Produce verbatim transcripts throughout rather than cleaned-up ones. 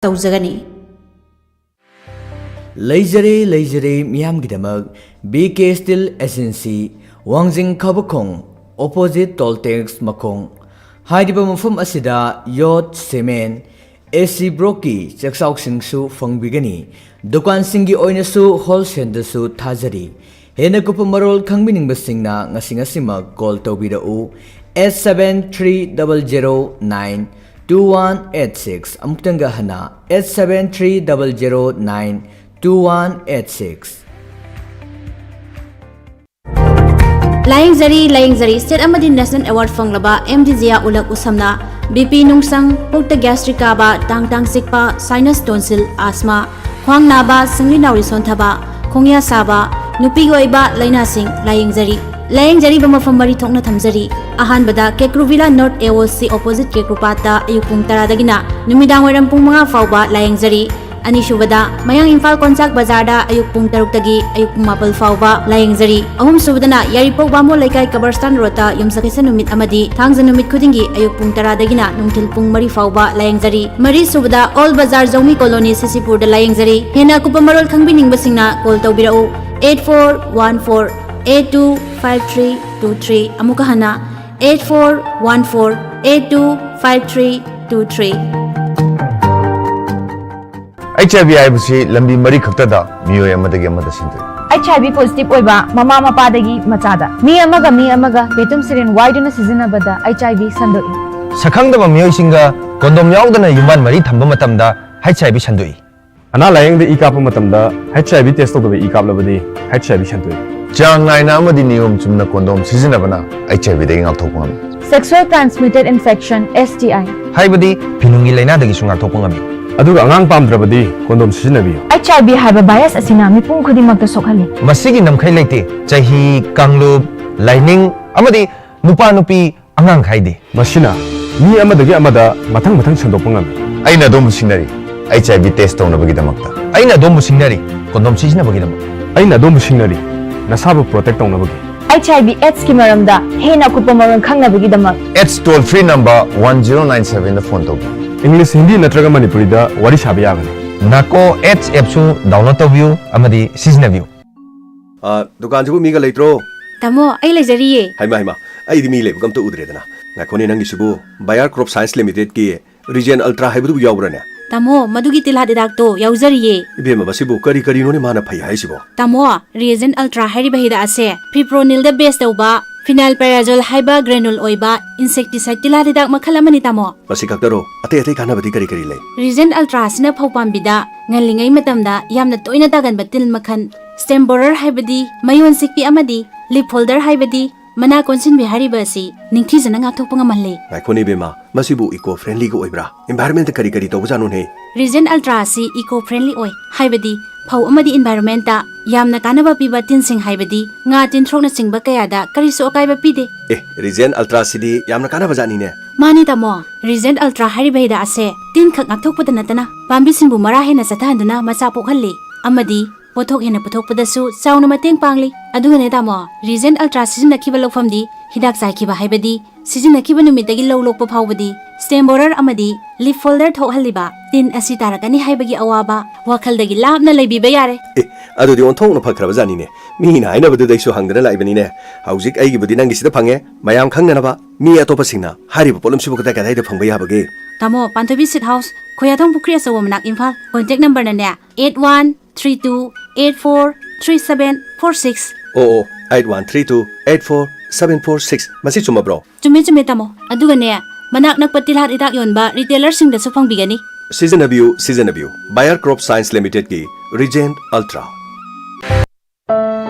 ꯇꯧꯖꯒꯅꯤ꯫ ꯂꯩꯖꯔꯦ, ꯂꯩꯖꯔꯦ, ꯃꯤꯌꯥꯝꯒꯤꯗꯃꯛ ꯕꯤ ꯀꯦ ꯁ꯭ꯇꯤꯜ ꯑꯦꯖꯦꯟꯁꯤ, ꯋꯥꯡꯖꯤꯡ ꯈꯕꯈꯣꯡ, ꯑꯣꯄꯣꯖꯤꯠ ꯇꯣꯜ ꯇꯦꯛꯁ ꯃꯈꯣꯡ꯫ ꯍꯥꯏꯔꯤꯕ ꯃꯐꯝ ꯑꯁꯤꯗ ꯌꯣꯠ, ꯁꯤꯃꯦꯟ, ꯑꯦ ꯁꯤ ꯕ꯭ꯂꯣꯛꯀꯤ ꯆꯦꯛꯆꯥꯛꯁꯤꯡꯁꯨ ꯐꯪꯕꯤꯒꯅꯤ꯫ ꯗꯨꯀꯥꯟꯁꯤꯡꯒꯤ ꯑꯣꯏꯅꯁꯨ ꯍꯣꯜꯁꯦꯜꯗꯁꯨ ꯊꯥꯖꯔꯤ꯫ ꯍꯦꯟꯅ ꯀꯨꯞꯄ ꯃꯔꯣꯜ ꯈꯪꯕꯤꯅꯤꯡꯕꯁꯤꯡꯅ ꯉꯁꯤ ꯉꯁꯤꯃꯛ ꯀꯣꯜ ꯇꯧꯕꯤꯔꯛꯎ, eight seven three double zero nine two one eight six꯫ ꯑꯃꯨꯛꯇꯪꯒ ꯍꯟꯅ, eight seven three double zero nine two one eight six꯫ ꯂꯥꯌꯦꯡꯖꯔꯤ, ꯂꯥꯌꯦꯡꯖꯔꯤ꯫ ꯁ꯭ꯇꯦꯠ ꯑꯃꯗꯤ ꯅꯦꯁꯅꯦꯜ ꯑꯦꯋꯥꯔꯗ ꯐꯪꯂꯕ ꯑꯦꯝ ꯗꯤ ꯖꯤꯌꯥ ꯎꯂꯛ ꯎꯁꯝꯅ ꯕꯤ ꯄꯤ ꯅꯨꯡꯁꯪ, ꯄꯨꯛꯇ ꯒ꯭ꯌꯥꯁꯇ꯭ꯔꯤꯛ ꯀꯥꯕ, ꯇꯥꯡ ꯇꯥꯡ ꯆꯤꯛꯄ, ꯁꯥꯏꯅꯁ ꯇꯣꯟꯁꯤꯜ, ꯑꯁꯃꯥ, ꯈ꯭ꯋꯥꯡ ꯅꯥꯕ, ꯁꯤꯡꯂꯤ ꯅꯥꯎꯔꯤ ꯁꯣꯟꯊꯕ, ꯈꯣꯡꯌꯥ ꯁꯥꯕ, ꯅꯨꯄꯤꯒꯤ ꯑꯣꯏꯕ ꯂꯥꯏꯅꯥꯁꯤꯡ ꯂꯥꯌꯦꯡꯖꯔꯤ꯫ ꯂꯥꯌꯦꯡꯖꯔꯤꯕ ꯃꯐꯝ ꯃꯔꯤ ꯊꯣꯛꯅ ꯊꯝꯖꯔꯤ꯫ ꯑꯍꯥꯟꯕꯗ ꯀꯦꯀ꯭ꯔꯨ ꯚꯤꯂꯥ ꯅꯣꯔꯠ ꯑꯦ ꯑꯣ ꯁꯤ ꯑꯣꯄꯣꯖꯤꯠ ꯀꯦꯀ꯭ꯔꯨꯄꯥꯠꯇ ꯑꯌꯨꯛ ꯄꯨꯡ ꯇꯔꯥꯗꯒꯤꯅ ꯅꯨꯃꯤꯗꯥꯡ ꯋꯥꯏꯔꯝ ꯄꯨꯡ ꯃꯉꯥ ꯐꯥꯎꯕ ꯂꯥꯌꯦꯡꯖꯔꯤ꯫ ꯑꯅꯤꯁꯨꯕꯗ ꯃꯌꯥꯡ ꯏꯝꯐꯥꯜ ꯀꯣꯟꯆꯥꯛ ꯕꯖꯥꯔꯗ ꯑꯌꯨꯛ ꯄꯨꯡ ꯇꯔꯨꯛꯇꯒꯤ ꯑꯌꯨꯛ ꯄꯨꯡ ꯃꯥꯄꯜ ꯐꯥꯎꯕ ꯂꯥꯌꯦꯡꯖꯔꯤ꯫ ꯑꯍꯨꯝꯁꯨꯕꯗꯅ ꯌꯥꯏꯔꯤꯄꯣꯛ ꯕꯥꯃꯣꯟ ꯂꯩꯀꯥꯏ ꯀꯕꯔꯁꯇꯥꯟ ꯔꯣꯗꯇ ꯌꯨꯝꯁꯀꯩꯁ ꯅꯨꯃꯤꯠ ꯑꯃꯗꯤ ꯊꯥꯡꯖ ꯅꯨꯃꯤꯠ ꯈꯨꯗꯤꯡꯒꯤ ꯑꯌꯨꯛ ꯄꯨꯡ ꯇꯔꯥꯗꯒꯤꯅ ꯅꯨꯡꯊꯤꯜ ꯄꯨꯡ ꯃꯔꯤ ꯐꯥꯎꯕ ꯂꯥꯌꯦꯡꯖꯔꯤ꯫ ꯃꯔꯤꯁꯨꯕꯗ ꯑꯣꯜ ꯕꯖꯥꯔ ꯖꯧꯃꯤ ꯀꯣꯂꯣꯅꯤ ꯁꯤꯁꯤꯄꯨꯔꯗ ꯂꯥꯌꯦꯡꯖꯔꯤ꯫ ꯍꯦꯟꯅ ꯑꯀꯨꯞꯄ ꯃꯔꯣꯜ ꯈꯪꯕꯤꯅꯤꯡꯕꯁꯤꯡꯅ ꯀꯣꯜ ꯇꯧꯕꯤꯔꯛꯎ, eight four one four eight two five three two three꯫ ꯑꯃꯨꯛꯀ ꯍꯟꯅ, eight four one four eight two five three two three꯫ H ꯑꯥꯏ ꯚꯤ ꯍꯥꯏꯕꯁꯤ ꯂꯝꯕꯤ ꯃꯔꯤ ꯈꯛꯇꯗ ꯃꯤꯑꯣꯏ ꯑꯃꯗꯒꯤ ꯑꯃꯗ ꯁꯟꯗꯣꯛꯏ꯫ ꯑꯩꯆ ꯑꯥꯏ ꯚꯤ ꯄꯣꯖꯤꯇꯤꯚ ꯑꯣꯏꯕ ꯃꯃꯥ ꯃꯄꯥꯗꯒꯤ ꯃꯆꯥꯗ, ꯃꯤ ꯑꯃꯒ ꯃꯤ ꯑꯃꯒ ꯕꯦꯇꯨꯝ ꯁꯤꯔꯤꯟ ꯋꯥꯏꯗꯨꯅ ꯁꯤꯖꯤꯟꯅꯕꯗ ꯑꯩꯆ ꯑꯥꯏ ꯚꯤ ꯁꯟꯗꯣꯛꯏ꯫ ꯁꯛꯈꯪꯗꯕ ꯃꯤꯑꯣꯏꯁꯤꯡꯒ ꯀꯣꯟꯗꯣꯝ ꯌꯥꯎꯗꯅ ꯌꯨꯝꯕꯥꯟ ꯃꯔꯤ ꯊꯝꯕ ꯃꯇꯝꯗ ꯑꯩꯆ ꯑꯥꯏ ꯚꯤ ꯁꯟꯗꯣꯛꯏ꯫ ꯑꯅꯥ ꯂꯥꯌꯦꯡꯗ ꯏ ꯀꯥꯞꯄ ꯃꯇꯝꯗ ꯑꯩꯆ ꯑꯥꯏ ꯚꯤ ꯇꯦꯁ ꯇꯧꯗꯕ ꯏ ꯀꯥꯞꯂꯕꯗꯤ ꯑꯩꯆ ꯑꯥꯏ ꯚꯤ ꯁꯟꯗꯣꯛꯏ꯫ ꯆꯥꯡ ꯅꯥꯏꯅ ꯑꯃꯗꯤ ꯅꯤꯌꯣꯝ ꯆꯨꯝꯅ ꯀꯣꯟꯗꯣꯝ ꯁꯤꯖꯤꯟꯅꯕꯅ ꯑꯩꯆ ꯑꯥꯏ ꯚꯤꯗꯒꯤ ꯉꯥꯛꯊꯣꯛꯄ ꯉꯝꯃꯤ꯫ Sexual transmitted infection, S T I꯫ ꯍꯥꯏꯕꯗꯤ ꯐꯤꯅꯨꯡꯒꯤ ꯂꯥꯏꯅꯥꯗꯒꯤꯁꯨ ꯉꯥꯛꯊꯣꯛꯄ ꯉꯝꯃꯤ꯫ ꯑꯗꯨꯒ ꯑꯉꯥꯡ ꯄꯥꯝꯗ꯭ꯔꯕꯗꯤ ꯀꯣꯟꯗꯣꯝ ꯁꯤꯖꯤꯟꯅꯕꯤꯌꯨ꯫ ꯑꯩꯆ ꯑꯥꯏ ꯚꯤ ꯍꯥꯏꯕ ꯚꯥꯏꯔꯁ ꯑꯁꯤꯅ ꯃꯤꯄꯨꯝ ꯈꯨꯗꯤꯡꯃꯛꯇ ꯁꯣꯛꯍꯜꯂꯤ꯫ ꯃꯁꯤꯒꯤ ꯉꯝꯈꯩ ꯂꯩꯇꯦ, ꯆꯍꯤ, ꯀꯥꯡꯂꯨꯞ, ꯂꯥꯏꯅꯤꯡ ꯑꯃꯗꯤ ꯅꯨꯄꯥ ꯅꯨꯄꯤ ꯑꯉꯥꯡ ꯈꯥꯏꯗꯦ꯫ ꯃꯁꯤꯅ ꯃꯤ ꯑꯃꯗꯒꯤ ꯑꯃꯗ ꯃꯊꯪ ꯃꯊꯪ ꯁꯟꯗꯣꯛꯄ ꯉꯝꯃꯤ꯫ ꯑꯩꯅ ꯑꯗꯣꯝꯕꯨ ꯁꯤꯡꯅꯔꯤ, ꯑꯩꯆ ꯑꯥꯏ ꯚꯤ ꯇꯦꯁ ꯇꯧꯅꯕꯒꯤꯗꯃꯛꯇ꯫ ꯑꯩꯅ ꯑꯗꯣꯝꯕꯨ ꯁꯤꯡꯅꯔꯤ, ꯀꯣꯟꯗꯣꯝ ꯁꯤꯖꯤꯟꯅꯕꯒꯤꯗꯃꯛ꯫ ꯑꯩꯅ ꯑꯗꯣꯝꯕꯨ ꯁꯤꯡꯅꯔꯤ, ꯅꯁꯥꯕꯨ ꯄ꯭ꯔꯣꯇꯦꯛ ꯇꯧꯅꯕꯒꯤ꯫ ꯑꯩꯆ ꯑꯥꯏ ꯚꯤ ꯑꯦꯗꯁꯀꯤ ꯃꯔꯝꯗ ꯍꯦꯟꯅ ꯑꯀꯨꯞꯄ ꯃꯔꯣꯜ ꯈꯪꯅꯕꯒꯤꯗꯃꯛ AIDS toll free number one zero nine seven ꯗ ꯐꯣꯟ ꯇꯧꯕꯤꯌꯨ꯫ ꯏꯪꯂꯤꯁ, ꯍꯤꯟꯗꯤ ꯅꯠꯇ꯭ꯔꯒ ꯃꯅꯤꯄꯨꯔꯤꯗ ꯋꯥꯔꯤ ꯁꯥꯕ ꯌꯥꯒꯅꯤ꯫ ꯅꯥꯀꯣ ꯑꯦꯠꯁ ꯑꯦꯞꯁꯨ ꯗꯥꯎꯟꯂꯣꯗ ꯇꯧꯕꯤꯌꯨ ꯑꯃꯗꯤ ꯁꯤꯖꯤꯟꯅꯕꯤꯌꯨ꯫ ꯑ, ꯗꯨꯀꯥꯟꯁꯤꯕꯨ ꯃꯤꯒ ꯂꯩꯇ꯭ꯔꯣ? ꯇꯥꯃꯣ, ꯑꯩ ꯂꯩꯖꯔꯤꯌꯦ꯫ ꯍꯩꯃꯥ, ꯍꯩꯃꯥ, ꯑꯩꯗꯤ ꯃꯤ ꯂꯩꯕꯒ ꯑꯝꯇ ꯎꯗ꯭ꯔꯦꯗꯅ꯫ ꯉꯥꯏꯈꯣꯅꯦ, ꯅꯪꯒꯤꯁꯤꯕꯨ ꯕꯥꯌꯔ ꯀ꯭ꯔꯣꯞ ꯁꯥꯏꯟꯁ ꯂꯤꯃꯤꯇꯦꯗꯀꯤ ꯔꯤꯖꯦꯟ ꯑꯜꯇ꯭ꯔꯥ ꯍꯥꯏꯕꯗꯨꯕꯨ ꯌꯥꯎꯕ꯭ꯔꯥꯅꯦ? ꯇꯥꯃꯣ, ꯃꯗꯨꯒꯤ ꯇꯤꯜꯍꯥꯠ ꯍꯤꯗꯥꯛꯇꯣ ꯌꯥꯎꯖꯔꯤꯌꯦ꯫ ꯏꯕꯦꯝꯃ, ꯃꯁꯤꯕꯨ ꯀꯔꯤ ꯀꯔꯤꯅꯣꯅꯦ ꯃꯥꯅ ꯐꯩ ꯍꯥꯏꯁꯤꯕꯣ? ꯇꯥꯃꯣ, ꯔꯤꯖꯦꯟ ꯑꯜꯇ꯭ꯔꯥ ꯍꯥꯏꯔꯤꯕ ꯍꯤꯗꯥꯛ ꯑꯁꯦ ꯐꯤꯄ꯭ꯔꯣꯅꯤꯜꯗ ꯕꯦꯁ ꯇꯧꯕ ꯐꯤꯅꯥꯏꯜ ꯄꯦꯔꯥꯖꯣꯜ ꯍꯥꯏꯕ ꯒ꯭ꯔꯦꯅꯨꯜ ꯑꯣꯏꯕ ꯏꯟꯁꯦꯛꯇꯤꯁꯥꯏꯗ ꯇꯤꯜꯍꯥꯠ ꯍꯤꯗꯥꯛ ꯃꯈꯜ ꯑꯃꯅꯤ, ꯇꯥꯃꯣ꯫ ꯃꯁꯤ ꯈꯛꯇꯔꯣ? ꯑꯇꯩ ꯑꯇꯩ ꯀꯥꯟꯅꯕꯗꯤ ꯀꯔꯤ ꯀꯔꯤ ꯂꯩ? ꯔꯤꯖꯦꯟ ꯑꯜꯇ꯭ꯔꯥ ꯑꯁꯤꯅ ꯐꯧ ꯄꯥꯝꯕꯤꯗ ꯉꯜꯂꯤꯉꯩ ꯃꯇꯝꯗ ꯌꯥꯝꯅ ꯇꯣꯏꯅ ꯇꯥꯒꯟꯕ ꯇꯤꯜ ꯃꯈꯜ, ꯁ꯭ꯇꯦꯝ ꯕꯣꯔꯔ ꯍꯥꯏꯕꯗꯤ ꯃꯌꯣꯟ ꯁꯤꯛꯄꯤ ꯑꯃꯗꯤ ꯂꯤꯞ ꯐꯣꯜꯗꯔ ꯍꯥꯏꯕꯗꯤ ꯃꯅꯥ ꯀꯣꯟꯁꯤꯟꯕꯤ ꯍꯥꯏꯔꯤꯕ ꯑꯁꯤ ꯅꯤꯡꯊꯤꯖꯅ ꯉꯥꯛꯊꯣꯛꯄ ꯉꯝꯍꯜꯂꯤ꯫ ꯉꯥꯏꯈꯣꯅꯦ ꯏꯕꯦꯝꯃ, ꯃꯁꯤꯕꯨ ꯏꯀꯣ ꯐ꯭ꯔꯦꯟꯂꯤꯒ ꯑꯣꯏꯕ꯭ꯔꯥ? ꯏꯟꯚꯥꯏꯔꯟꯃꯦꯟꯇ ꯀꯔꯤ ꯀꯔꯤ ꯇꯧꯕꯖꯥꯠꯅꯣꯅꯦ? ꯔꯤꯖꯦꯟ ꯑꯜꯇ꯭ꯔꯥ ꯑꯁꯤ ꯏꯀꯣ ꯐ꯭ꯔꯦꯟꯂꯤ ꯑꯣꯏ, ꯍꯥꯏꯕꯗꯤ ꯐꯧ ꯑꯃꯗꯤ ꯏꯟꯚꯥꯏꯔꯟꯃꯦꯟꯇ ꯌꯥꯝꯅ ꯀꯥꯟꯅꯕ ꯄꯤꯕ ꯇꯤꯟꯁꯤꯡ ꯍꯥꯏꯕꯗꯤ ꯉꯥ, ꯇꯤꯟꯊ꯭ꯔꯣꯛꯅꯆꯤꯡꯕ ꯀꯌꯥꯗ ꯀꯔꯤꯁꯨ ꯑꯀꯥꯏꯕ ꯄꯤꯗꯦ꯫ ꯑꯦ, ꯔꯤꯖꯦꯟ ꯑꯜꯇ꯭ꯔꯥꯁꯤꯗꯤ ꯌꯥꯝꯅ ꯀꯥꯟꯅꯕ ꯖꯥꯠꯅꯤꯅꯦ꯫ ꯃꯥꯅꯤ ꯇꯥꯃꯣ, ꯔꯤꯖꯦꯟ ꯑꯜꯇ꯭ꯔꯥ ꯍꯥꯏꯔꯤꯕ ꯍꯤꯗꯥꯛ ꯑꯁꯦ ꯇꯤꯟꯈꯛ ꯉꯥꯛꯊꯣꯛꯄꯗ ꯅꯠꯇꯅ ꯄꯥꯝꯕꯤꯁꯤꯡꯕꯨ ꯃꯔꯥ ꯍꯦꯟꯅ ꯆꯠꯊꯍꯟꯗꯨꯅ ꯃꯆꯥ ꯄꯣꯛꯍꯜꯂꯤ ꯑꯃꯗꯤ ꯄꯣꯠꯊꯣꯛ ꯍꯦꯟꯅ ꯄꯨꯊꯣꯛꯄꯗꯁꯨ ꯆꯥꯎꯅ ꯃꯇꯦꯡ ꯄꯥꯡꯂꯤ꯫ ꯑꯗꯨꯒꯅꯦ ꯇꯥꯃꯣ, ꯔꯤꯖꯦꯟ ꯑꯜꯇ꯭ꯔꯥ ꯁꯤꯖꯤꯟꯅꯈꯤꯕ ꯂꯧꯐꯝꯗꯤ ꯍꯤꯗꯥꯛ ꯆꯥꯏꯈꯤꯕ ꯍꯥꯏꯕꯗꯤ ꯁꯤꯖꯤꯟꯅꯈꯤꯕ ꯅꯨꯃꯤꯠꯇꯒꯤ ꯂꯧ ꯂꯣꯛꯄ ꯐꯥꯎꯕꯗꯤ ꯁ꯭ꯇꯦꯝ ꯕꯣꯔꯔ ꯑꯃꯗꯤ ꯂꯤꯞ ꯐꯣꯜꯗꯔ ꯊꯣꯛꯍꯜꯂꯤꯕ ꯇꯤꯟ ꯑꯁꯤ ꯇꯥꯔꯛꯀꯅꯤ ꯍꯥꯏꯕꯒꯤ ꯑꯋꯥꯕ ꯋꯥꯈꯜꯗꯒꯤ ꯂꯥꯞꯅ ꯂꯩꯕꯤꯕ ꯌꯥꯔꯦ꯫ ꯑꯦ, ꯑꯗꯨꯗꯤ ꯑꯣꯟꯊꯣꯛꯅ ꯐꯈ꯭ꯔꯕ ꯖꯥꯠꯅꯤꯅꯦ꯫ ꯃꯤꯅ ꯍꯥꯏꯅꯕꯗꯨꯗꯩꯁꯨ ꯍꯪꯗꯅ ꯂꯥꯛꯏꯕꯅꯤꯅꯦ꯫ ꯍꯧꯖꯤꯛ ꯑꯩꯒꯤꯕꯨꯗꯤ ꯅꯪꯒꯤꯁꯤꯗ ꯐꯪꯉꯦ꯫ ꯃꯌꯥꯝ ꯈꯪꯅꯅꯕ, ꯃꯤ ꯑꯇꯣꯞꯄꯁꯤꯡꯅ ꯍꯥꯏꯔꯤꯕ ꯄꯣꯠꯂꯝꯁꯤꯕꯨ ꯀꯗꯥꯏ ꯀꯗꯥꯏꯗ ꯐꯪꯕ ꯌꯥꯕꯒꯦ? ꯇꯥꯃꯣ, ꯄꯥꯟꯊꯣꯏꯕꯤ ꯁꯤꯠ ꯍꯥꯎꯁ, ꯈꯣꯌꯥꯊꯣꯡ ꯄꯨꯈ꯭ꯔꯤ ꯑꯆꯧꯕ ꯃꯅꯥꯛ, ꯏꯝꯐꯥꯜ꯫ ꯀꯣꯟꯇꯦꯛ ꯅꯝꯕꯔꯅꯅꯦ, eight one three two eight four three seven four six. ꯑꯣ, ꯑꯣ, eight one three two eight four seven four six. ꯃꯁꯤ ꯆꯨꯝꯃꯕ꯭ꯔꯣ? ꯆꯨꯝꯃꯦ, ꯆꯨꯝꯃꯦ, ꯇꯥꯃꯣ꯫ ꯑꯗꯨꯒꯅꯦ, ꯃꯅꯥꯛ ꯅꯛꯄ ꯇꯤꯜꯍꯥꯠ ꯍꯤꯗꯥꯛ ꯌꯣꯟꯕ ꯔꯤꯇꯦꯂꯔꯁꯤꯡꯗꯁꯨ ꯐꯪꯕꯤꯒꯅꯤ꯫ ꯁꯤꯖꯤꯟꯅꯕꯤꯌꯨ, ꯁꯤꯖꯤꯟꯅꯕꯤꯌꯨ꯫ Buyer crop science ꯂꯤꯃꯤꯇꯦꯗꯀꯤ ꯔꯤꯖꯦꯟ ultra.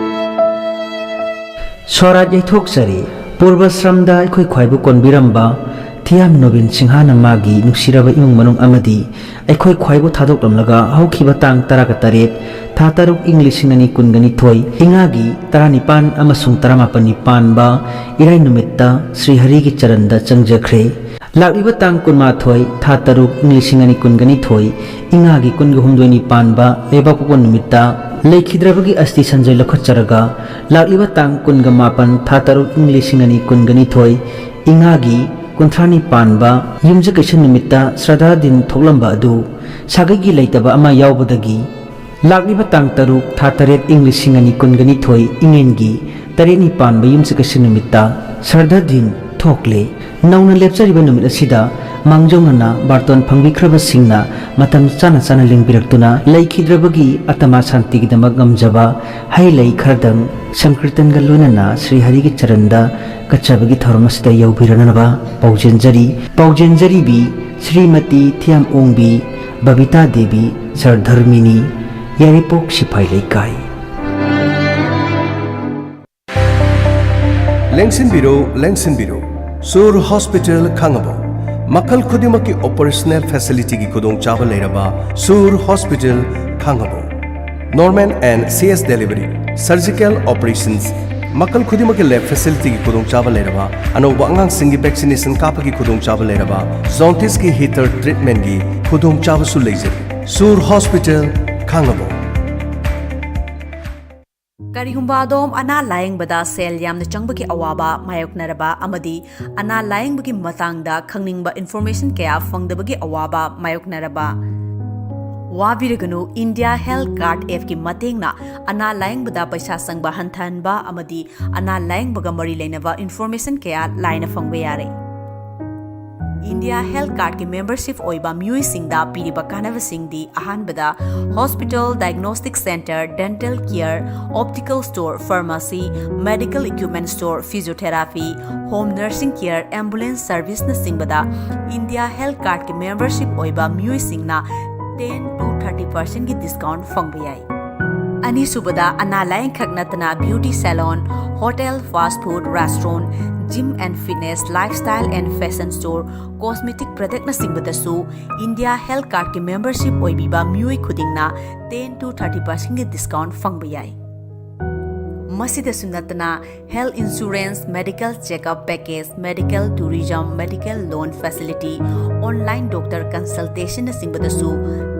Swaraj ꯌꯩꯊꯣꯛꯆꯔꯤ꯫ ꯄꯨꯔꯕꯁ꯭ꯔꯝꯗ ꯑꯩꯈꯣꯏ ꯈ꯭ꯋꯥꯏꯕꯨ ꯀꯣꯟꯕꯤꯔꯝꯕ ꯊꯤꯌꯥꯝ ꯅꯣꯕꯤꯟ ꯁꯤꯡꯍꯥꯅ ꯃꯥꯒꯤ ꯅꯨꯡꯁꯤꯔꯕ ꯏꯃꯨꯡ ꯃꯅꯨꯡ ꯑꯃꯗꯤ ꯑꯩꯈꯣꯏ ꯈ꯭ꯋꯥꯏꯕꯨ ꯊꯥꯗꯣꯛꯂꯝꯂꯒ ꯍꯧꯈꯤꯕ ꯇꯥꯡ ꯇꯔꯥꯒ ꯇꯔꯦꯠ, ꯊꯥ ꯇꯔꯨꯛ, ꯏꯪ ꯂꯤꯁꯤꯡ ꯑꯅꯤ ꯀꯨꯟꯒ ꯅꯤꯊꯣꯏ, ꯏꯉꯥꯒꯤ ꯇꯔꯥꯅꯤꯄꯥꯟ ꯑꯃꯁꯨꯡ ꯇꯔꯥꯃꯥꯄꯟꯅꯤ ꯄꯥꯟꯕ ꯏꯔꯥꯏ ꯅꯨꯃꯤꯠꯇ ꯁ꯭ꯔꯤ ꯍꯔꯤꯒꯤ ꯆꯔꯟꯗ ꯆꯪꯖꯈ꯭ꯔꯦ꯫ ꯂꯥꯛꯂꯤꯕ ꯇꯥꯡ ꯀꯨꯟꯃꯥꯊꯣꯏ, ꯊꯥ ꯇꯔꯨꯛ, ꯏꯪ ꯂꯤꯁꯤꯡ ꯑꯅꯤ ꯀꯨꯟꯒ ꯅꯤꯊꯣꯏ, ꯏꯉꯥꯒꯤ ꯀꯨꯟꯒ ꯍꯨꯝꯗꯣꯏꯅꯤ ꯄꯥꯟꯕ ꯂꯩꯕꯥꯛꯄꯣꯛꯄ ꯅꯨꯃꯤꯠꯇ ꯂꯩꯈꯤꯗ꯭ꯔꯕꯒꯤ ꯑꯁꯇꯤ ꯁꯟꯖꯣꯏ ꯂꯧꯈꯠꯆꯔꯒ, ꯂꯥꯛꯂꯤꯕ ꯇꯥꯡ ꯀꯨꯟꯒ ꯃꯥꯄꯟ, ꯊꯥ ꯇꯔꯨꯛ, ꯏꯪ ꯂꯤꯁꯤꯡ ꯑꯅꯤ ꯀꯨꯟꯒ ꯅꯤꯊꯣꯏ, ꯏꯉꯥꯒꯤ ꯀꯨꯟꯊ꯭ꯔꯥꯅꯤ ꯄꯥꯟꯕ ꯌꯨꯝꯁꯀꯩꯁ ꯅꯨꯃꯤꯠꯇ ꯁ꯭ꯔꯗꯥ ꯗꯤꯟ ꯊꯣꯛꯂꯝꯕ ꯑꯗꯨ ꯁꯥꯒꯩꯒꯤ ꯂꯩꯇꯕ ꯑꯃ ꯌꯥꯎꯕꯗꯒꯤ ꯂꯥꯛꯂꯤꯕ ꯇꯥꯡ ꯇꯔꯨꯛ, ꯊꯥ ꯇꯔꯦꯠ, ꯏꯪ ꯂꯤꯁꯤꯡ ꯑꯅꯤ ꯀꯨꯟꯒꯅꯤꯊꯣꯏ ꯏꯉꯦꯟꯒꯤ ꯇꯔꯦꯠꯅꯤ ꯄꯥꯟꯕ ꯌꯨꯝꯁꯀꯩꯁ ꯅꯨꯃꯤꯠꯇ ꯁ꯭ꯔꯗꯥ ꯗꯤꯟ ꯊꯣꯛꯂꯦ꯫ ꯅꯧꯅ ꯂꯦꯞꯆꯔꯤꯕ ꯅꯨꯃꯤꯠ ꯑꯁꯤꯗ ꯃꯥꯡꯖꯧꯅꯅ ꯕꯥꯔꯇꯣꯟ ꯐꯪꯕꯤꯈ꯭ꯔꯕꯁꯤꯡꯅ ꯃꯇꯝ ꯆꯥꯅ ꯆꯥꯅ ꯂꯦꯡꯕꯤꯔꯛꯇꯨꯅ ꯂꯩꯈꯤꯗ꯭ꯔꯕꯒꯤ ꯑꯇꯃꯥ ꯁꯥꯟꯇꯤꯒꯤꯗꯃꯛ ꯉꯝꯖꯕ ꯍꯩ ꯂꯩ ꯈꯔꯗꯪ ꯁꯪꯀ꯭ꯔꯤꯇꯟꯒ ꯂꯣꯏꯅꯅ ꯁ꯭ꯔꯤ ꯍꯔꯤꯒꯤ ꯆꯔꯟꯗ ꯀꯠꯆꯕꯒꯤ ꯊꯧꯔꯝ ꯑꯁꯤꯗ ꯌꯧꯕꯤꯔꯅꯅꯕ ꯄꯥꯎꯖꯦꯟꯖꯔꯤ꯫ ꯄꯥꯎꯖꯦꯟꯖꯔꯤꯕꯤ ꯁ꯭ꯔꯤꯃꯇꯤ ꯊꯤꯌꯥꯝ ꯑꯣꯡꯕꯤ ꯕꯕꯤꯇꯥ ꯗꯦꯕꯤ ꯁꯔ ꯙꯔꯃꯤꯅꯤ, ꯌꯥꯏꯔꯤꯄꯣꯛ ꯁꯤꯐꯥꯏ ꯂꯩꯀꯥꯏ꯫ ꯂꯦꯡꯁꯤꯟꯕꯤꯔꯣ, ꯂꯦꯡꯁꯤꯟꯕꯤꯔꯣ꯫ ꯁꯨꯔ ꯍꯣꯁꯄꯤꯇꯥꯜ ꯈꯥꯡꯉꯕꯣꯛ꯫ ꯃꯈꯜ ꯈꯨꯗꯤꯡꯃꯛꯀꯤ ꯑꯣꯄꯔꯦꯁꯅꯦꯜ ꯐꯦꯁꯤꯂꯤꯇꯤꯒꯤ ꯈꯨꯗꯣꯡꯆꯥꯕ ꯂꯩꯔꯕ ꯁꯨꯔ hospital Khangabok. Normal and C S delivery, surgical operations, ꯃꯈꯜ ꯈꯨꯗꯤꯡꯃꯛꯀꯤ ꯂꯦꯕ ꯐꯦꯁꯤꯂꯤꯇꯤꯒꯤ ꯈꯨꯗꯣꯡꯆꯥꯕ ꯂꯩꯔꯕ, ꯑꯅꯧꯕ ꯑꯉꯥꯡꯁꯤꯡꯒꯤ ꯚꯦꯛꯁꯤꯅꯦꯁꯟ ꯀꯥꯞꯄꯒꯤ ꯈꯨꯗꯣꯡꯆꯥꯕ ꯂꯩꯔꯕ, ꯖꯣꯟꯇꯤꯁꯀꯤ ꯍꯤꯇꯔ ꯇ꯭ꯔꯤꯠꯃꯦꯟꯒꯤ ꯈꯨꯗꯣꯡꯆꯥꯕꯁꯨ ꯂꯩꯖꯔꯤ꯫ ꯁꯨꯔ ꯍꯣꯁꯄꯤꯇꯥꯜ ꯈꯥꯡꯉꯕꯣꯛ꯫ ꯀꯔꯤꯒꯨꯝꯕ ꯑꯗꯣꯝ ꯑꯅꯥ ꯂꯥꯌꯦꯡꯕꯗ ꯁꯦꯜ ꯌꯥꯝꯅ ꯆꯪꯕꯒꯤ ꯑꯋꯥꯕ ꯃꯥꯌꯣꯛꯅꯔꯕ ꯑꯃꯗꯤ ꯑꯅꯥ ꯂꯥꯌꯦꯡꯕꯒꯤ ꯃꯇꯥꯡꯗ ꯈꯪꯅꯤꯡꯕ ꯏꯟꯐꯣꯔꯃꯦꯁꯟ ꯀꯌꯥ ꯐꯪꯗꯕꯒꯤ ꯑꯋꯥꯕ ꯃꯥꯌꯣꯛꯅꯔꯕ, ꯋꯥꯕꯤꯔꯒꯅꯨ, ꯏꯟꯗꯤꯌꯥ ꯍꯦꯜꯊ ꯀꯥꯔꯗ ꯑꯦꯞꯀꯤ ꯃꯇꯦꯡꯅ ꯑꯅꯥ ꯂꯥꯌꯦꯡꯕꯗ ꯄꯩꯁꯥ ꯆꯪꯕ ꯍꯟꯊꯍꯟꯕ ꯑꯃꯗꯤ ꯑꯅꯥ ꯂꯥꯌꯦꯡꯕꯒ ꯃꯔꯤ ꯂꯩꯅꯕ ꯏꯟꯐꯣꯔꯃꯦꯁꯟ ꯀꯌꯥ ꯂꯥꯏꯅ ꯐꯪꯕ ꯌꯥꯔꯦ꯫ ꯏꯟꯗꯤꯌꯥ ꯍꯦꯜꯊ ꯀꯥꯔꯗꯀꯤ ꯃꯦꯝꯕꯔꯁꯤꯞ ꯑꯣꯏꯕ ꯃꯤꯑꯣꯏꯁꯤꯡꯗ ꯄꯤꯔꯤꯕ ꯀꯥꯟꯅꯕꯁꯤꯡꯗꯤ: ꯑꯍꯥꯟꯕꯗ, hospital, diagnostic centre, dental care, optical store, pharmacy, medical equipment store, physiotherapy, home nursing care, ambulance ꯁꯔꯚꯤꯁꯅꯆꯤꯡꯕꯗ ꯏꯟꯗꯤꯌꯥ ꯍꯦꯜꯊ ꯀꯥꯔꯗꯀꯤ ꯃꯦꯝꯕꯔꯁꯤꯞ ꯑꯣꯏꯕ ꯃꯤꯑꯣꯏꯁꯤꯡꯅ ten to thirty percentꯒꯤ ꯗꯤꯁꯀꯥꯎꯟꯠ ꯐꯪꯕ ꯌꯥꯏ꯫ ꯑꯅꯤꯁꯨꯕꯗ, ꯑꯅꯥ ꯂꯥꯌꯦꯡꯈꯛ ꯅꯠꯇꯅ beauty salon, hotel, fast food, restaurant, gym and fitness, lifestyle and fashion store, cosmetic ꯄ꯭ꯔꯗꯛꯅꯆꯤꯡꯕꯗꯁꯨ ꯏꯟꯗꯤꯌꯥ ꯍꯦꯜꯊ ꯀꯥꯔꯗꯀꯤ ꯃꯦꯝꯕꯔꯁꯤꯞ ꯑꯣꯏꯕꯤꯕ ꯃꯤꯑꯣꯏ ꯈꯨꯗꯤꯡꯅ ten to thirty percentꯒꯤ ꯗꯤꯁꯀꯥꯎꯟꯠ ꯐꯪꯕ ꯌꯥꯏ꯫ ꯃꯁꯤꯗꯁꯨ ꯅꯠꯇꯅ, health insurance, medical checkup package, medical tourism, medical loan facility, online doctor ꯀꯟꯁꯜꯇꯦꯁꯟꯅꯆꯤꯡꯕꯗꯁꯨ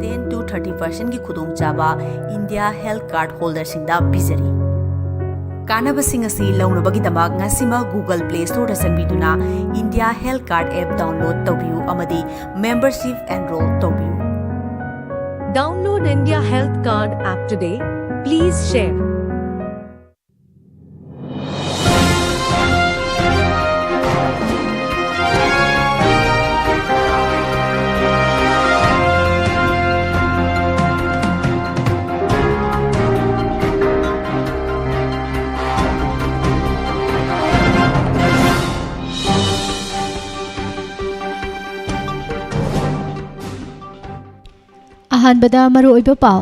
ten to thirty percentꯒꯤ ꯈꯨꯗꯣꯡꯆꯥꯕ ꯏꯟꯗꯤꯌꯥ ꯍꯦꯜꯊ ꯀꯥꯔꯗ ꯍꯣꯜꯗꯔꯁꯤꯡꯗ ꯄꯤꯖꯔꯤ꯫ ꯀꯥꯟꯅꯕꯁꯤꯡ ꯑꯁꯤ ꯂꯧꯅꯕꯒꯤꯗꯃꯛ ꯉꯁꯤꯃꯛ Google Play Store ꯗ ꯆꯪꯕꯤꯗꯨꯅ India Health Card app download ꯇꯧꯕꯤꯌꯨ ꯑꯃꯗꯤ membership enroll ꯇꯧꯕꯤꯌꯨ꯫ Download India Health Card app today. Please share. ꯑꯍꯥꯟꯕꯗ ꯃꯔꯨꯑꯣꯏꯕ ꯄꯥꯎ꯫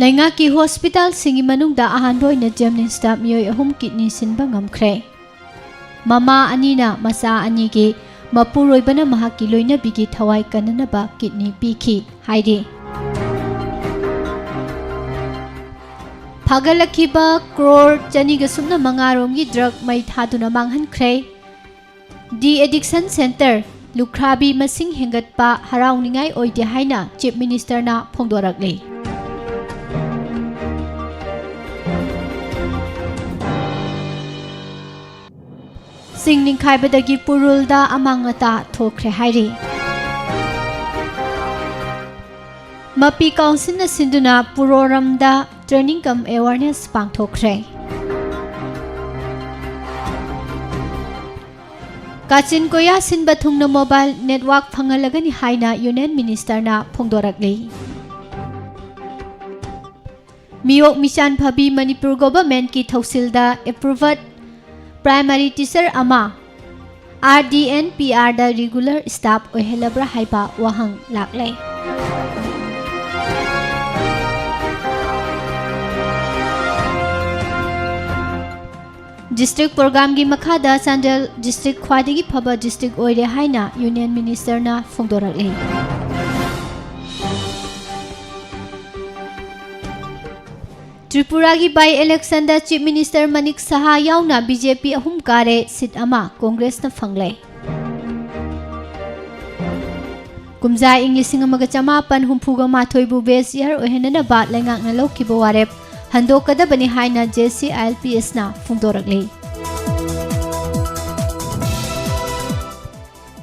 ꯂꯩꯉꯥꯛꯀꯤ ꯍꯣꯁꯄꯤꯇꯥꯜꯁꯤꯡꯒꯤ ꯃꯅꯨꯡꯗ ꯑꯍꯥꯟꯕ ꯑꯣꯏꯅ ꯖꯦꯝꯅꯤꯝꯁꯇ ꯃꯤꯑꯣꯏ ꯑꯍꯨꯝ ꯀꯤꯗꯅꯤ ꯁꯤꯟꯕ ꯉꯝꯈ꯭ꯔꯦ꯫ ꯃꯃꯥ ꯑꯅꯤꯅ ꯃꯆꯥ ꯑꯅꯤꯒꯤ ꯃꯄꯨꯔꯣꯏꯕꯅ ꯃꯍꯥꯛꯀꯤ ꯂꯣꯏꯅꯕꯤꯒꯤ ꯊꯋꯥꯏ ꯀꯟꯅꯅꯕ ꯀꯤꯗꯅꯤ ꯄꯤꯈꯤ ꯍꯥꯏꯔꯤ꯫ ꯐꯥꯒꯠꯂꯛꯈꯤꯕ ꯀ꯭ꯔꯣꯔ ꯆꯅꯤꯒ ꯁꯨꯞꯅ ꯃꯉꯥ ꯔꯣꯝꯒꯤ ꯗ꯭ꯔꯒ ꯃꯩ ꯊꯥꯗꯨꯅ ꯃꯥꯡꯍꯟꯈ꯭ꯔꯦ꯫ ꯗꯤ ꯑꯦꯗꯤꯛꯁꯟ ꯁꯦꯟꯇꯔ, ꯂꯨꯈ꯭ꯔꯥꯕꯤ ꯃꯁꯤꯡ ꯍꯦꯟꯒꯠꯄ ꯍꯔꯥꯎꯅꯤꯡꯉꯥꯏ ꯑꯣꯏꯗꯦ ꯍꯥꯏꯅ ꯆꯤꯐ ꯃꯤꯅꯤꯁꯇꯔꯅ ꯐꯣꯡꯗꯣꯔꯛꯂꯤ꯫ ꯆꯤꯡ ꯅꯤꯡꯈꯥꯏꯕꯗꯒꯤ ꯄꯨꯔꯨꯜꯗ ꯑꯃꯥꯡ ꯑꯇꯥ ꯊꯣꯛꯈ꯭ꯔꯦ ꯍꯥꯏꯔꯤ꯫ ꯃꯄꯤ ꯀꯥꯎꯟꯁꯤꯜꯅ ꯁꯤꯟꯗꯨꯅ ꯄꯨꯔꯣꯔꯝꯗ training cum awareness ꯄꯥꯡꯊꯣꯛꯈ꯭ꯔꯦ꯫ ꯀꯥꯆꯤꯟ ꯀꯣꯌꯥ ꯁꯤꯟꯕ ꯊꯨꯡꯅ mobile network ꯐꯪꯍꯜꯂꯒꯅꯤ ꯍꯥꯏꯅ ꯌꯨꯅꯤꯌꯟ ꯃꯤꯅꯤꯁꯇꯔꯅ ꯐꯣꯡꯗꯣꯔꯛꯂꯤ꯫ ꯃꯤꯑꯣꯛ ꯃꯤꯆꯥꯟ ꯐꯕꯤ ꯃꯅꯤꯄꯨꯔ ꯒꯣꯚꯔꯟꯃꯦꯟꯠꯀꯤ ꯊꯧꯁꯤꯜꯗ approved primary teacher ꯑꯃ ꯑꯥꯔ ꯗꯤ ꯑꯦꯟ ꯄꯤ ꯑꯥꯔꯗ regular staff ꯑꯣꯏꯍꯜꯂꯕ꯭ꯔꯥ ꯍꯥꯏꯕ ꯋꯥꯍꯪ ꯂꯥꯛꯂꯦ꯫ ꯗꯤꯁꯇ꯭ꯔꯤꯛ ꯄ꯭ꯔꯣꯒ꯭ꯔꯥꯝꯒꯤ ꯃꯈꯥꯗ ꯆꯥꯟꯗꯦꯜ ꯗꯤꯁꯇ꯭ꯔꯤꯛ ꯈ꯭ꯋꯥꯏꯗꯒꯤ ꯐꯕ ꯗꯤꯁꯇ꯭ꯔꯤꯛ ꯑꯣꯏꯔꯦ ꯍꯥꯏꯅ ꯌꯨꯅꯤꯌꯟ ꯃꯤꯅꯤꯁꯇꯔꯅ ꯐꯣꯡꯗꯣꯔꯛꯂꯤ꯫ ꯇ꯭ꯔꯤꯄꯨꯔꯥꯒꯤ by electionꯗ ꯆꯤꯐ ꯃꯤꯅꯤꯁꯇꯔ ꯃꯅꯤꯛ ꯁꯍꯥ ꯌꯥꯎꯅ ꯕꯤ ꯖꯦ ꯄꯤ ꯑꯍꯨꯝ ꯀꯥꯔꯦ, ꯁꯤꯠ ꯑꯃ ꯀꯣꯡꯒ꯭ꯔꯦꯁꯅ ꯐꯪꯂꯦ꯫ ꯀꯨꯝꯖꯥ ꯏꯪ ꯂꯤꯁꯤꯡ ꯑꯃꯒ ꯆꯃꯥꯄꯟ ꯍꯨꯝꯐꯨꯒ ꯃꯥꯊꯣꯏꯕꯨ best year ꯑꯣꯏꯍꯟꯅꯅꯕ ꯂꯩꯉꯥꯛꯅ ꯂꯧꯈꯤꯕ ꯋꯥꯔꯦꯞ ꯍꯟꯗꯣꯛꯀꯗꯕꯅꯤ ꯍꯥꯏꯅ J C I L P S ꯅ ꯐꯣꯡꯗꯣꯔꯛꯂꯤ꯫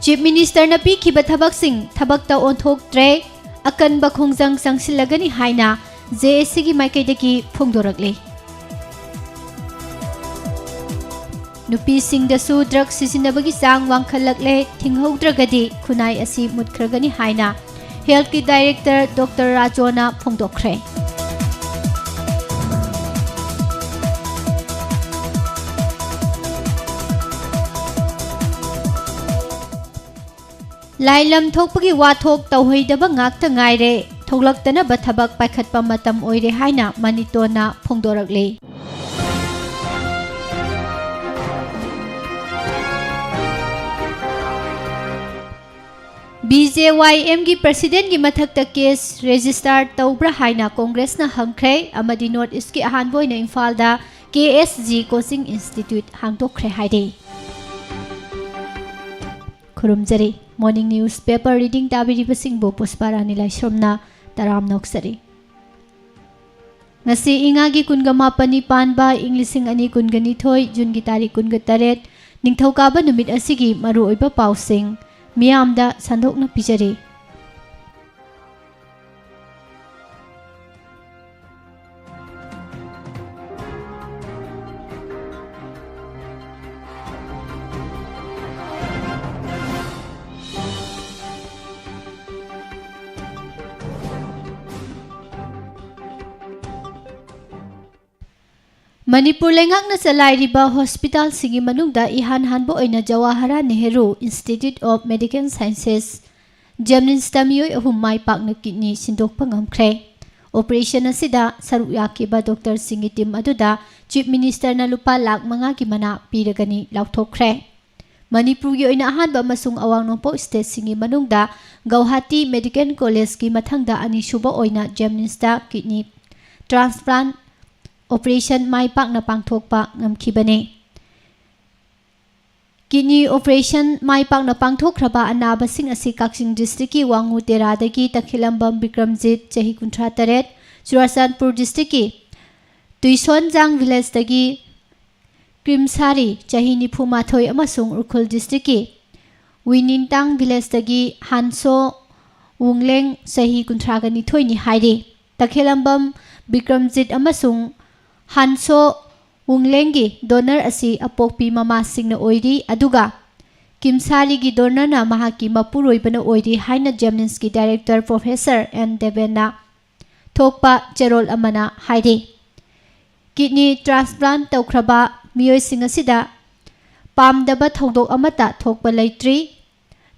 Chief Minister ꯅ ꯄꯤꯈꯤꯕ ꯊꯕꯛꯁꯤꯡ ꯊꯕꯛꯇ ꯑꯣꯟꯊꯣꯛꯇ꯭ꯔꯦ, ꯑꯀꯟꯕ ꯈꯣꯡꯖꯪ ꯆꯪꯁꯤꯜꯂꯒꯅꯤ ꯍꯥꯏꯅ J A C ꯒꯤ ꯃꯥꯏꯀꯩꯗꯒꯤ ꯐꯣꯡꯗꯣꯔꯛꯂꯤ꯫ ꯅꯨꯄꯤꯁꯤꯡꯗꯁꯨ drug ꯁꯤꯖꯤꯟꯅꯕꯒꯤ ꯆꯥꯡ ꯋꯥꯡꯈꯠꯂꯛꯂꯦ, ꯊꯤꯡꯍꯧꯗ꯭ꯔꯒꯗꯤ ꯈꯨꯟꯅꯥꯏ ꯑꯁꯤ ꯃꯨꯠꯈ꯭ꯔꯒꯅꯤ ꯍꯥꯏꯅ Health ꯀꯤ Director Doctor ꯔꯥꯖꯣꯅ ꯐꯣꯡꯗꯣꯛꯈ꯭ꯔꯦ꯫ ꯂꯥꯏꯂꯝ ꯊꯣꯛꯄꯒꯤ ꯋꯥꯊꯣꯛ ꯇꯧꯍꯩꯗꯕ ꯉꯥꯛꯇ ꯉꯥꯏꯔꯦ, ꯊꯣꯛꯂꯛꯇꯅꯕ ꯊꯕꯛ ꯄꯥꯏꯈꯠꯄ ꯃꯇꯝ ꯑꯣꯏꯔꯦ ꯍꯥꯏꯅ ꯃꯅꯤꯇꯣꯟꯅ ꯐꯣꯡꯗꯣꯔꯛꯂꯤ꯫ B J Y M ꯒꯤ President ꯀꯤ ꯃꯊꯛꯇ case register ꯇꯧꯕ꯭ꯔꯥ ꯍꯥꯏꯅ Congress ꯅ ꯍꯪꯈ꯭ꯔꯦ ꯑꯃꯗꯤ North East ꯀꯤ ꯑꯍꯥꯟꯕ ꯑꯣꯏꯅ ꯏꯝꯐꯥꯜꯗ K S G Coaching Institute ꯍꯥꯡꯗꯣꯛꯈ꯭ꯔꯦ ꯍꯥꯏꯔꯤ꯫ ꯈꯨꯔꯨꯝꯖꯔꯤ꯫ Morning News Paper Reading ꯇꯥꯕꯤꯔꯤꯕꯁꯤꯡꯕꯨ ꯄꯨꯁꯄꯥꯔꯥꯅꯤ ꯂꯥꯏꯁ꯭ꯔꯝꯅ ꯇꯔꯥꯝꯅ ꯑꯣꯛꯆꯔꯤ꯫ ꯉꯁꯤ ꯏꯉꯥꯒꯤ ꯀꯨꯟꯒ ꯃꯥꯄꯟꯅꯤ ꯄꯥꯟꯕ ꯏꯪ ꯂꯤꯁꯤꯡ ꯑꯅꯤ ꯀꯨꯟꯒ ꯅꯤꯊꯣꯏ, ꯖꯨꯟꯒꯤ ꯇꯥꯔꯤꯛ ꯀꯨꯟꯒ ꯇꯔꯦꯠ, ꯅꯤꯡꯊꯧꯀꯥꯕ ꯅꯨꯃꯤꯠ ꯑꯁꯤꯒꯤ ꯃꯔꯨꯑꯣꯏꯕ ꯄꯥꯎꯁꯤꯡ ꯃꯤꯌꯥꯝꯗ ꯁꯟꯗꯣꯛꯅ ꯄꯤꯖꯔꯤ꯫ ꯃꯅꯤꯄꯨꯔ ꯂꯩꯉꯥꯛꯅ ꯆꯂꯥꯏꯔꯤꯕ ꯍꯣꯁꯄꯤꯇꯥꯜꯁꯤꯡꯒꯤ ꯃꯅꯨꯡꯗ ꯏꯍꯥꯟ ꯍꯥꯟꯕ ꯑꯣꯏꯅ Jawaharlal Nehru Institute of Medical Sciences, JNIMS ꯇ ꯃꯤꯑꯣꯏ ꯑꯍꯨꯝ ꯃꯥꯏ ꯄꯥꯛꯅ kidney ꯁꯤꯟꯗꯣꯛꯄ ꯉꯝꯈ꯭ꯔꯦ꯫ Operation ꯑꯁꯤꯗ ꯁꯔꯨꯛ ꯌꯥꯈꯤꯕ doctor ꯁꯤꯡꯒꯤ team ꯑꯗꯨꯗ Chief Minister ꯅ ꯂꯨꯄꯥ ꯂꯥꯈ ꯃꯉꯥꯒꯤ ꯃꯅꯥ ꯄꯤꯔꯒꯅꯤ ꯂꯥꯎꯊꯣꯛꯈ꯭ꯔꯦ꯫ ꯃꯅꯤꯄꯨꯔꯒꯤ ꯑꯣꯏꯅ ꯑꯍꯥꯟꯕ ꯑꯃꯁꯨꯡ ꯑꯋꯥꯡ ꯅꯣꯡꯄꯣꯛ state ꯁꯤꯡꯒꯤ ꯃꯅꯨꯡꯗ ꯒꯧꯍꯥꯇꯤ Medical College ꯀꯤ ꯃꯊꯪꯗ ꯑꯅꯤꯁꯨꯕ ꯑꯣꯏꯅ JNIMS ꯇ kidney transplant operation ꯃꯥꯏ ꯄꯥꯛꯅ ꯄꯥꯡꯊꯣꯛꯄ ꯉꯝꯈꯤꯕꯅꯤ꯫ Kidney operation ꯃꯥꯏ ꯄꯥꯛꯅ ꯄꯥꯡꯊꯣꯛꯈ꯭ꯔꯕ ꯑꯅꯥꯕꯁꯤꯡ ꯑꯁꯤ ꯀꯛꯆꯤꯡ districtꯀꯤ ꯋꯥꯉꯨ ꯇꯦꯔꯥꯗꯒꯤ ꯇꯈꯦꯂꯝꯕꯝ ꯕꯤꯀ꯭ꯔꯝꯖꯤꯠ, ꯆꯍꯤ ꯀꯨꯟꯊ꯭ꯔꯥ ꯇꯔꯦꯠ, ꯆꯨꯔꯥꯆꯥꯟꯄꯨꯔ districtꯀꯤ ꯇꯨꯏꯁꯣꯟꯖꯥꯡ villageꯇꯒꯤ ꯀ꯭ꯔꯤꯝꯁꯥꯔꯤ, ꯆꯍꯤ ꯅꯤꯐꯨ ꯃꯥꯊꯣꯏ, ꯑꯃꯁꯨꯡ ꯎꯈ꯭ꯔꯨꯜ districtꯀꯤ ꯋꯤꯅꯤꯟꯇꯥꯡ villageꯇꯒꯤ ꯍꯥꯟꯁꯣ ꯋꯨꯡꯂꯦꯡ, ꯆꯍꯤ ꯀꯨꯟꯊ꯭ꯔꯥꯒ ꯅꯤꯊꯣꯏꯅꯤ ꯍꯥꯏꯔꯤ꯫ ꯇꯈꯦꯂꯝꯕꯝ ꯕꯤꯀ꯭ꯔꯝꯖꯤꯠ ꯑꯃꯁꯨꯡ ꯍꯥꯟꯁꯣ ꯋꯨꯡꯂꯦꯡꯒꯤ donor ꯑꯁꯤ ꯑꯄꯣꯛꯄꯤ ꯃꯃꯥꯁꯤꯡꯅ ꯑꯣꯏꯔꯤ, ꯑꯗꯨꯒ ꯀꯤꯝꯁꯥꯔꯤꯒꯤ donorꯅ ꯃꯍꯥꯛꯀꯤ ꯃꯄꯨꯔꯣꯏꯕꯅ ꯑꯣꯏꯔꯤ ꯍꯥꯏꯅ JNIMSꯀꯤ director Professor ꯑꯦꯟ ꯗꯦꯕꯦꯟꯅ ꯊꯣꯛꯄ ꯆꯦꯔꯣꯜ ꯑꯃꯅ ꯍꯥꯏꯔꯤ꯫ Kidney transplant ꯇꯧꯈ꯭ꯔꯕ ꯃꯤꯑꯣꯏꯁꯤꯡ ꯑꯁꯤꯗ ꯄꯥꯝꯗꯕ ꯊꯧꯗꯣꯛ ꯑꯃꯠꯇ ꯊꯣꯛꯄ ꯂꯩꯇ꯭ꯔꯤ꯫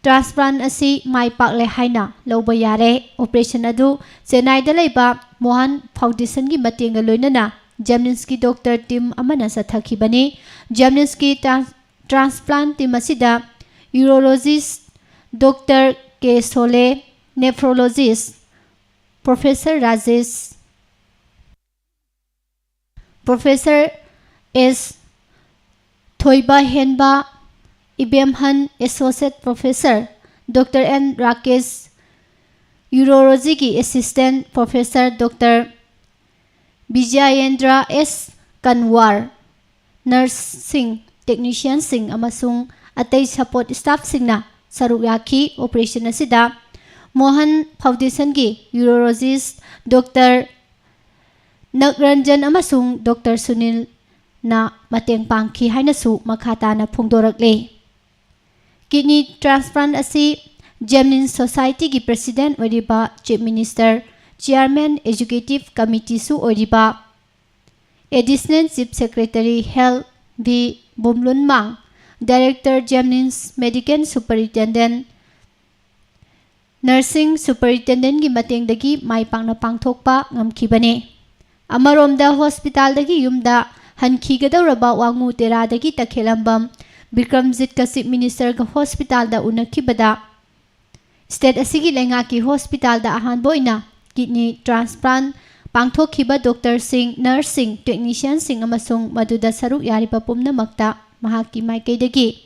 Transplant ꯑꯁꯤ ꯃꯥꯏ ꯄꯥꯛꯂꯦ ꯍꯥꯏꯅ ꯂꯧꯕ ꯌꯥꯔꯦ꯫ Operation ꯑꯗꯨ ꯆꯦꯟꯅꯥꯏꯗ ꯂꯩꯕ ꯃꯣꯍꯟ Foundationꯒꯤ ꯃꯇꯦꯡꯒ ꯂꯣꯏꯅꯅ JNIMSꯀꯤ doctor team ꯑꯃꯅ ꯆꯠꯊꯈꯤꯕꯅꯤ꯫ JNIMSꯀꯤ trans-, transplant team ꯑꯁꯤꯗ urologist Doctor ꯀꯦ ꯁꯣꯂꯦ, nephrologist Professor Rajesh, Professor S Thoiba ꯍꯦꯟꯕ, Ibemhan Associate Professor Doctor N Rakesh, urologyꯒꯤ Assistant Professor Doctor Bijayendra S Kanwar, nurseꯁꯤꯡ, technicianꯁꯤꯡ ꯑꯃꯁꯨꯡ ꯑꯇꯩ support staffꯁꯤꯡꯅ ꯁꯔꯨꯛ ꯌꯥꯈꯤ꯫ Operation ꯑꯁꯤꯗ ꯃꯣꯍꯟ Foundationꯒꯤ urologist Doctor ꯅꯒꯔꯟꯖꯟ ꯑꯃꯁꯨꯡ Doctor ꯁꯨꯅꯤꯜꯅ ꯃꯇꯦꯡ ꯄꯥꯡꯈꯤ ꯍꯥꯏꯅꯁꯨ ꯃꯈꯥ ꯇꯥꯅ ꯐꯣꯡꯗꯣꯔꯛꯂꯤ꯫ Kidney transplant ꯑꯁꯤ JNIMS Societyꯒꯤ President ꯑꯣꯏꯔꯤꯕ, Chief Minister, Chairman, Executive Committeeꯁꯨ ꯑꯣꯏꯔꯤꯕ Additional Chief Secretary Health V Vumlunmang, Director JNIMS, Medical Superintendent, Nursing Superintendentꯀꯤ ꯃꯇꯦꯡꯗꯒꯤ ꯃꯥꯏ ꯄꯥꯛꯅ ꯄꯥꯡꯊꯣꯛꯄ ꯉꯝꯈꯤꯕꯅꯤ꯫ ꯑꯃꯔꯣꯝꯗ, hospitalꯗꯒꯤ ꯌꯨꯝꯗ ꯍꯟꯈꯤꯒꯗꯧꯔꯕ ꯋꯥꯉꯨ ꯇꯦꯔꯥꯗꯒꯤ ꯇꯈꯦꯂꯝꯕꯝ ꯕꯤꯀ꯭ꯔꯝꯖꯤꯠꯀ Chief Ministerꯒ hospitalꯗ ꯎꯅꯈꯤꯕꯗ, state ꯑꯁꯤꯒꯤ ꯂꯩꯉꯥꯛꯀꯤ hospitalꯗ ꯑꯍꯥꯟꯕ ꯑꯣꯏꯅ kidney transplant ꯄꯥꯡꯊꯣꯛꯈꯤꯕ doctorꯁꯤꯡ, nurseꯁꯤꯡ, technicianꯁꯤꯡ ꯑꯃꯁꯨꯡ ꯃꯗꯨꯗ ꯁꯔꯨꯛ ꯌꯥꯔꯤꯕ ꯄꯨꯝꯅꯃꯛꯇ ꯃꯍꯥꯛꯀꯤ ꯃꯥꯏꯀꯩꯗꯒꯤ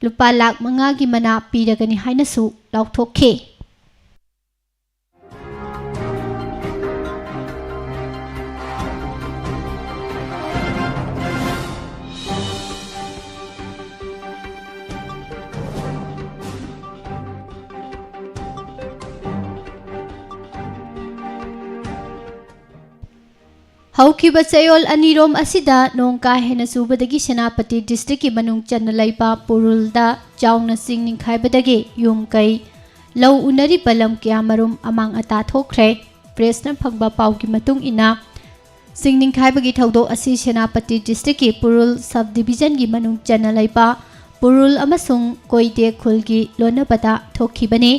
ꯂꯨꯄꯥ ꯂꯥꯈ ꯃꯉꯥꯒꯤ ꯃꯅꯥ ꯄꯤꯔꯒꯅꯤ ꯍꯥꯏꯅꯁꯨ ꯂꯥꯎꯊꯣꯛꯈꯤ꯫ ꯍꯧꯈꯤꯕ ꯆꯌꯣꯜ ꯑꯅꯤꯔꯣꯝ ꯑꯁꯤꯗ ꯅꯣꯡ ꯀꯥ ꯍꯦꯟꯅ ꯆꯨꯕꯗꯒꯤ ꯁꯦꯅꯥꯄꯇꯤ ꯗꯤꯁꯇ꯭ꯔꯤꯛꯀꯤ ꯃꯅꯨꯡ ꯆꯟꯅ ꯂꯩꯕ ꯄꯨꯔꯨꯜꯗ ꯆꯥꯎꯅ ꯆꯤꯡ ꯅꯤꯡꯈꯥꯏꯕꯗꯒꯤ ꯌꯨꯝ ꯀꯩ, ꯂꯧ ꯎꯅꯔꯤꯕ ꯂꯝ ꯀꯌꯥꯃꯔꯨꯝ ꯑꯃꯥꯡ ꯑꯇꯥ ꯊꯣꯛꯈ꯭ꯔꯦ꯫ ꯄ꯭ꯔꯦꯁꯅ ꯐꯪꯕ ꯄꯥꯎꯒꯤ ꯃꯇꯨꯡ ꯏꯟꯅ, ꯆꯤꯡ ꯅꯤꯡꯈꯥꯏꯕꯒꯤ ꯊꯧꯗꯣꯛ ꯑꯁꯤ ꯁꯦꯅꯥꯄꯇꯤ ꯗꯤꯁꯇ꯭ꯔꯤꯛꯀꯤ ꯄꯨꯔꯨꯜ ꯁꯕ ꯗꯤꯕꯤꯖꯟꯒꯤ ꯃꯅꯨꯡ ꯆꯟꯅ ꯂꯩꯕ ꯄꯨꯔꯨꯜ ꯑꯃꯁꯨꯡ ꯀꯣꯏꯗꯦ ꯈꯨꯜꯒꯤ ꯂꯣꯟꯅꯕꯗ ꯊꯣꯛꯈꯤꯕꯅꯤ꯫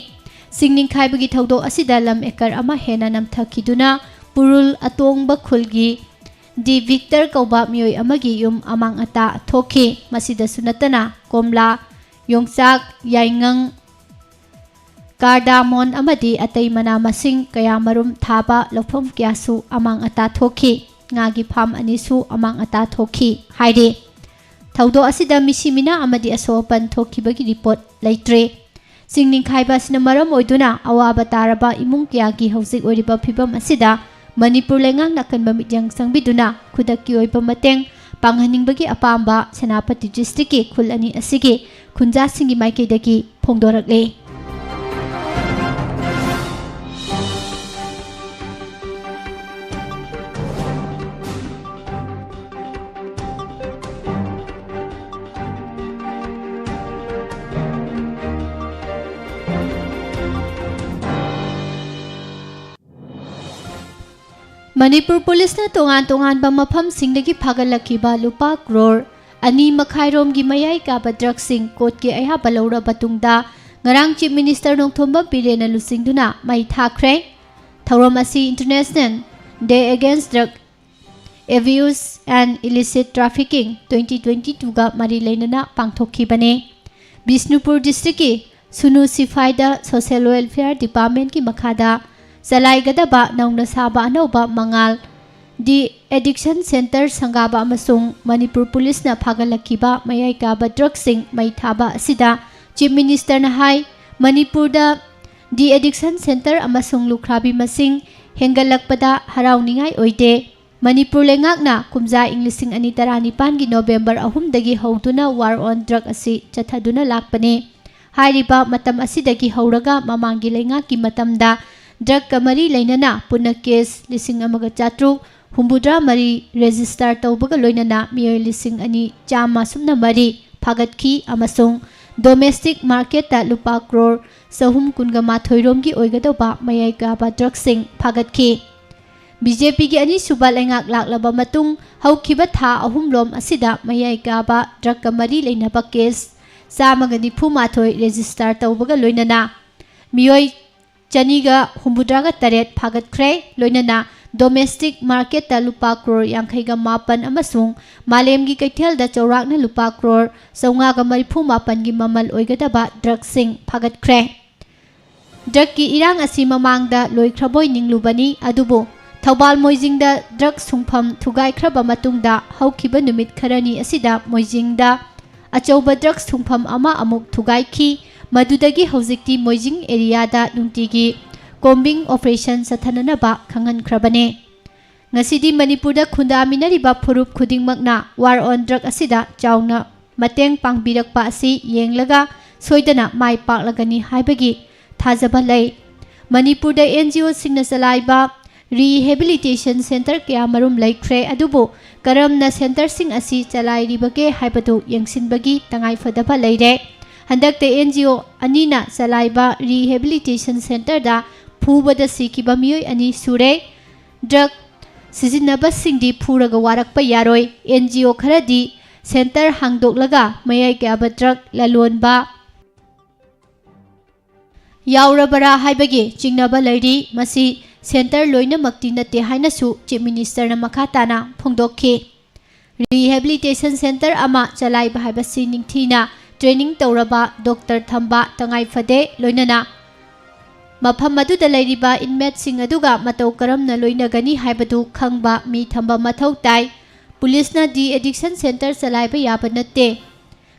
ꯆꯤꯡ ꯅꯤꯡꯈꯥꯏꯕꯒꯤ ꯊꯧꯗꯣꯛ ꯑꯁꯤꯗ ꯂꯝ ꯑꯦꯀꯔ ꯑꯃ ꯍꯦꯟꯅ ꯅꯝꯊꯈꯤꯗꯨꯅ ꯄꯨꯔꯨꯜ ꯑꯇꯣꯡꯕ ꯈꯨꯜꯒꯤ ꯗꯤ ꯚꯤꯛꯇꯔ ꯀꯧꯕ ꯃꯤꯑꯣꯏ ꯑꯃꯒꯤ ꯌꯨꯝ ꯑꯃꯥꯡ ꯑꯇꯥ ꯊꯣꯛꯈꯤ꯫ ꯃꯁꯤꯗꯁꯨ ꯅꯠꯇꯅ ꯀꯣꯝꯂꯥ, ꯌꯣꯡꯆꯥꯛ, ꯌꯥꯏꯉꯪ, ꯀꯥꯔꯗꯥꯃꯣꯟ ꯑꯃꯗꯤ ꯑꯇꯩ ꯃꯅꯥ ꯃꯁꯤꯡ ꯀꯌꯥꯃꯔꯨꯝ ꯊꯥꯕ ꯂꯧꯐꯝ ꯀꯌꯥꯁꯨ ꯑꯃꯥꯡ ꯑꯇꯥ ꯊꯣꯛꯈꯤ꯫ ꯉꯥꯒꯤ ꯐꯥꯝ ꯑꯅꯤꯁꯨ ꯑꯃꯥꯡ ꯑꯇꯥ ꯊꯣꯛꯈꯤ ꯍꯥꯏꯔꯤ꯫ ꯊꯧꯗꯣꯛ ꯑꯁꯤꯗ ꯃꯤꯁꯤ ꯃꯤꯅꯥ ꯑꯃꯗꯤ ꯑꯁꯣꯛ ꯑꯄꯟ ꯊꯣꯛꯈꯤꯕꯒꯤ ꯔꯤꯄꯣꯔꯠ ꯂꯩꯇ꯭ꯔꯤ꯫ ꯆꯤꯡ ꯅꯤꯡꯈꯥꯏꯕ ꯑꯁꯤꯅ ꯃꯔꯝ ꯑꯣꯏꯗꯨꯅ ꯑꯋꯥꯕ ꯇꯥꯔꯕ ꯏꯃꯨꯡ ꯀꯌꯥꯒꯤ ꯍꯧꯖꯤꯛ ꯑꯣꯏꯔꯤꯕ ꯐꯤꯕꯝ ꯑꯁꯤꯗ ꯃꯅꯤꯄꯨꯔ ꯂꯩꯉꯥꯛꯅ ꯑꯀꯟꯕ ꯃꯤꯠꯌꯦꯡ ꯆꯪꯕꯤꯗꯨꯅ ꯈꯨꯗꯛꯀꯤ ꯑꯣꯏꯕ ꯃꯇꯦꯡ ꯄꯥꯡꯍꯟꯅꯤꯡꯕꯒꯤ ꯑꯄꯥꯝꯕ ꯁꯦꯅꯥꯄꯇꯤ ꯗꯤꯁꯇ꯭ꯔꯤꯛꯀꯤ ꯈꯨꯜ ꯑꯅꯤ ꯑꯁꯤꯒꯤ ꯈꯨꯟꯖꯥꯁꯤꯡꯒꯤ ꯃꯥꯏꯀꯩꯗꯒꯤ ꯐꯣꯡꯗꯣꯔꯛꯂꯤ꯫ ꯃꯅꯤꯄꯨꯔ ꯄꯨꯂꯤꯁꯅ ꯇꯣꯉꯥꯟ ꯇꯣꯉꯥꯟꯕ ꯃꯐꯝꯁꯤꯡꯗꯒꯤ ꯐꯥꯒꯠꯂꯛꯈꯤꯕ ꯂꯨꯄꯥ ꯀ꯭ꯔꯣꯔ ꯑꯅꯤ ꯃꯈꯥꯏꯔꯣꯝꯒꯤ ꯃꯌꯥꯏ ꯀꯥꯕ ꯗ꯭ꯔꯒꯁꯤꯡ ꯀꯣꯔꯠꯀꯤ ꯑꯌꯥꯕ ꯂꯧꯔꯕ ꯇꯨꯡꯗ ꯉꯔꯥꯡ ꯆꯤꯐ ꯃꯤꯅꯤꯁꯇꯔ ꯅꯣꯡꯊꯣꯝꯕꯝ ꯕꯤꯔꯦꯟꯅ ꯂꯨꯆꯤꯡꯗꯨꯅ ꯃꯩ ꯊꯥꯈ꯭ꯔꯦ꯫ ꯊꯧꯔꯝ ꯑꯁꯤ International Day Against Drug Abuse and Illicit Trafficking twenty twenty-two ꯒ ꯃꯔꯤ ꯂꯩꯅꯅ ꯄꯥꯡꯊꯣꯛꯈꯤꯕꯅꯤ꯫ ꯕꯤꯁꯅꯨꯄꯨꯔ ꯗꯤꯁꯇ꯭ꯔꯤꯛꯀꯤ ꯁꯨꯅꯨ ꯁꯤꯐꯥꯏꯗ ꯁꯣꯁꯤꯌꯦꯜ ꯋꯦꯜꯐꯤꯌꯔ ꯗꯤꯄꯥꯔꯠꯃꯦꯟꯠꯀꯤ ꯃꯈꯥꯗ ꯆꯂꯥꯏꯒꯗꯕ ꯅꯧꯅ ꯁꯥꯕ ꯑꯅꯧꯕ ꯃꯉꯥꯜ ꯗꯤ ꯑꯦꯗꯤꯛꯁꯟ ꯁꯦꯟꯇꯔ ꯁꯪꯒꯥꯕ ꯑꯃꯁꯨꯡ ꯃꯅꯤꯄꯨꯔ ꯄꯨꯂꯤꯁꯅ ꯐꯥꯒꯠꯂꯛꯈꯤꯕ ꯃꯌꯥꯏ ꯀꯥꯕ ꯗ꯭ꯔꯒꯁꯤꯡ ꯃꯩ ꯊꯥꯕ ꯑꯁꯤꯗ ꯆꯤꯐ ꯃꯤꯅꯤꯁꯇꯔꯅ ꯍꯥꯏ, ꯃꯅꯤꯄꯨꯔꯗ ꯗꯤ ꯑꯦꯗꯤꯛꯁꯟ ꯁꯦꯟꯇꯔ ꯑꯃꯁꯨꯡ ꯂꯨꯈ꯭ꯔꯥꯕꯤ ꯃꯁꯤꯡ ꯍꯦꯟꯒꯠꯂꯛꯄꯗ ꯍꯔꯥꯎꯅꯤꯡꯉꯥꯏ ꯑꯣꯏꯗꯦ꯫ ꯃꯅꯤꯄꯨꯔ ꯂꯩꯉꯥꯛꯅ ꯀꯨꯝꯖꯥ ꯏꯪ ꯂꯤꯁꯤꯡ ꯑꯅꯤ ꯇꯔꯥꯅꯤꯄꯥꯟꯒꯤ ꯅꯣꯕꯦꯝꯕꯔ ꯑꯍꯨꯝꯗꯒꯤ ꯍꯧꯗꯨꯅ War on Drug ꯑꯁꯤ ꯆꯠꯊꯗꯨꯅ ꯂꯥꯛꯄꯅꯤ꯫ ꯍꯥꯏꯔꯤꯕ ꯃꯇꯝ ꯑꯁꯤꯗꯒꯤ ꯍꯧꯔꯒ ꯃꯃꯥꯡꯒꯤ ꯂꯩꯉꯥꯛꯀꯤ ꯃꯇꯝꯗ ꯗ꯭ꯔꯒꯀ ꯃꯔꯤ ꯂꯩꯅꯅ ꯄꯨꯟꯅ ꯀꯦꯁ ꯂꯤꯁꯤꯡ ꯑꯃꯒ ꯆꯥꯇ꯭ꯔꯨꯛ ꯍꯨꯝꯐꯨꯇꯔꯥ ꯃꯔꯤ ꯔꯦꯖꯤꯁꯇꯥꯔ ꯇꯧꯕꯒ ꯂꯣꯏꯅꯅ ꯃꯤꯑꯣꯏ ꯂꯤꯁꯤꯡ ꯑꯅꯤ ꯆꯥꯝꯃ ꯁꯨꯞꯅ ꯃꯔꯤ ꯐꯥꯒꯠꯈꯤ ꯑꯃꯁꯨꯡ ꯗꯣꯃꯦꯁꯇꯤꯛ ꯃꯥꯔꯀꯦꯠꯇ ꯂꯨꯄꯥ ꯀ꯭ꯔꯣꯔ ꯆꯍꯨꯝ ꯀꯨꯟꯒ ꯃꯥꯊꯣꯏ ꯔꯣꯝꯒꯤ ꯑꯣꯏꯒꯗꯧꯕ ꯃꯌꯥꯏ ꯀꯥꯕ ꯗ꯭ꯔꯒꯁꯤꯡ ꯐꯥꯒꯠꯈꯤ꯫ ꯕꯤ ꯖꯦ ꯄꯤꯒꯤ ꯑꯅꯤꯁꯨꯕ ꯂꯩꯉꯥꯛ ꯂꯥꯛꯂꯕ ꯃꯇꯨꯡ ꯍꯧꯈꯤꯕ ꯊꯥ ꯑꯍꯨꯝꯂꯣꯝ ꯑꯁꯤꯗ ꯃꯌꯥꯏ ꯀꯥꯕ ꯗ꯭ꯔꯒꯀ ꯃꯔꯤ ꯂꯩꯅꯕ ꯀꯦꯁ ꯆꯥꯝꯃꯒ ꯅꯤꯐꯨ ꯃꯥꯊꯣꯏ ꯔꯦꯖꯤꯁꯇꯥꯔ ꯇꯧꯕꯒ ꯂꯣꯏꯅꯅ ꯃꯤꯑꯣꯏ ꯆꯅꯤꯒ ꯍꯨꯝꯐꯨꯇꯔꯥꯒ ꯇꯔꯦꯠ ꯐꯥꯒꯠꯈ꯭ꯔꯦ, ꯂꯣꯏꯅꯅ ꯗꯣꯃꯦꯁꯇꯤꯛ ꯃꯥꯔꯀꯦꯠꯇ ꯂꯨꯄꯥ ꯀ꯭ꯔꯣꯔ ꯌꯥꯡꯈꯩꯒ ꯃꯥꯄꯟ ꯑꯃꯁꯨꯡ ꯃꯥꯂꯦꯝꯒꯤ ꯀꯩꯊꯦꯜꯗ ꯆꯥꯎꯔꯥꯛꯅ ꯂꯨꯄꯥ ꯀ꯭ꯔꯣꯔ ꯆꯥꯝꯃꯉꯥꯒ ꯃꯔꯤꯐꯨ ꯃꯥꯄꯟꯒꯤ ꯃꯃꯜ ꯑꯣꯏꯒꯗꯕ ꯗ꯭ꯔꯒꯁꯤꯡ ꯐꯥꯒꯠꯈ꯭ꯔꯦ꯫ ꯗ꯭ꯔꯒꯀꯤ ꯏꯔꯥꯡ ꯑꯁꯤ ꯃꯃꯥꯡꯗ ꯂꯣꯏꯈ꯭ꯔꯕꯣꯏ ꯅꯤꯡꯂꯨꯕꯅꯤ, ꯑꯗꯨꯕꯨ ꯊꯧꯕꯥꯜ ꯃꯣꯏꯖꯤꯡꯗ ꯗ꯭ꯔꯒ ꯁꯨꯡꯐꯝ ꯊꯨꯒꯥꯏꯈ꯭ꯔꯕ ꯃꯇꯨꯡꯗ ꯍꯧꯈꯤꯕ ꯅꯨꯃꯤꯠ ꯈꯔꯅꯤ ꯑꯁꯤꯗ ꯃꯣꯏꯖꯤꯡꯗ ꯑꯆꯧꯕ ꯗ꯭ꯔꯒ ꯁꯨꯡꯐꯝ ꯑꯃ ꯑꯃꯨꯛ ꯊꯨꯒꯥꯏꯈꯤ꯫ ꯃꯗꯨꯗꯒꯤ ꯍꯧꯖꯤꯛꯇꯤ ꯃꯣꯏꯖꯤꯡ ꯑꯦꯔꯤꯌꯥꯗ ꯅꯨꯡꯇꯤꯒꯤ ꯀꯣꯝꯕꯤꯡ ꯑꯣꯄꯔꯦꯁꯟ ꯆꯠꯊꯅꯅꯕ ꯈꯪꯍꯟꯈ꯭ꯔꯕꯅꯤ꯫ ꯉꯁꯤꯗꯤ ꯃꯅꯤꯄꯨꯔꯗ ꯈꯨꯟꯗꯥꯃꯤꯟꯅꯔꯤꯕ ꯐꯨꯔꯨꯞ ꯈꯨꯗꯤꯡꯃꯛꯅ War on Drug ꯑꯁꯤꯗ ꯆꯥꯎꯅ ꯃꯇꯦꯡ ꯄꯥꯡꯕꯤꯔꯛꯄ ꯑꯁꯤ ꯌꯦꯡꯂꯒ ꯁꯣꯏꯗꯅ ꯃꯥꯏ ꯄꯥꯛꯂꯒꯅꯤ ꯍꯥꯏꯕꯒꯤ ꯊꯥꯖꯕ ꯂꯩ꯫ ꯃꯅꯤꯄꯨꯔꯗ ꯑꯦꯟ ꯖꯤ ꯑꯣꯁꯤꯡꯅ ꯆꯂꯥꯏꯕ ꯔꯤꯍꯦꯕꯤꯂꯤꯇꯦꯁꯟ ꯁꯦꯟꯇꯔ ꯀꯌꯥ ꯃꯔꯨꯝ ꯂꯩꯈ꯭ꯔꯦ, ꯑꯗꯨꯕꯨ ꯀꯔꯝꯅ ꯁꯦꯟꯇꯔꯁꯤꯡ ꯑꯁꯤ ꯆꯂꯥꯏꯔꯤꯕꯒꯦ ꯍꯥꯏꯕꯗꯨ ꯌꯦꯡꯁꯤꯟꯕꯒꯤ ꯇꯉꯥꯏꯐꯗꯕ ꯂꯩꯔꯦ꯫ ꯍꯟꯗꯛꯇ ꯑꯦꯟ ꯖꯤ ꯑꯣ ꯑꯅꯤꯅ ꯆꯂꯥꯏꯕ ꯔꯤꯍꯦꯕꯤꯂꯤꯇꯦꯁꯟ ꯁꯦꯟꯇꯔꯗ ꯐꯨꯕꯗ ꯁꯤꯈꯤꯕ ꯃꯤꯑꯣꯏ ꯑꯅꯤ ꯁꯨꯔꯦ꯫ ꯗ꯭ꯔꯒ ꯁꯤꯖꯤꯟꯅꯕꯁꯤꯡꯗꯤ ꯐꯨꯔꯒ ꯋꯥꯔꯛꯄ ꯌꯥꯔꯣꯏ꯫ ꯑꯦꯟ ꯖꯤ ꯑꯣ ꯈꯔꯗꯤ ꯁꯦꯟꯇꯔ ꯍꯥꯡꯗꯣꯛꯂꯒ ꯃꯌꯥꯏ ꯀꯥꯕ ꯗ꯭ꯔꯒ ꯂꯂꯣꯟꯕ ꯌꯥꯎꯔꯕꯔꯥ ꯍꯥꯏꯕꯒꯤ ꯆꯤꯡꯅꯕ ꯂꯩꯔꯤ꯫ ꯃꯁꯤ ꯁꯦꯟꯇꯔ ꯂꯣꯏꯅꯃꯛꯇꯤ ꯅꯠꯇꯦ ꯍꯥꯏꯅꯁꯨ ꯆꯤꯐ ꯃꯤꯅꯤꯁꯇꯔꯅ ꯃꯈꯥ ꯇꯥꯅ ꯐꯣꯡꯗꯣꯛꯈꯤ꯫ ꯔꯤꯍꯦꯕꯤꯂꯤꯇꯦꯁꯟ ꯁꯦꯟꯇꯔ ꯑꯃ ꯆꯂꯥꯏꯕ ꯍꯥꯏꯕꯁꯤ ꯅꯤꯡꯊꯤꯅ ꯇ꯭ꯔꯦꯅꯤꯡ ꯇꯧꯔꯕ ꯗꯣꯛꯇꯔ ꯊꯝꯕ ꯇꯉꯥꯏ ꯐꯗꯦ, ꯂꯣꯏꯅꯅ ꯃꯐꯝ ꯑꯗꯨꯗ ꯂꯩꯔꯤꯕ inmateꯁꯤꯡ ꯑꯗꯨꯒ ꯃꯇꯧ ꯀꯔꯝꯅ ꯂꯣꯏꯅꯒꯅꯤ ꯍꯥꯏꯕꯗꯨ ꯈꯪꯕ ꯃꯤ ꯊꯝꯕ ꯃꯊꯧ ꯇꯥꯏ꯫ ꯄꯨꯂꯤꯁꯅ de-addiction centre ꯆꯂꯥꯏꯕ ꯌꯥꯕ ꯅꯠꯇꯦ꯫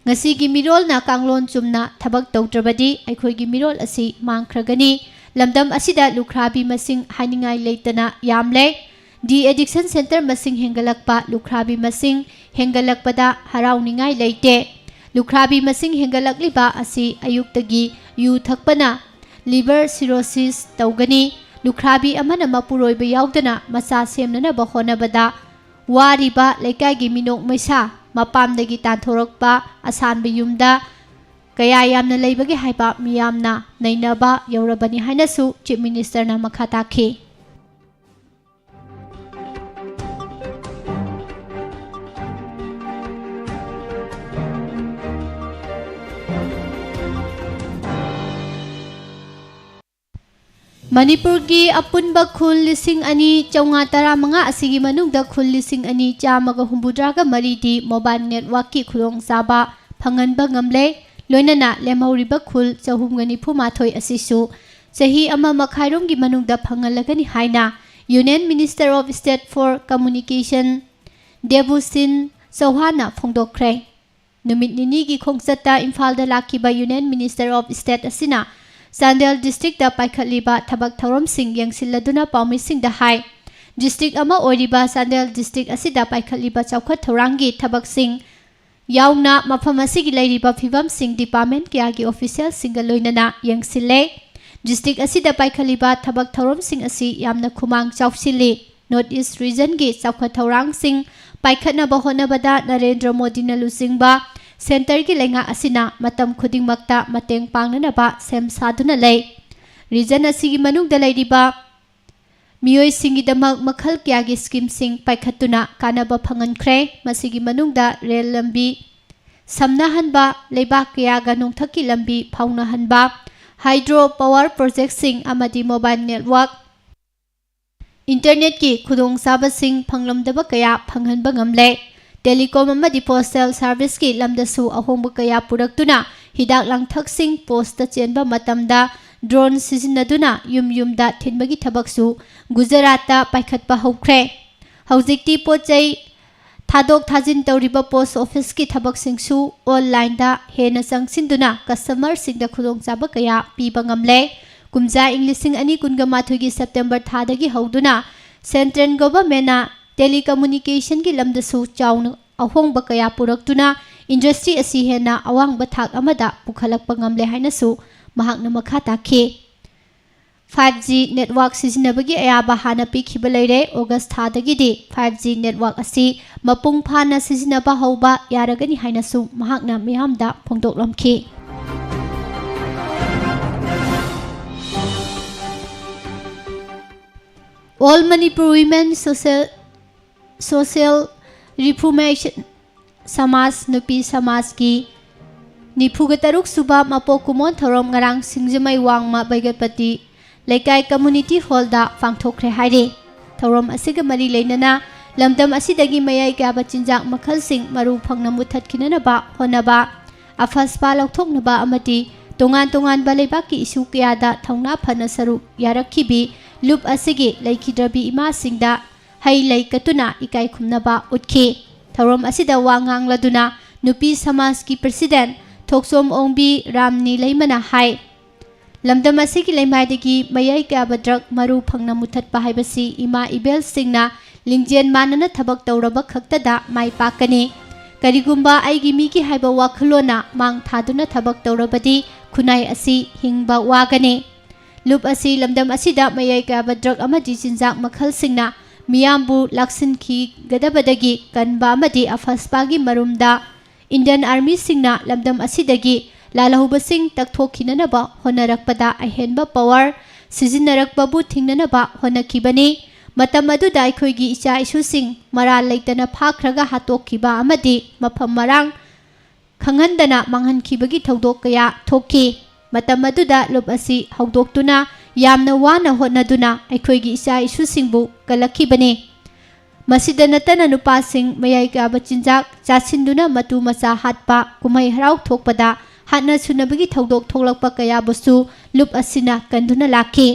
ꯉꯁꯤꯒꯤ ꯃꯤꯔꯣꯜꯅ ꯀꯥꯡꯂꯣꯟ ꯆꯨꯝꯅ ꯊꯕꯛ ꯇꯧꯗ꯭ꯔꯕꯗꯤ ꯑꯩꯈꯣꯏꯒꯤ ꯃꯤꯔꯣꯜ ꯑꯁꯤ ꯃꯥꯡꯈ꯭ꯔꯒꯅꯤ꯫ ꯂꯝꯗꯝ ꯑꯁꯤꯗ ꯂꯨꯈ꯭ꯔꯥꯕꯤ ꯃꯁꯤꯡ ꯍꯥꯏꯅꯤꯡꯉꯥꯏ ꯂꯩꯇꯅ ꯌꯥꯝꯂꯦ꯫ De-addiction centre ꯃꯁꯤꯡ ꯍꯦꯟꯒꯠꯂꯛꯄ, ꯂꯨꯈ꯭ꯔꯥꯕꯤ ꯃꯁꯤꯡ ꯍꯦꯟꯒꯠꯂꯛꯄꯗ ꯍꯔꯥꯎꯅꯤꯡꯉꯥꯏ ꯂꯩꯇꯦ꯫ ꯂꯨꯈ꯭ꯔꯥꯕꯤ ꯃꯁꯤꯡ ꯍꯦꯟꯒꯠꯂꯛꯂꯤꯕ ꯑꯁꯤ ꯑꯌꯨꯛꯇꯒꯤ ꯌꯨ ꯊꯛꯄꯅ liver cirrhosis ꯇꯧꯒꯅꯤ꯫ ꯂꯨꯈ꯭ꯔꯥꯕꯤ ꯑꯃꯅ ꯃꯄꯨꯔꯣꯏꯕ ꯌꯥꯎꯗꯅ ꯃꯆꯥ ꯁꯦꯝꯅꯅꯕ ꯍꯣꯠꯅꯕꯗ ꯋꯥꯔꯤꯕ ꯂꯩꯀꯥꯏꯒꯤ ꯃꯤꯅꯣꯛ ꯃꯩꯁꯥ, ꯃꯄꯥꯝꯗꯒꯤ ꯇꯥꯟꯊꯣꯔꯛꯄ ꯑꯁꯥꯟꯕ ꯌꯨꯝꯗ ꯀꯌꯥ ꯌꯥꯝꯅ ꯂꯩꯕꯒꯦ ꯍꯥꯏꯕ ꯃꯤꯌꯥꯝꯅ ꯅꯩꯅꯕ ꯌꯧꯔꯕꯅꯤ ꯍꯥꯏꯅꯁꯨ Chief Ministerꯅ ꯃꯈꯥ ꯇꯥꯈꯤ꯫ ꯃꯅꯤꯄꯨꯔꯒꯤ ꯑꯄꯨꯟꯕ ꯈꯨꯜ ꯂꯤꯁꯤꯡ ꯑꯅꯤ ꯆꯥꯝꯃꯉꯥ ꯇꯔꯥꯃꯉꯥ ꯑꯁꯤꯒꯤ ꯃꯅꯨꯡꯗ ꯈꯨꯜ ꯂꯤꯁꯤꯡ ꯑꯅꯤ ꯆꯥꯝꯃꯒ ꯍꯨꯝꯐꯨꯇꯔꯥꯒ ꯃꯔꯤꯗꯤ mobile networkꯀꯤ ꯈꯨꯗꯣꯡꯆꯥꯕ ꯐꯪꯍꯟꯕ ꯉꯝꯂꯦ꯫ ꯂꯣꯏꯅꯅ ꯂꯦꯝꯍꯧꯔꯤꯕ ꯈꯨꯜ ꯆꯍꯨꯝꯒ ꯅꯤꯐꯨ ꯃꯥꯊꯣꯏ ꯑꯁꯤꯁꯨ ꯆꯍꯤ ꯑꯃ ꯃꯈꯥꯏꯔꯣꯝꯒꯤ ꯃꯅꯨꯡꯗ ꯐꯪꯍꯜꯂꯒꯅꯤ ꯍꯥꯏꯅ Union Minister of State for Communication ꯗꯦꯕꯨꯁꯤꯟ ꯆꯧꯍꯥꯟꯅ ꯐꯣꯡꯗꯣꯛꯈ꯭ꯔꯦ꯫ ꯅꯨꯃꯤꯠ ꯅꯤꯅꯤꯒꯤ ꯈꯣꯡꯆꯠꯇ ꯏꯝꯐꯥꯜꯗ ꯂꯥꯛꯈꯤꯕ Union Minister of State ꯑꯁꯤꯅ ꯆꯥꯟꯗꯦꯜ districtꯇ ꯄꯥꯏꯈꯠꯂꯤꯕ ꯊꯕꯛ ꯊꯧꯔꯝꯁꯤꯡ ꯌꯦꯡꯁꯤꯜꯂꯗꯨꯅ ꯄꯥꯎꯃꯤꯁꯤꯡꯗ ꯍꯥꯏ꯫ District ꯑꯃ ꯑꯣꯏꯔꯤꯕ ꯆꯥꯟꯗꯦꯜ district ꯑꯁꯤꯗ ꯄꯥꯏꯈꯠꯂꯤꯕ ꯆꯥꯎꯈꯠ ꯊꯧꯔꯥꯡꯒꯤ ꯊꯕꯛꯁꯤꯡ ꯌꯥꯎꯅ ꯃꯐꯝ ꯑꯁꯤꯒꯤ ꯂꯩꯔꯤꯕ ꯐꯤꯕꯝꯁꯤꯡ department ꯀꯌꯥꯒꯤ officialꯁꯤꯡꯒ ꯂꯣꯏꯅꯅ ꯌꯦꯡꯁꯤꯜꯂꯦ꯫ District ꯑꯁꯤꯗ ꯄꯥꯏꯈꯠꯂꯤꯕ ꯊꯕꯛ ꯊꯧꯔꯝꯁꯤꯡ ꯑꯁꯤ ꯌꯥꯝꯅ ꯈꯨꯃꯥꯡ ꯆꯥꯎꯁꯤꯜꯂꯤ꯫ North East regionꯒꯤ ꯆꯥꯎꯈꯠ ꯊꯧꯔꯥꯡꯁꯤꯡ ꯄꯥꯏꯈꯠꯅꯕ ꯍꯣꯠꯅꯕꯗ ꯅꯔꯦꯟꯗ꯭ꯔ ꯃꯣꯗꯤꯅ ꯂꯨꯆꯤꯡꯕ centreꯒꯤ ꯂꯩꯉꯥꯛ ꯑꯁꯤꯅ ꯃꯇꯝ ꯈꯨꯗꯤꯡꯃꯛꯇ ꯃꯇꯦꯡ ꯄꯥꯡꯅꯅꯕ ꯁꯦꯝ ꯁꯥꯗꯨꯅ ꯂꯩ꯫ Region ꯑꯁꯤꯒꯤ ꯃꯅꯨꯡꯗ ꯂꯩꯔꯤꯕ ꯃꯤꯑꯣꯏꯁꯤꯡꯒꯤꯗꯃꯛ ꯃꯈꯜ ꯀꯌꯥꯒꯤ schemeꯁꯤꯡ ꯄꯥꯏꯈꯠꯇꯨꯅ ꯀꯥꯟꯅꯕ ꯐꯪꯍꯟꯈ꯭ꯔꯦ꯫ ꯃꯁꯤꯒꯤ ꯃꯅꯨꯡꯗ ꯔꯦꯜ ꯂꯝꯕꯤ ꯁꯝꯅꯍꯟꯕ, ꯂꯩꯕꯥꯛ ꯀꯌꯥꯒ ꯅꯣꯡꯊꯛꯀꯤ ꯂꯝꯕꯤ ꯐꯥꯎꯅꯍꯟꯕ, hydro power projectꯁꯤꯡ ꯑꯃꯗꯤ mobile network, internetꯀꯤ ꯈꯨꯗꯣꯡꯆꯥꯕꯁꯤꯡ ꯐꯪꯂꯝꯗꯕ ꯀꯌꯥ ꯐꯪꯍꯟꯕ ꯉꯝꯂꯦ꯫ Telecom ꯑꯃꯗꯤ postal serviceꯀꯤ ꯂꯝꯗꯁꯨ ꯑꯍꯣꯡꯕ ꯀꯌꯥ ꯄꯨꯔꯛꯇꯨꯅ ꯍꯤꯗꯥꯛ ꯂꯥꯡꯊꯛꯁꯤꯡ postꯇ ꯆꯦꯟꯕ ꯃꯇꯝꯗ ꯗ꯭ꯔꯣꯟ ꯁꯤꯖꯤꯟꯅꯗꯨꯅ ꯌꯨꯝ ꯌꯨꯝꯗ ꯊꯤꯟꯕꯒꯤ ꯊꯕꯛꯁꯨ ꯒꯨꯖꯔꯥꯠꯇ ꯄꯥꯏꯈꯠꯄ ꯍꯧꯈ꯭ꯔꯦ꯫ ꯍꯧꯖꯤꯛꯇꯤ ꯄꯣꯠ ꯆꯩ ꯊꯥꯗꯣꯛ ꯊꯥꯖꯤꯟ ꯇꯧꯔꯤꯕ ꯄꯣꯁ ꯑꯣꯐꯤꯁꯀꯤ ꯊꯕꯛꯁꯤꯡꯁꯨ ꯑꯣꯟꯂꯥꯏꯟꯗ ꯍꯦꯟꯅ ꯆꯪꯁꯤꯟꯗꯨꯅ ꯀꯁꯇꯃꯔꯁꯤꯡꯗ ꯈꯨꯗꯣꯡꯆꯥꯕ ꯀꯌꯥ ꯄꯤꯕ ꯉꯝꯂꯦ꯫ ꯀꯨꯝꯖꯥ ꯏꯪ ꯂꯤꯁꯤꯡ ꯑꯅꯤ ꯀꯨꯟꯒ ꯃꯥꯊꯣꯏꯒꯤ ꯁꯦꯞꯇꯦꯝꯕꯔ ꯊꯥꯗꯒꯤ ꯍꯧꯗꯨꯅ ꯁꯦꯟꯇ꯭ꯔꯦꯜ ꯒꯣꯚꯔꯟꯃꯦꯟꯠꯅ ꯇꯦꯂꯤꯀꯝꯃꯨꯅꯤꯀꯦꯁꯟꯒꯤ ꯂꯝꯗꯁꯨ ꯆꯥꯎꯅ ꯑꯍꯣꯡꯕ ꯀꯌꯥ ꯄꯨꯔꯛꯇꯨꯅ ꯏꯟꯗꯁꯇ꯭ꯔꯤ ꯑꯁꯤ ꯍꯦꯟꯅ ꯑꯋꯥꯡꯕ ꯊꯥꯛ ꯑꯃꯗ ꯄꯨꯈꯠꯂꯛꯄ ꯉꯝꯂꯦ ꯍꯥꯏꯅꯁꯨ ꯃꯍꯥꯛꯅ ꯃꯈꯥ ꯇꯥꯈꯤ꯫ ꯐꯥꯏꯚ ꯖꯤ ꯅꯦꯠꯋꯥꯔꯛ ꯁꯤꯖꯤꯟꯅꯕꯒꯤ ꯑꯌꯥꯕ ꯍꯥꯟꯅ ꯄꯤꯈꯤꯕ ꯂꯩꯔꯦ꯫ ꯑꯣꯒꯁ ꯊꯥꯗꯒꯤꯗꯤ ꯐꯥꯏꯚ ꯖꯤ ꯅꯦꯠꯋꯥꯔꯛ ꯑꯁꯤ ꯃꯄꯨꯡ ꯐꯥꯅ ꯁꯤꯖꯤꯟꯅꯕ ꯍꯧꯕ ꯌꯥꯔꯒꯅꯤ ꯍꯥꯏꯅꯁꯨ ꯃꯍꯥꯛꯅ ꯃꯤꯌꯥꯝꯗ ꯐꯣꯡꯗꯣꯛꯂꯝꯈꯤ꯫ All Manipur Women Social, Social Reformation ꯁꯃꯥꯖ ꯅꯨꯄꯤ ꯁꯃꯥꯖꯀꯤ ꯅꯤꯐꯨꯒ ꯇꯔꯨꯛ ꯁꯨꯕ ꯃꯄꯣꯛ ꯀꯨꯝꯑꯣꯟ ꯊꯧꯔꯝ ꯉꯔꯥꯡ ꯁꯤꯡꯖꯃꯩ ꯋꯥꯡꯃ ꯕꯩꯒꯠꯄꯇꯤ ꯂꯩꯀꯥꯏ ꯀꯝꯃꯨꯅꯤꯇꯤ ꯍꯣꯜꯗ ꯄꯥꯡꯊꯣꯛꯈ꯭ꯔꯦ ꯍꯥꯏꯔꯤ꯫ ꯊꯧꯔꯝ ꯑꯁꯤꯒ ꯃꯔꯤ ꯂꯩꯅꯅ ꯂꯝꯗꯝ ꯑꯁꯤꯗꯒꯤ ꯃꯌꯥꯏ ꯀꯥꯕ ꯆꯤꯟꯖꯥꯛ ꯃꯈꯜꯁꯤꯡ ꯃꯔꯨ ꯐꯪꯅ ꯃꯨꯊꯠꯈꯤꯅꯅꯕ ꯍꯣꯠꯅꯕ, ꯑꯐꯁꯄꯥ ꯂꯧꯊꯣꯛꯅꯕ ꯑꯃꯗꯤ ꯇꯣꯉꯥꯟ ꯇꯣꯉꯥꯟꯕ ꯂꯩꯕꯥꯛꯀꯤ ꯏꯁꯨ ꯀꯌꯥꯗ ꯊꯧꯅꯥ ꯐꯅ ꯁꯔꯨꯛ ꯌꯥꯔꯛꯈꯤꯕꯤ ꯂꯨꯞ ꯑꯁꯤꯒꯤ ꯂꯩꯈꯤꯗ꯭ꯔꯕꯤ ꯏꯃꯥꯁꯤꯡꯗ ꯍꯩ ꯂꯩ ꯀꯠꯇꯨꯅ ꯏꯀꯥꯏ ꯈꯨꯝꯅꯕ ꯎꯠꯈꯤ꯫ ꯊꯧꯔꯝ ꯑꯁꯤꯗ ꯋꯥ ꯉꯥꯡꯂꯗꯨꯅ ꯅꯨꯄꯤ ꯁꯃꯥꯖꯀꯤ ꯄ꯭ꯔꯁꯤꯗꯦꯟꯠ ꯊꯣꯛꯆꯣꯝ ꯑꯣꯡꯕꯤ ꯔꯥꯝꯅꯤ ꯂꯩꯃꯅ ꯍꯥꯏ, ꯂꯝꯗꯝ ꯑꯁꯤꯒꯤ ꯂꯩꯃꯥꯏꯗꯒꯤ ꯃꯌꯥꯏ ꯀꯥꯕ ꯗ꯭ꯔꯒ ꯃꯔꯨ ꯐꯪꯅ ꯃꯨꯊꯠꯄ ꯍꯥꯏꯕꯁꯤ ꯏꯃꯥ ꯏꯕꯦꯜꯁꯤꯡꯅ ꯂꯤꯡꯖꯦꯜ ꯃꯥꯟꯅꯅ ꯊꯕꯛ ꯇꯧꯔꯕ ꯈꯛꯇꯗ ꯃꯥꯏ ꯄꯥꯛꯀꯅꯤ꯫ ꯀꯔꯤꯒꯨꯝꯕ ꯑꯩꯒꯤ ꯃꯤꯒꯤ ꯍꯥꯏꯕ ꯋꯥꯈꯜꯂꯣꯟꯅ ꯃꯥꯡ ꯊꯥꯗꯨꯅ ꯊꯕꯛ ꯇꯧꯔꯕꯗꯤ ꯈꯨꯟꯅꯥꯏ ꯑꯁꯤ ꯍꯤꯡꯕ ꯋꯥꯒꯅꯤ꯫ ꯂꯨꯞ ꯑꯁꯤ ꯂꯝꯗꯝ ꯑꯁꯤꯗ ꯃꯌꯥꯏ ꯀꯥꯕ ꯗ꯭ꯔꯒ ꯑꯃꯗꯤ ꯆꯤꯟꯖꯥꯛ ꯃꯈꯜꯁꯤꯡꯅ ꯃꯤꯌꯥꯝꯕꯨ ꯂꯥꯛꯁꯤꯟꯈꯤꯒꯗꯕꯗꯒꯤ ꯀꯟꯕ ꯑꯃꯗꯤ ꯑꯐꯁꯄꯥꯒꯤ ꯃꯔꯨꯝꯗ ꯏꯟꯗꯤꯌꯟ ꯑꯥꯔꯃꯤꯁꯤꯡꯅ ꯂꯝꯗꯝ ꯑꯁꯤꯗꯒꯤ ꯂꯥꯜꯍꯧꯕꯁꯤꯡ ꯇꯛꯊꯣꯛꯈꯤꯅꯅꯕ ꯍꯣꯠꯅꯔꯛꯄꯗ ꯑꯍꯦꯟꯕ ꯄꯋꯥꯔ ꯁꯤꯖꯤꯟꯅꯔꯛꯄꯕꯨ ꯊꯤꯡꯅꯅꯕ ꯍꯣꯠꯅꯈꯤꯕꯅꯤ꯫ ꯃꯇꯝ ꯑꯗꯨꯗ ꯑꯩꯈꯣꯏꯒꯤ ꯏꯆꯥ ꯏꯁꯨꯁꯤꯡ ꯃꯔꯥꯜ ꯂꯩꯇꯅ ꯐꯥꯈ꯭ꯔꯒ ꯍꯥꯠꯇꯣꯛꯈꯤꯕ ꯑꯃꯗꯤ ꯃꯐꯝ ꯃꯔꯥꯡ ꯈꯪꯍꯟꯗꯅ ꯃꯥꯡꯍꯟꯈꯤꯕꯒꯤ ꯊꯧꯗꯣꯛ ꯀꯌꯥ ꯊꯣꯛꯈꯤ꯫ ꯃꯇꯝ ꯑꯗꯨꯗ ꯂꯨꯞ ꯑꯁꯤ ꯍꯧꯗꯣꯛꯇꯨꯅ ꯌꯥꯝꯅ ꯋꯥꯅ ꯍꯣꯠꯅꯗꯨꯅ ꯑꯩꯈꯣꯏꯒꯤ ꯏꯆꯥ ꯏꯁꯨꯁꯤꯡꯕꯨ ꯀꯜꯂꯛꯈꯤꯕꯅꯤ꯫ ꯃꯁꯤꯗ ꯅꯠꯇꯅ ꯅꯨꯄꯥꯁꯤꯡ ꯃꯌꯥꯏ ꯀꯥꯕ ꯆꯤꯟꯖꯥꯛ ꯆꯥꯁꯤꯟꯗꯨꯅ ꯃꯇꯨ ꯃꯆꯥ ꯍꯥꯠꯄ, ꯀꯨꯝꯍꯩ ꯍꯔꯥꯎ ꯊꯣꯛꯄꯗ ꯍꯥꯠꯅ ꯁꯨꯅꯕꯒꯤ ꯊꯧꯗꯣꯛ ꯊꯣꯛꯂꯛꯄ ꯀꯌꯥꯕꯨꯁꯨ ꯂꯨꯞ ꯑꯁꯤꯅ ꯀꯟꯗꯨꯅ ꯂꯥꯛꯈꯤ꯫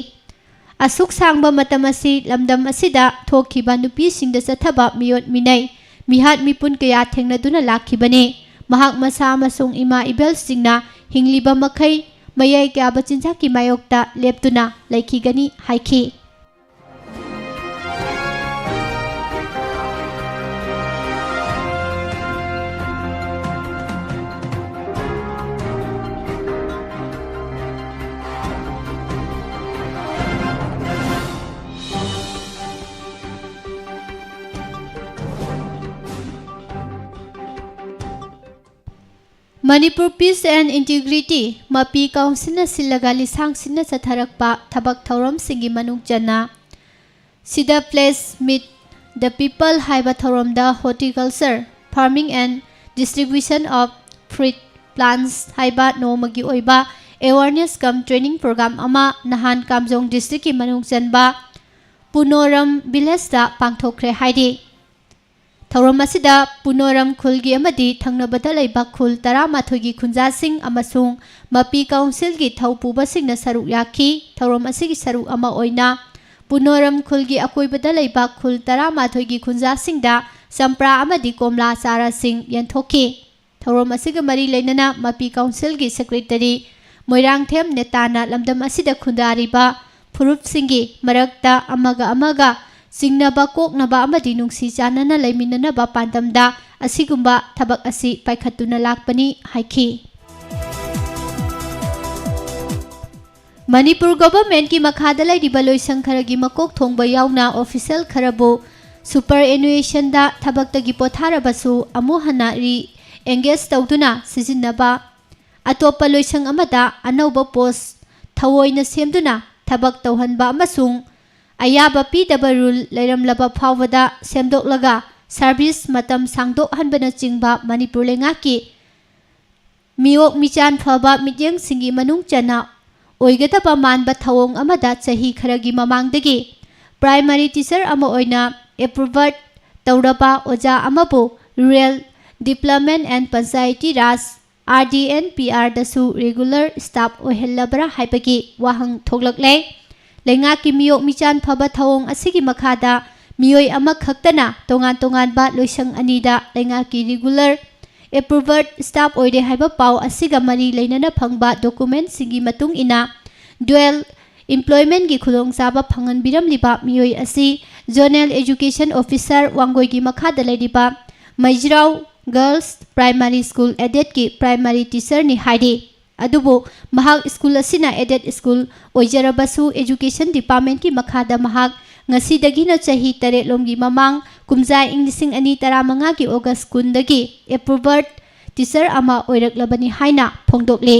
ꯑꯁꯨꯛ ꯁꯥꯡꯕ ꯃꯇꯝ ꯑꯁꯤ ꯂꯝꯗꯝ ꯑꯁꯤꯗ ꯊꯣꯛꯈꯤꯕ ꯅꯨꯄꯤꯁꯤꯡꯗ ꯆꯠꯊꯕ ꯃꯤꯑꯣꯠ ꯃꯤꯅꯩ, ꯃꯤꯍꯥꯠ ꯃꯤꯄꯨꯟ ꯀꯌꯥ ꯊꯦꯡꯅꯗꯨꯅ ꯂꯥꯛꯈꯤꯕꯅꯤ꯫ ꯃꯍꯥꯛ ꯃꯁꯥ ꯑꯃꯁꯨꯡ ꯏꯃꯥ ꯏꯕꯦꯜꯁꯤꯡꯅ ꯍꯤꯡꯂꯤꯕ ꯃꯈꯩ ꯃꯌꯥꯏ ꯀꯌꯥꯕ ꯆꯤꯟꯖꯥꯛꯀꯤ ꯃꯥꯌꯣꯛꯇ ꯂꯦꯞꯇꯨꯅ ꯂꯩꯈꯤꯒꯅꯤ ꯍꯥꯏꯈꯤ꯫ Manipur Peace and Integrity, ꯃꯄꯤ ꯀꯥꯎꯟꯁꯤꯜꯅ ꯁꯤꯜꯂꯒ ꯂꯤꯁꯥꯡ ꯁꯤꯠꯅ ꯆꯠꯊꯔꯛꯄ ꯊꯕꯛ ꯊꯧꯔꯝꯁꯤꯡꯒꯤ ꯃꯅꯨꯡ ꯆꯟꯅ ꯁꯤꯗ Pledge Meet the People ꯍꯥꯏꯕ ꯊꯧꯔꯝꯗ Horticulture, Farming and Distribution of Fruit Plants ꯍꯥꯏꯕ ꯅꯣꯡꯃꯒꯤ ꯑꯣꯏꯕ awareness cum training program ꯑꯃ ꯅꯍꯥꯟ ꯀꯥꯝꯖꯣꯡ district ꯀꯤ ꯃꯅꯨꯡ ꯆꯟꯕ ꯄꯨꯅꯣꯔꯝ village ꯇ ꯄꯥꯡꯊꯣꯛꯈ꯭ꯔꯦ ꯍꯥꯏꯔꯤ꯫ ꯊꯧꯔꯝ ꯑꯁꯤꯗ ꯄꯨꯅꯣꯔꯝ ꯈꯨꯜꯒꯤ ꯑꯃꯗꯤ ꯊꯪꯅꯕꯗ ꯂꯩꯕ ꯈꯨꯜ ꯇꯔꯥꯃꯥꯊꯣꯏꯒꯤ ꯈꯨꯟꯖꯥꯁꯤꯡ ꯑꯃꯁꯨꯡ ꯃꯄꯤ ꯀꯥꯎꯟꯁꯤꯜꯒꯤ ꯊꯧꯄꯨꯕꯁꯤꯡꯅ ꯁꯔꯨꯛ ꯌꯥꯈꯤ꯫ ꯊꯧꯔꯝ ꯑꯁꯤꯒꯤ ꯁꯔꯨꯛ ꯑꯃ ꯑꯣꯏꯅ ꯄꯨꯅꯣꯔꯝ ꯈꯨꯜꯒꯤ ꯑꯀꯣꯏꯕꯗ ꯂꯩꯕ ꯈꯨꯜ ꯇꯔꯥꯃꯥꯊꯣꯏꯒꯤ ꯈꯨꯟꯖꯥꯁꯤꯡꯗ ꯆꯝꯄ꯭ꯔꯥ ꯑꯃꯗꯤ ꯀꯣꯝꯂꯥ ꯆꯥꯔꯥꯁꯤꯡ ꯌꯦꯟꯊꯣꯛꯈꯤ꯫ ꯊꯧꯔꯝ ꯑꯁꯤꯒ ꯃꯔꯤ ꯂꯩꯅꯅ ꯃꯄꯤ ꯀꯥꯎꯟꯁꯤꯜꯒꯤ ꯁꯦꯀ꯭ꯔꯦꯇꯔꯤ ꯃꯣꯏꯔꯥꯡꯊꯦꯝ ꯅꯦꯇꯥꯅ ꯂꯝꯗꯝ ꯑꯁꯤꯗ ꯈꯨꯟꯗꯥꯔꯤꯕ ꯐꯨꯔꯨꯞꯁꯤꯡꯒꯤ ꯃꯔꯛꯇ ꯑꯃꯒ ꯑꯃꯒ ꯆꯤꯡꯅꯕ ꯀꯣꯛꯅꯕ ꯑꯃꯗꯤ ꯅꯨꯡꯁꯤ ꯆꯥꯟꯅꯅ ꯂꯩꯃꯤꯟꯅꯅꯕ ꯄꯥꯟꯗꯝꯗ ꯑꯁꯤꯒꯨꯝꯕ ꯊꯕꯛ ꯑꯁꯤ ꯄꯥꯏꯈꯠꯇꯨꯅ ꯂꯥꯛꯄꯅꯤ ꯍꯥꯏꯈꯤ꯫ ꯃꯅꯤꯄꯨꯔ ꯒꯣꯚꯔꯟꯃꯦꯟꯠꯀꯤ ꯃꯈꯥꯗ ꯂꯩꯔꯤꯕ ꯂꯣꯏꯁꯪ ꯈꯔꯒꯤ ꯃꯀꯣꯛ ꯊꯣꯡꯕ ꯌꯥꯎꯅ ꯑꯣꯐꯤꯁꯦꯜ ꯈꯔꯕꯨ ꯁꯨꯄꯔ ꯑꯦꯅꯨꯌꯦꯁꯟꯗ ꯊꯕꯛꯇꯒꯤ ꯄꯣꯊꯥꯔꯕꯁꯨ ꯑꯃꯨꯛ ꯍꯟꯅ ꯔꯤ ꯑꯦꯡꯒꯦꯖ ꯇꯧꯗꯨꯅ ꯁꯤꯖꯤꯟꯅꯕ, ꯑꯇꯣꯞꯄ ꯂꯣꯏꯁꯪ ꯑꯃꯗ ꯑꯅꯧꯕ ꯄꯣꯁ ꯊꯑꯣꯏꯅ ꯁꯦꯝꯗꯨꯅ ꯊꯕꯛ ꯇꯧꯍꯟꯕ ꯑꯃꯁꯨꯡ ꯑꯌꯥꯕ ꯄꯤꯗꯕ ꯔꯨꯜ ꯂꯩꯔꯝꯂꯕ ꯐꯥꯎꯕꯗ ꯁꯦꯝꯗꯣꯛꯂꯒ ꯁꯥꯔꯚꯤꯁ ꯃꯇꯝ ꯁꯥꯡꯗꯣꯛꯍꯟꯕꯅꯆꯤꯡꯕ ꯃꯅꯤꯄꯨꯔ ꯂꯩꯉꯥꯛꯀꯤ ꯃꯤꯑꯣꯛ ꯃꯤꯆꯥꯟ ꯐꯕ ꯃꯤꯠꯌꯦꯡꯁꯤꯡꯒꯤ ꯃꯅꯨꯡ ꯆꯟꯅ ꯑꯣꯏꯒꯗꯕ ꯃꯥꯟꯕ ꯊꯧꯑꯣꯡ ꯑꯃꯗ ꯆꯍꯤ ꯈꯔꯒꯤ ꯃꯃꯥꯡꯗꯒꯤ ꯄ꯭ꯔꯥꯏꯃꯔꯤ ꯇꯤꯆꯔ ꯑꯃ ꯑꯣꯏꯅ ꯑꯦꯄ꯭ꯔꯨꯚꯔ ꯇꯧꯔꯕ ꯑꯣꯖꯥ ꯑꯃꯕꯨ Rural Development and Panchayati Raj RDNPRꯗꯁꯨ regular staff ꯑꯣꯏꯍꯜꯂꯕ꯭ꯔꯥ ꯍꯥꯏꯕꯒꯤ ꯋꯥꯍꯪ ꯊꯣꯛꯂꯛꯂꯦ꯫ ꯂꯩꯉꯥꯛꯀꯤ ꯃꯤꯑꯣꯛ ꯃꯤꯆꯥꯟ ꯐꯕ ꯊꯧꯑꯣꯡ ꯑꯁꯤꯒꯤ ꯃꯈꯥꯗ ꯃꯤꯑꯣꯏ ꯑꯃꯈꯛꯇꯅ ꯇꯣꯉꯥꯟ ꯇꯣꯉꯥꯟꯕ ꯂꯣꯏꯁꯪ ꯑꯅꯤꯗ ꯂꯩꯉꯥꯛꯀꯤ regular approved staff ꯑꯣꯏꯔꯦ ꯍꯥꯏꯕ ꯄꯥꯎ ꯑꯁꯤꯒ ꯃꯔꯤ ꯂꯩꯅꯅ ꯐꯪꯕ documentꯁꯤꯡꯒꯤ ꯃꯇꯨꯡ ꯏꯟꯅ dual employmentꯀꯤ ꯈꯨꯗꯣꯡꯆꯥꯕ ꯐꯪꯍꯟꯕꯤꯔꯝꯂꯤꯕ ꯃꯤꯑꯣꯏ ꯑꯁꯤ Zonal Education Officer ꯋꯥꯡꯒꯣꯏꯒꯤ ꯃꯈꯥꯗ ꯂꯩꯔꯤꯕ ꯃꯩꯖ꯭ꯔꯥꯎ Girls Primary School aidedꯀꯤ primary teacherꯅꯤ ꯍꯥꯏꯔꯤ꯫ ꯑꯗꯨꯕꯨ ꯃꯍꯥꯛ ꯁ꯭ꯀꯨꯜ ꯑꯁꯤꯅ aided school ꯑꯣꯏꯖꯔꯕꯁꯨ Education Departmentꯀꯤ ꯃꯈꯥꯗ ꯃꯍꯥꯛ ꯉꯁꯤꯗꯒꯤꯅ ꯆꯍꯤ ꯇꯔꯦꯠꯂꯣꯝꯒꯤ ꯃꯃꯥꯡ ꯀꯨꯝꯖꯥ ꯏꯪ ꯂꯤꯁꯤꯡ ꯑꯅꯤ ꯇꯔꯥꯃꯉꯥꯒꯤ August ꯀꯨꯟꯗꯒꯤ approved teacher ꯑꯃ ꯑꯣꯏꯔꯛꯂꯕꯅꯤ ꯍꯥꯏꯅ ꯐꯣꯡꯗꯣꯛꯂꯤ꯫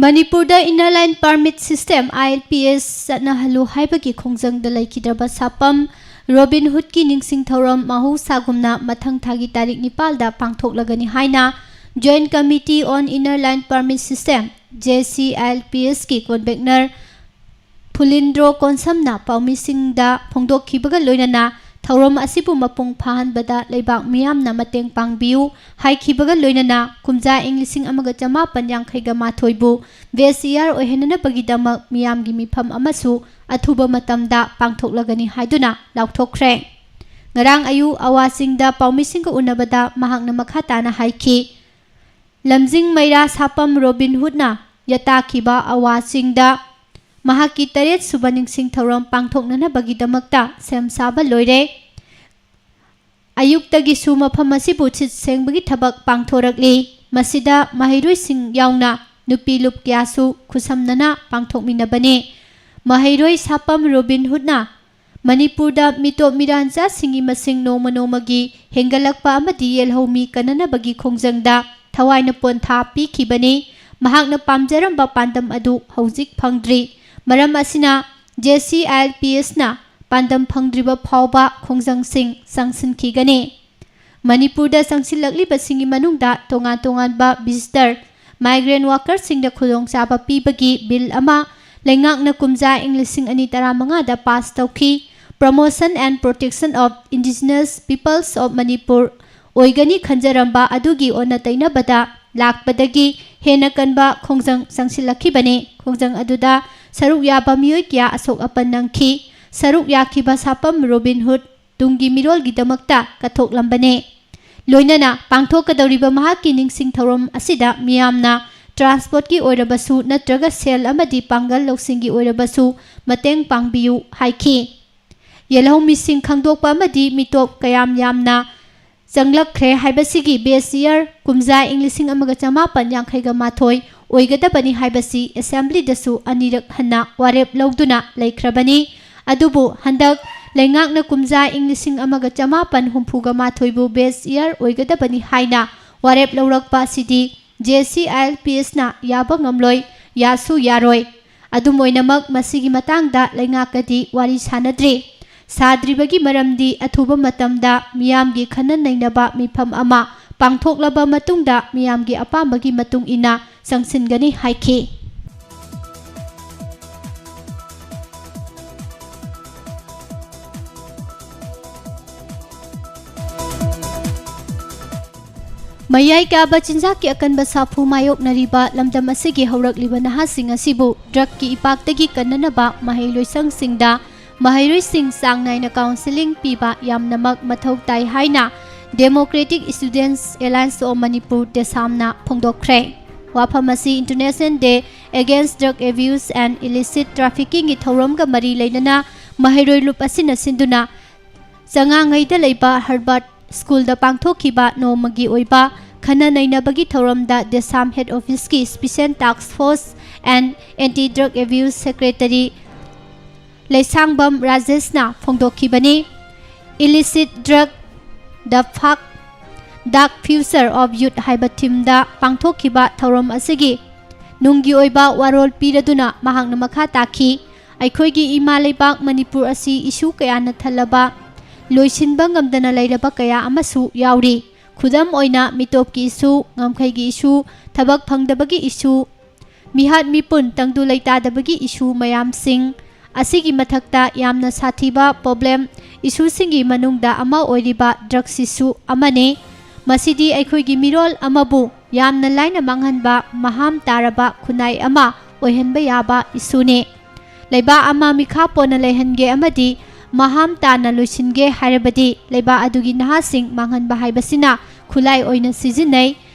ꯃꯅꯤꯄꯨꯔꯗ Inner Line Permit System, ILPS, ꯆꯠꯅꯍꯜꯂꯨ ꯍꯥꯏꯕꯒꯤ ꯈꯣꯡꯖꯪꯗ ꯂꯩꯈꯤꯗ꯭ꯔꯕ ꯁꯥꯄꯝ ꯔꯣꯕꯤꯟ ꯍꯨꯗꯀꯤ ꯅꯤꯡꯁꯤꯡ ꯊꯧꯔꯝ ꯃꯍꯧꯁꯥꯒꯨꯝꯅ ꯃꯊꯪ ꯊꯥꯒꯤ ꯇꯥꯔꯤꯛ ꯅꯤꯄꯥꯜꯗ ꯄꯥꯡꯊꯣꯛꯂꯒꯅꯤ ꯍꯥꯏꯅ Joint Committee on Inner Line Permit System, JCILPSꯀꯤ convener ꯐꯨꯂꯤꯟꯗ꯭ꯔꯣ ꯀꯣꯟꯁꯝꯅ ꯄꯥꯎꯃꯤꯁꯤꯡꯗ ꯐꯣꯡꯗꯣꯛꯈꯤꯕꯒ ꯂꯣꯏꯅꯅ ꯊꯧꯔꯝ ꯑꯁꯤꯕꯨ ꯃꯄꯨꯡ ꯐꯥꯍꯟꯕꯗ ꯂꯩꯕꯥꯛ ꯃꯤꯌꯥꯝꯅ ꯃꯇꯦꯡ ꯄꯥꯡꯕꯤꯌꯨ ꯍꯥꯏꯈꯤꯕꯒ ꯂꯣꯏꯅꯅ ꯀꯨꯝꯖꯥ ꯏꯪ ꯂꯤꯁꯤꯡ ꯑꯃꯒ ꯆꯃꯥꯄꯟ ꯌꯥꯡꯈꯩꯒ ꯃꯥꯊꯣꯏꯕꯨ best year ꯑꯣꯏꯍꯟꯅꯅꯕꯒꯤꯗꯃꯛ ꯃꯤꯌꯥꯝꯒꯤ ꯃꯤꯐꯝ ꯑꯃꯁꯨ ꯑꯊꯨꯕ ꯃꯇꯝꯗ ꯄꯥꯡꯊꯣꯛꯂꯒꯅꯤ ꯍꯥꯏꯗꯨꯅ ꯂꯥꯎꯊꯣꯛꯈ꯭ꯔꯦ꯫ ꯉꯔꯥꯡ ꯑꯌꯨꯛ ꯑꯋꯥꯁꯤꯡꯗ ꯄꯥꯎꯃꯤꯁꯤꯡꯒ ꯎꯅꯕꯗ ꯃꯍꯥꯛꯅ ꯃꯈꯥ ꯇꯥꯅ ꯍꯥꯏꯈꯤ, ꯂꯝꯖꯤꯡ ꯃꯩꯔꯥ ꯁꯥꯄꯝ ꯔꯣꯕꯤꯟ ꯍꯨꯗꯅ ꯌꯇꯥꯈꯤꯕ ꯑꯋꯥꯁꯤꯡꯗ ꯃꯍꯥꯛꯀꯤ ꯇꯔꯦꯠ ꯁꯨꯕ ꯅꯤꯡꯁꯤꯡ ꯊꯧꯔꯝ ꯄꯥꯡꯊꯣꯛꯅꯅꯕꯒꯤꯗꯃꯛꯇ ꯁꯦꯝ ꯁꯥꯕ ꯂꯣꯏꯔꯦ꯫ ꯑꯌꯨꯛꯇꯒꯤꯁꯨ ꯃꯐꯝ ꯑꯁꯤꯕꯨ ꯁꯤꯠ ꯁꯦꯡꯕꯒꯤ ꯊꯕꯛ ꯄꯥꯡꯊꯣꯔꯛꯂꯤ꯫ ꯃꯁꯤꯗ ꯃꯍꯩꯔꯣꯏꯁꯤꯡ ꯌꯥꯎꯅ ꯅꯨꯄꯤ ꯂꯨꯞ ꯀꯌꯥꯁꯨ ꯈꯨꯠꯁꯝꯅꯅ ꯄꯥꯡꯊꯣꯛꯃꯤꯟꯅꯕꯅꯤ꯫ ꯃꯍꯩꯔꯣꯏ ꯁꯥꯄꯝ ꯔꯣꯕꯤꯟ ꯍꯨꯗꯅ ꯃꯅꯤꯄꯨꯔꯗ ꯃꯤꯇꯣꯞ ꯃꯤꯔꯥꯟꯆꯥꯁꯤꯡꯒꯤ ꯃꯁꯤꯡ ꯅꯣꯡꯃ ꯅꯣꯡꯃꯒꯤ ꯍꯦꯟꯒꯠꯂꯛꯄ ꯑꯃꯗꯤ ꯌꯦꯜꯍꯧꯃꯤ ꯀꯟꯅꯅꯕꯒꯤ ꯈꯣꯡꯖꯪꯗ ꯊꯋꯥꯏꯅ ꯄꯣꯟꯊꯥ ꯄꯤꯈꯤꯕꯅꯤ꯫ ꯃꯍꯥꯛꯅ ꯄꯥꯝꯖꯔꯝꯕ ꯄꯥꯟꯗꯝ ꯑꯗꯨ ꯍꯧꯖꯤꯛ ꯐꯪꯗ꯭ꯔꯤ꯫ ꯃꯔꯝ ꯑꯁꯤꯅ, J C I L P ꯑꯦꯁꯅ ꯄꯥꯟꯗꯝ ꯐꯪꯗ꯭ꯔꯤꯕ ꯐꯥꯎꯕ ꯈꯣꯡꯖꯪꯁꯤꯡ ꯆꯪꯁꯤꯟꯈꯤꯒꯅꯤ꯫ ꯃꯅꯤꯄꯨꯔꯗ ꯆꯪꯁꯤꯜꯂꯛꯂꯤꯕꯁꯤꯡꯒꯤ ꯃꯅꯨꯡꯗ ꯇꯣꯉꯥꯟ ꯇꯣꯉꯥꯟꯕ ꯚꯤꯖꯤꯇꯔ, ꯃꯥꯏꯒ꯭ꯔꯦꯟ ꯋꯥꯀꯔꯁꯤꯡꯗ ꯈꯨꯗꯣꯡꯆꯥꯕ ꯄꯤꯕꯒꯤ ꯕꯤꯜ ꯑꯃ ꯂꯩꯉꯥꯛꯅ ꯀꯨꯝꯖꯥ ꯏꯪ ꯂꯤꯁꯤꯡ ꯑꯅꯤ ꯇꯔꯥꯃꯉꯥꯗ ꯄꯥꯁ ꯇꯧꯈꯤ꯫ Promotion and Protection of Indigenous Peoples of Manipur ꯑꯣꯏꯒꯅꯤ ꯈꯟꯖꯔꯝꯕ ꯑꯗꯨꯒꯤ ꯑꯣꯟꯅ ꯇꯩꯅꯕꯗ ꯂꯥꯛꯄꯗꯒꯤ ꯍꯦꯟꯅ ꯀꯟꯕ ꯈꯣꯡꯖꯪ ꯆꯪꯁꯤꯜꯂꯛꯈꯤꯕꯅꯤ꯫ ꯈꯣꯡꯖꯪ ꯑꯗꯨꯗ ꯁꯔꯨꯛ ꯌꯥꯕ ꯃꯤꯑꯣꯏ ꯀꯌꯥ ꯑꯁꯣꯛ ꯑꯄꯟ ꯅꯪꯈꯤ꯫ ꯁꯔꯨꯛ ꯌꯥꯈꯤꯕ ꯁꯥꯄꯝ ꯔꯣꯕꯤꯟ ꯍꯨꯗ ꯇꯨꯡꯒꯤ ꯃꯤꯔꯣꯜꯒꯤꯗꯃꯛꯇ ꯀꯠꯊꯣꯛꯂꯝꯕꯅꯤ꯫ ꯂꯣꯏꯅꯅ ꯄꯥꯡꯊꯣꯛꯀꯗꯧꯔꯤꯕ ꯃꯍꯥꯛꯀꯤ ꯅꯤꯡꯁꯤꯡ ꯊꯧꯔꯝ ꯑꯁꯤꯗ ꯃꯤꯌꯥꯝꯅ ꯇ꯭ꯔꯥꯟꯁꯄꯣꯔꯠꯀꯤ ꯑꯣꯏꯔꯕꯁꯨ ꯅꯠꯇ꯭ꯔꯒ ꯁꯦꯜ ꯑꯃꯗꯤ ꯄꯥꯡꯒꯜ ꯂꯧꯁꯤꯡꯒꯤ ꯑꯣꯏꯔꯕꯁꯨ ꯃꯇꯦꯡ ꯄꯥꯡꯕꯤꯌꯨ ꯍꯥꯏꯈꯤ꯫ ꯌꯦꯜꯍꯧꯃꯤꯁꯤꯡ ꯈꯪꯗꯣꯛꯄ ꯑꯃꯗꯤ ꯃꯤꯇꯣꯞ ꯀꯌꯥꯝ ꯌꯥꯝꯅ ꯆꯪꯂꯛꯈ꯭ꯔꯦ ꯍꯥꯏꯕꯁꯤꯒꯤ best year ꯀꯨꯝꯖꯥ ꯏꯪ ꯂꯤꯁꯤꯡ ꯑꯃꯒ ꯆꯃꯥꯄꯟ ꯌꯥꯡꯈꯩꯒ ꯃꯥꯊꯣꯏ ꯑꯣꯏꯒꯗꯕꯅꯤ ꯍꯥꯏꯕꯁꯤ ꯑꯦꯁꯦꯝꯕ꯭ꯂꯤꯗꯁꯨ ꯑꯅꯤꯔꯛ ꯍꯟꯅ ꯋꯥꯔꯦꯞ ꯂꯧꯗꯨꯅ ꯂꯩꯈ꯭ꯔꯕꯅꯤ꯫ ꯑꯗꯨꯕꯨ ꯍꯟꯗꯛ ꯂꯩꯉꯥꯛꯅ ꯀꯨꯝꯖꯥ ꯏꯪ ꯂꯤꯁꯤꯡ ꯑꯃꯒ ꯆꯃꯥꯄꯟ ꯍꯨꯝꯐꯨꯒ ꯃꯥꯊꯣꯏꯕꯨ best year ꯑꯣꯏꯒꯗꯕꯅꯤ ꯍꯥꯏꯅ ꯋꯥꯔꯦꯞ ꯂꯧꯔꯛꯄ ꯑꯁꯤꯗꯤ J C I L P ꯑꯦꯁꯅ ꯌꯥꯕ ꯉꯝꯂꯣꯏ, ꯌꯥꯁꯨ ꯌꯥꯔꯣꯏ꯫ ꯑꯗꯨꯝ ꯑꯣꯏꯅꯃꯛ, ꯃꯁꯤꯒꯤ ꯃꯇꯥꯡꯗ ꯂꯩꯉꯥꯛꯀꯗꯤ ꯋꯥꯔꯤ ꯁꯥꯅꯗ꯭ꯔꯤ꯫ ꯁꯥꯗ꯭ꯔꯤꯕꯒꯤ ꯃꯔꯝꯗꯤ ꯑꯊꯨꯕ ꯃꯇꯝꯗ ꯃꯤꯌꯥꯝꯒꯤ ꯈꯟꯅ ꯅꯩꯅꯕ ꯃꯤꯐꯝ ꯑꯃ ꯄꯥꯡꯊꯣꯛꯂꯕ ꯃꯇꯨꯡꯗ ꯃꯤꯌꯥꯝꯒꯤ ꯑꯄꯥꯝꯕꯒꯤ ꯃꯇꯨꯡ ꯏꯟꯅ ꯆꯪꯁꯤꯟꯒꯅꯤ ꯍꯥꯏꯈꯤ꯫ ꯃꯌꯥꯏ ꯀꯥꯕ ꯆꯤꯟꯖꯥꯛꯀꯤ ꯑꯀꯟꯕ ꯁꯥꯐꯨ ꯃꯥꯌꯣꯛꯅꯔꯤꯕ ꯂꯝꯗꯝ ꯑꯁꯤꯒꯤ ꯍꯧꯔꯛꯂꯤꯕ ꯅꯍꯥꯁꯤꯡ ꯑꯁꯤꯕꯨ ꯗ꯭ꯔꯒꯀꯤ ꯏꯄꯥꯛꯇꯒꯤ ꯀꯟꯅꯅꯕ ꯃꯍꯩꯂꯣꯏꯁꯪꯁꯤꯡꯗ ꯃꯍꯩꯔꯣꯏꯁꯤꯡ ꯆꯥꯡ ꯅꯥꯏꯅ ꯀꯥꯎꯟꯁꯤꯂꯤꯡ ꯄꯤꯕ ꯌꯥꯝꯅꯃꯛ ꯃꯊꯧ ꯇꯥꯏ ꯍꯥꯏꯅ Democratic Students Alliance of Manipur, ꯗꯦꯁꯥꯝꯅ ꯐꯣꯡꯗꯣꯛꯈ꯭ꯔꯦ꯫ ꯋꯥꯐꯝ ꯑꯁꯤ International Day Against Drug Abuse and Illicit Traffickingꯒꯤ ꯊꯧꯔꯝꯒ ꯃꯔꯤ ꯂꯩꯅꯅ ꯃꯍꯩꯔꯣꯏ ꯂꯨꯞ ꯑꯁꯤꯅ ꯁꯤꯟꯗꯨꯅ ꯆꯉꯥꯉꯩꯗ ꯂꯩꯕ ꯍꯔꯕꯔꯠ ꯁ꯭ꯀꯨꯜꯗ ꯄꯥꯡꯊꯣꯛꯈꯤꯕ ꯅꯣꯡꯃꯒꯤ ꯑꯣꯏꯕ ꯈꯟꯅ ꯅꯩꯅꯕꯒꯤ ꯊꯧꯔꯝꯗ ꯗꯦꯁꯥꯝ ꯍꯦꯗ ꯑꯣꯐꯤꯁꯀꯤ Special Task Force and Anti Drug Abuse Secretary ꯂꯩꯁꯥꯡꯕꯝ ꯔꯥꯖꯦꯁꯅ ꯐꯣꯡꯗꯣꯛꯈꯤꯕꯅꯤ꯫ Illicit Drug, The Dark, Dark Future of Youth ꯍꯥꯏꯕ ꯊꯤꯝꯗ ꯄꯥꯡꯊꯣꯛꯈꯤꯕ ꯊꯧꯔꯝ ꯑꯁꯤꯒꯤ ꯅꯨꯡꯒꯤ ꯑꯣꯏꯕ ꯋꯥꯔꯣꯜ ꯄꯤꯔꯗꯨꯅ ꯃꯍꯥꯛꯅ ꯃꯈꯥ ꯇꯥꯈꯤ, ꯑꯩꯈꯣꯏꯒꯤ ꯏꯃꯥ ꯂꯩꯕꯥꯛ ꯃꯅꯤꯄꯨꯔ ꯑꯁꯤ ꯏꯁꯨ ꯀꯌꯥꯅ ꯊꯜꯂꯕ, ꯂꯣꯏꯁꯤꯟꯕ ꯉꯝꯗꯅ ꯂꯩꯔꯕ ꯀꯌꯥ ꯑꯃꯁꯨ ꯌꯥꯎꯔꯤ꯫ ꯈꯨꯗꯝ ꯑꯣꯏꯅ, ꯃꯤꯇꯣꯞꯀꯤ ꯏꯁꯨ, ꯉꯝꯈꯩꯒꯤ ꯏꯁꯨ, ꯊꯕꯛ ꯐꯪꯗꯕꯒꯤ ꯏꯁꯨ, ꯃꯤꯍꯥꯠ ꯃꯤꯄꯨꯟ, ꯇꯪꯗꯨ ꯂꯩꯇꯥꯗꯕꯒꯤ ꯏꯁꯨ ꯃꯌꯥꯝꯁꯤꯡ ꯑꯁꯤꯒꯤ ꯃꯊꯛꯇ ꯌꯥꯝꯅ ꯁꯥꯊꯤꯕ ꯄ꯭ꯔꯣꯕ꯭ꯂꯦꯝ ꯏꯁꯨꯁꯤꯡꯒꯤ ꯃꯅꯨꯡꯗ ꯑꯃ ꯑꯣꯏꯔꯤꯕ ꯗ꯭ꯔꯒꯁꯤꯁꯨ ꯑꯃꯅꯤ꯫ ꯃꯁꯤꯗꯤ ꯑꯩꯈꯣꯏꯒꯤ ꯃꯤꯔꯣꯜ ꯑꯃꯕꯨ ꯌꯥꯝꯅ ꯂꯥꯏꯅ ꯃꯥꯡꯍꯟꯕ ꯃꯍꯥꯝ ꯇꯥꯔꯕ ꯈꯨꯟꯅꯥꯏ ꯑꯃ ꯑꯣꯏꯍꯟꯕ ꯌꯥꯕ ꯏꯁꯨꯅꯤ꯫ ꯂꯩꯕꯥꯛ ꯑꯃ ꯃꯤꯈꯥ ꯄꯣꯟꯅ ꯂꯩꯍꯟꯒꯦ ꯑꯃꯗꯤ ꯃꯍꯥꯝ ꯇꯥꯅ ꯂꯣꯏꯁꯤꯟꯒꯦ ꯍꯥꯏꯔꯕꯗꯤ ꯂꯩꯕꯥꯛ ꯑꯗꯨꯒꯤ ꯅꯍꯥꯁꯤꯡ ꯃꯥꯡꯍꯟꯕ ꯍꯥꯏꯕꯁꯤꯅ ꯈꯨꯠꯂꯥꯏ ꯑꯣꯏꯅ ꯁꯤꯖꯤꯟꯅꯩ꯫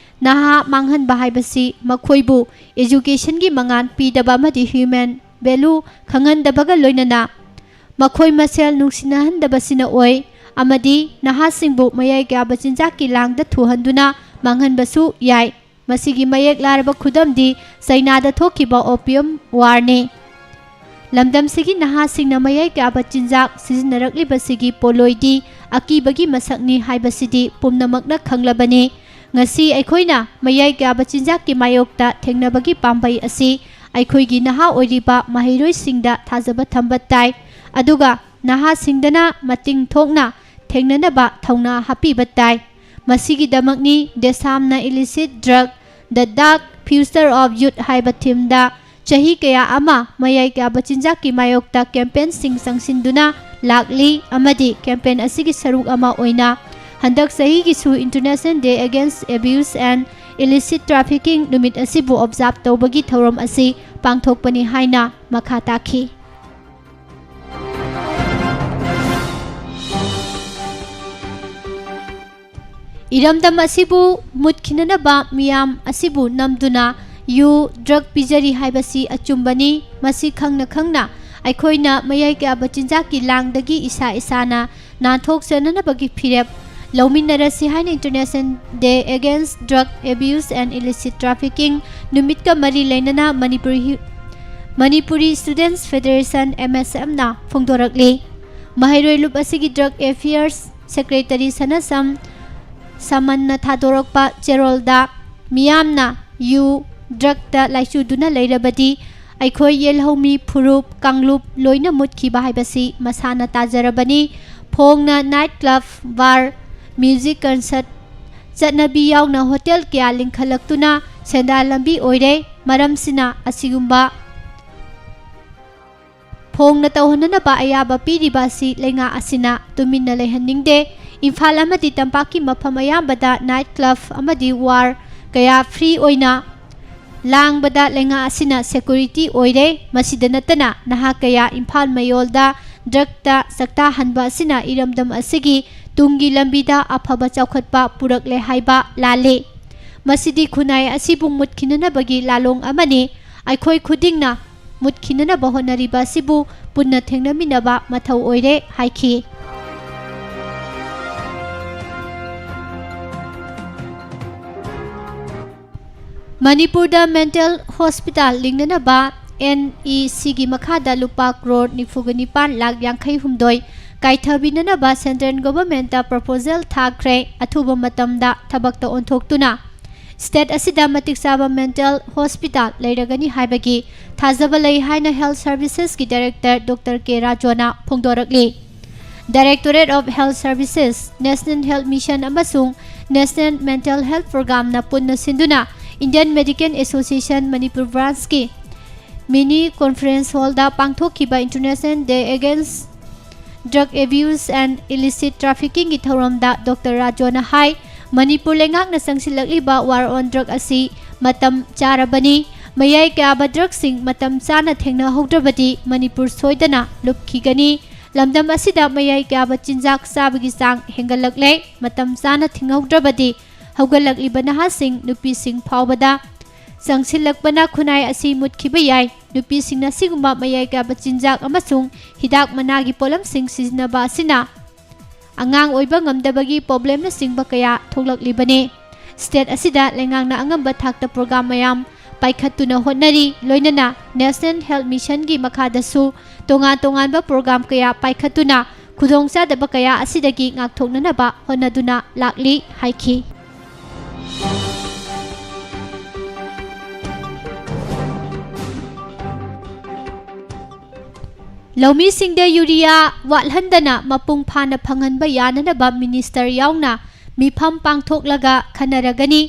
ꯅꯍꯥ ꯃꯥꯡꯍꯟꯕ ꯍꯥꯏꯕꯁꯤ ꯃꯈꯣꯏꯕꯨ educationꯒꯤ ꯃꯉꯥꯜ ꯄꯤꯗꯕ ꯑꯃꯗꯤ human value ꯈꯪꯍꯟꯗꯕꯒ ꯂꯣꯏꯅꯅ ꯃꯈꯣꯏ ꯃꯁꯦꯜ ꯅꯨꯡꯁꯤꯅꯍꯟꯗꯕꯁꯤꯅ ꯑꯣꯏ꯫ ꯑꯃꯗꯤ ꯅꯍꯥꯁꯤꯡꯕꯨ ꯃꯌꯥꯏ ꯀꯥꯕ ꯆꯤꯟꯖꯥꯛꯀꯤ ꯂꯥꯡꯗ ꯊꯨꯍꯟꯗꯨꯅ ꯃꯥꯡꯍꯟꯕꯁꯨ ꯌꯥꯏ꯫ ꯃꯁꯤꯒꯤ ꯃꯌꯦꯛ ꯂꯥꯔꯕ ꯈꯨꯗꯝꯗꯤ ꯆꯩꯅꯥꯗ ꯊꯣꯛꯈꯤꯕ Opium Warꯅꯤ꯫ ꯂꯝꯗꯝꯁꯤꯒꯤ ꯅꯍꯥꯁꯤꯡꯅ ꯃꯌꯥꯏ ꯀꯥꯕ ꯆꯤꯟꯖꯥꯛ ꯁꯤꯖꯤꯟꯅꯔꯛꯂꯤꯕꯁꯤꯒꯤ ꯄꯣꯠꯂꯣꯏꯗꯤ ꯑꯀꯤꯕꯒꯤ ꯃꯁꯛꯅꯤ ꯍꯥꯏꯕꯁꯤꯗꯤ ꯄꯨꯝꯅꯃꯛꯅ ꯈꯪꯂꯕꯅꯤ꯫ ꯉꯁꯤ ꯑꯩꯈꯣꯏꯅ ꯃꯌꯥꯏ ꯀꯥꯕ ꯆꯤꯟꯖꯥꯛꯀꯤ ꯃꯥꯌꯣꯛꯇ ꯊꯦꯡꯅꯕꯒꯤ ꯄꯥꯝꯕꯩ ꯑꯁꯤ ꯑꯩꯈꯣꯏꯒꯤ ꯅꯍꯥ ꯑꯣꯏꯔꯤꯕ ꯃꯍꯩꯔꯣꯏꯁꯤꯡꯗ ꯊꯥꯖꯕ ꯊꯝꯕ ꯇꯥꯏ, ꯑꯗꯨꯒ ꯅꯍꯥꯁꯤꯡꯗꯅ ꯃꯇꯤꯡ ꯊꯣꯛꯅ ꯊꯦꯡꯅꯅꯕ ꯊꯧꯅꯥ ꯍꯥꯞꯄꯤꯕ ꯇꯥꯏ꯫ ꯃꯁꯤꯒꯤꯗꯃꯛꯅꯤ ꯗꯦꯁꯥꯝꯅ Illicit Drug, The Dark Future of Youth ꯍꯥꯏꯕ ꯊꯤꯝꯗ ꯆꯍꯤ ꯀꯌꯥ ꯑꯃ ꯃꯌꯥꯏ ꯀꯥꯕ ꯆꯤꯟꯖꯥꯛꯀꯤ ꯃꯥꯌꯣꯛꯇ ꯀꯦꯝꯄꯦꯟꯁꯤꯡ ꯆꯪꯁꯤꯟꯗꯨꯅ ꯂꯥꯛꯂꯤ ꯑꯃꯗꯤ ꯀꯦꯝꯄꯦꯟ ꯑꯁꯤꯒꯤ ꯁꯔꯨꯛ ꯑꯃ ꯑꯣꯏꯅ ꯍꯟꯗꯛ ꯆꯍꯤꯒꯤꯁꯨ International Day Against Abuse and Illicit Trafficking ꯅꯨꯃꯤꯠ ꯑꯁꯤꯕꯨ observe ꯇꯧꯕꯒꯤ ꯊꯧꯔꯝ ꯑꯁꯤ ꯄꯥꯡꯊꯣꯛꯄꯅꯤ ꯍꯥꯏꯅ ꯃꯈꯥ ꯇꯥꯈꯤ꯫ ꯏꯔꯝꯗꯝ ꯑꯁꯤꯕꯨ ꯃꯨꯠꯈꯤꯅꯅꯕ ꯃꯤꯌꯥꯝ ꯑꯁꯤꯕꯨ ꯅꯝꯗꯨꯅ ꯌꯨ, drug ꯄꯤꯖꯔꯤ ꯍꯥꯏꯕꯁꯤ ꯑꯆꯨꯝꯕꯅꯤ꯫ ꯃꯁꯤ ꯈꯪꯅ ꯈꯪꯅ ꯑꯩꯈꯣꯏꯅ ꯃꯌꯥꯏ ꯀꯥꯕ ꯆꯤꯟꯖꯥꯛꯀꯤ ꯂꯥꯡꯗꯒꯤ ꯏꯁꯥ ꯏꯁꯥꯅ ꯅꯥꯟꯊꯣꯛꯆꯅꯅꯕꯒꯤ ꯐꯤꯔꯦꯞ ꯂꯧꯃꯤꯟꯅꯔꯁꯤ ꯍꯥꯏꯅ International Day Against Drug Abuse and Illicit Trafficking ꯅꯨꯃꯤꯠꯀ ꯃꯔꯤ ꯂꯩꯅꯅ Manipuri, Manipuri Students Federation, M S F ꯅ ꯐꯣꯡꯗꯣꯔꯛꯂꯤ꯫ ꯃꯍꯩꯔꯣꯏ ꯂꯨꯞ ꯑꯁꯤꯒꯤ Drug Affairs Secretary ꯁꯅꯥꯁꯝ ꯁꯃꯟꯅ ꯊꯥꯗꯣꯔꯛꯄ ꯆꯦꯔꯣꯜꯗ ꯃꯤꯌꯥꯝꯅ ꯌꯨ, drug ꯇ ꯂꯥꯏꯆꯨꯗꯨꯅ ꯂꯩꯔꯕꯗꯤ ꯑꯩꯈꯣꯏ ꯌꯦꯜꯍꯧꯃꯤ ꯐꯨꯔꯨꯞ, ꯀꯥꯡꯂꯨꯞ ꯂꯣꯏꯅ ꯃꯨꯠꯈꯤꯕ ꯍꯥꯏꯕꯁꯤ ꯃꯁꯥꯅ ꯇꯥꯖꯔꯕꯅꯤ꯫ ꯐꯣꯡꯅ night club, bar, music concert, ꯆꯠꯅꯕꯤ ꯌꯥꯎꯅ hotel ꯀꯌꯥ ꯂꯤꯡꯈꯠꯂꯛꯇꯨꯅ ꯁꯦꯟꯗꯥꯟ ꯂꯝꯕꯤ ꯑꯣꯏꯔꯦ꯫ ꯃꯔꯝꯁꯤꯅ ꯑꯁꯤꯒꯨꯝꯕ ꯐꯣꯡꯅ ꯇꯧꯍꯟꯅꯅꯕ ꯑꯌꯥꯕ ꯄꯤꯔꯤꯕ ꯑꯁꯤ ꯂꯩꯉꯥꯛ ꯑꯁꯤꯅ ꯇꯨꯃꯤꯟꯅ ꯂꯩꯍꯟꯅꯤꯡꯗꯦ꯫ ꯏꯝꯐꯥꯜ ꯑꯃꯗꯤ ꯇꯝꯄꯥꯛꯀꯤ ꯃꯐꯝ ꯑꯌꯥꯝꯕꯗ night club ꯑꯃꯗꯤ bar ꯀꯌꯥ free ꯑꯣꯏꯅ ꯂꯥꯡꯕꯗ ꯂꯩꯉꯥꯛ ꯑꯁꯤꯅ security ꯑꯣꯏꯔꯦ꯫ ꯃꯁꯤꯗ ꯅꯠꯇꯅ ꯅꯍꯥ ꯀꯌꯥ ꯏꯝꯐꯥꯜ ꯃꯌꯣꯜꯗ drug ꯇ ꯆꯥꯛꯇꯥꯍꯟꯕ ꯑꯁꯤꯅ ꯏꯔꯝꯗꯝ ꯑꯁꯤꯒꯤ ꯇꯨꯡꯒꯤ ꯂꯝꯕꯤꯗ ꯑꯐꯕ ꯆꯥꯎꯈꯠꯄ ꯄꯨꯔꯛꯂꯦ ꯍꯥꯏꯕ ꯂꯥꯜꯂꯤ꯫ ꯃꯁꯤꯗꯤ ꯈꯨꯟꯅꯥꯏ ꯑꯁꯤꯕꯨ ꯃꯨꯠꯈꯤꯅꯅꯕꯒꯤ ꯂꯥꯂꯣꯡ ꯑꯃꯅꯤ꯫ ꯑꯩꯈꯣꯏ ꯈꯨꯗꯤꯡꯅ ꯃꯨꯠꯈꯤꯅꯅꯕ ꯍꯣꯠꯅꯔꯤꯕ ꯑꯁꯤꯕꯨ ꯄꯨꯟꯅ ꯊꯦꯡꯅꯃꯤꯟꯅꯕ ꯃꯊꯧ ꯑꯣꯏꯔꯦ ꯍꯥꯏꯈꯤ꯫ ꯃꯅꯤꯄꯨꯔꯗ mental hospital ꯂꯤꯡꯅꯅꯕ N E C ꯒꯤ ꯃꯈꯥꯗ ꯂꯨꯄꯥ ꯀ꯭ꯔꯣꯔ ꯅꯤꯐꯨꯒ ꯅꯤꯄꯥꯟ ꯂꯥꯈ ꯌꯥꯡꯈꯩ ꯍꯨꯝꯗꯣꯏ ꯀꯥꯏꯊꯕꯤꯅꯅꯕ central government ꯇ proposal ꯊꯥꯈ꯭ꯔꯦ꯫ ꯑꯊꯨꯕ ꯃꯇꯝꯗ ꯊꯕꯛꯇ ꯑꯣꯟꯊꯣꯛꯇꯨꯅ state ꯑꯁꯤꯗ ꯃꯇꯤꯛ ꯆꯥꯕ mental hospital ꯂꯩꯔꯒꯅꯤ ꯍꯥꯏꯕꯒꯤ ꯊꯥꯖꯕ ꯂꯩ ꯍꯥꯏꯅ Health Services ꯀꯤ director Doctor K ꯔꯥꯖꯣꯅ ꯐꯣꯡꯗꯣꯔꯛꯂꯤ꯫ Directorate of Health Services, National Health Mission ꯑꯃꯁꯨꯡ National Mental Health Program ꯅ ꯄꯨꯟꯅ ꯁꯤꯟꯗꯨꯅ Indian Medical Association Manipur Branch ꯀꯤ mini conference hall ꯗ ꯄꯥꯡꯊꯣꯛꯈꯤꯕ International Day Against Drug Abuse and Illicit Traffickingꯒꯤ ꯊꯧꯔꯝꯗ doctor ꯔꯥꯖꯣꯅ ꯍꯥꯏ, ꯃꯅꯤꯄꯨꯔ ꯂꯩꯉꯥꯛꯅ ꯆꯪꯁꯤꯜꯂꯛꯂꯤꯕ War on Drug ꯑꯁꯤ ꯃꯇꯝ ꯆꯥꯔꯕꯅꯤ꯫ ꯃꯌꯥꯏ ꯀꯥꯕ ꯗ꯭ꯔꯒꯁꯤꯡ ꯃꯇꯝ ꯆꯥꯅ ꯊꯦꯡꯅꯍꯧꯗ꯭ꯔꯕꯗꯤ ꯃꯅꯤꯄꯨꯔ ꯁꯣꯏꯗꯅ ꯂꯨꯞꯈꯤꯒꯅꯤ꯫ ꯂꯝꯗꯝ ꯑꯁꯤꯗ ꯃꯌꯥꯏ ꯀꯥꯕ ꯆꯤꯟꯖꯥꯛ ꯆꯥꯕꯒꯤ ꯆꯥꯡ ꯍꯦꯟꯒꯠꯂꯛꯂꯦ꯫ ꯃꯇꯝ ꯆꯥꯅ ꯊꯤꯡꯍꯧꯗ꯭ꯔꯕꯗꯤ ꯍꯧꯒꯠꯂꯛꯂꯤꯕ ꯅꯍꯥꯁꯤꯡ, ꯅꯨꯄꯤꯁꯤꯡ ꯐꯥꯎꯕꯗ ꯆꯪꯁꯤꯜꯂꯛꯄꯅ ꯈꯨꯟꯅꯥꯏ ꯑꯁꯤ ꯃꯨꯠꯈꯤꯕ ꯌꯥꯏ꯫ ꯅꯨꯄꯤꯁꯤꯡꯅ ꯁꯤꯒꯨꯝꯕ ꯃꯌꯥꯏ ꯀꯥꯕ ꯆꯤꯟꯖꯥꯛ ꯑꯃꯁꯨꯡ ꯍꯤꯗꯥꯛ ꯃꯅꯥꯒꯤ ꯄꯣꯠꯂꯝꯁꯤꯡ ꯁꯤꯖꯤꯟꯅꯕ ꯑꯁꯤꯅ ꯑꯉꯥꯡ ꯑꯣꯏꯕ ꯉꯝꯗꯕꯒꯤ ꯄ꯭ꯔꯣꯕ꯭ꯂꯦꯝꯅꯆꯤꯡꯕ ꯀꯌꯥ ꯊꯣꯛꯂꯛꯂꯤꯕꯅꯤ꯫ ꯁ꯭ꯇꯦꯠ ꯑꯁꯤꯗ ꯂꯩꯉꯥꯛꯅ ꯑꯉꯝꯕ ꯊꯥꯛꯇ ꯄ꯭ꯔꯣꯒ꯭ꯔꯥꯝ ꯃꯌꯥꯝ ꯄꯥꯏꯈꯠꯇꯨꯅ ꯍꯣꯠꯅꯔꯤ꯫ ꯂꯣꯏꯅꯅ National Health Missionꯒꯤ ꯃꯈꯥꯗꯁꯨ ꯇꯣꯉꯥꯟ ꯇꯣꯉꯥꯟꯕ ꯄ꯭ꯔꯣꯒ꯭ꯔꯥꯝ ꯀꯌꯥ ꯄꯥꯏꯈꯠꯇꯨꯅ ꯈꯨꯗꯣꯡꯆꯥꯗꯕ ꯀꯌꯥ ꯑꯁꯤꯗꯒꯤ ꯉꯥꯛꯊꯣꯛꯅꯅꯕ ꯍꯣꯠꯅꯗꯨꯅ ꯂꯥꯛꯂꯤ ꯍꯥꯏꯈꯤ꯫ ꯂꯧꯃꯤꯁꯤꯡꯗ ꯌꯨꯔꯤꯌꯥ ꯋꯥꯠꯍꯟꯗꯅ ꯃꯄꯨꯡ ꯐꯥꯅ ꯐꯪꯍꯟꯕ ꯌꯥꯅꯅꯕ ꯃꯤꯅꯤꯁꯇꯔ ꯌꯥꯎꯅ ꯃꯤꯐꯝ ꯄꯥꯡꯊꯣꯛꯂꯒ ꯈꯟꯅꯔꯒꯅꯤ꯫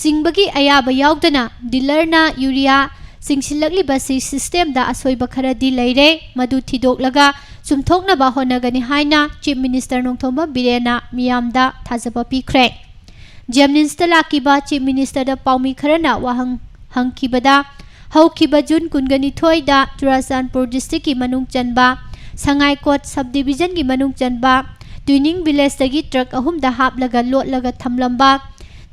ꯆꯤꯡꯕꯒꯤ ꯑꯌꯥꯕ ꯌꯥꯎꯗꯅ ꯗꯤꯂꯔꯅ ꯌꯨꯔꯤꯌꯥ ꯆꯤꯡꯁꯤꯜꯂꯛꯂꯤꯕꯁꯤ ꯁꯤꯁꯇꯦꯝꯗ ꯑꯁꯣꯏꯕ ꯈꯔꯗꯤ ꯂꯩꯔꯦ, ꯃꯗꯨ ꯊꯤꯗꯣꯛꯂꯒ ꯆꯨꯝꯊꯣꯛꯅꯕ ꯍꯣꯠꯅꯒꯅꯤ ꯍꯥꯏꯅ ꯆꯤꯐ ꯃꯤꯅꯤꯁꯇꯔ ꯅꯣꯡꯊꯣꯝꯕꯝ ꯕꯤꯔꯦꯟꯅ ꯃꯤꯌꯥꯝꯗ ꯊꯥꯖꯕ ꯄꯤꯈ꯭ꯔꯦ꯫ ꯖꯦꯝꯅꯤꯝꯁꯇ ꯂꯥꯛꯈꯤꯕ ꯆꯤꯐ ꯃꯤꯅꯤꯁꯇꯔꯗ ꯄꯥꯎꯃꯤ ꯈꯔꯅ ꯋꯥꯍꯪ ꯍꯪꯈꯤꯕꯗ, ꯍꯧꯈꯤꯕ ꯖꯨꯟ ꯀꯨꯟꯒꯅꯤꯊꯣꯏꯗ ꯆꯨꯔꯥꯆꯥꯟꯄꯨꯔ ꯗꯤꯁꯇ꯭ꯔꯤꯛꯀꯤ ꯃꯅꯨꯡ ꯆꯟꯕ ꯁꯉꯥꯏꯀꯣꯠ ꯁꯕ ꯗꯤꯕꯤꯖꯟꯒꯤ ꯃꯅꯨꯡ ꯆꯟꯕ ꯇ꯭ꯋꯤꯅꯤꯡ ꯚꯤꯂꯦꯖꯇꯒꯤ ꯇ꯭ꯔꯛ ꯑꯍꯨꯝꯗ ꯍꯥꯞꯂꯒ ꯂꯣꯠꯂꯒ ꯊꯝꯂꯝꯕ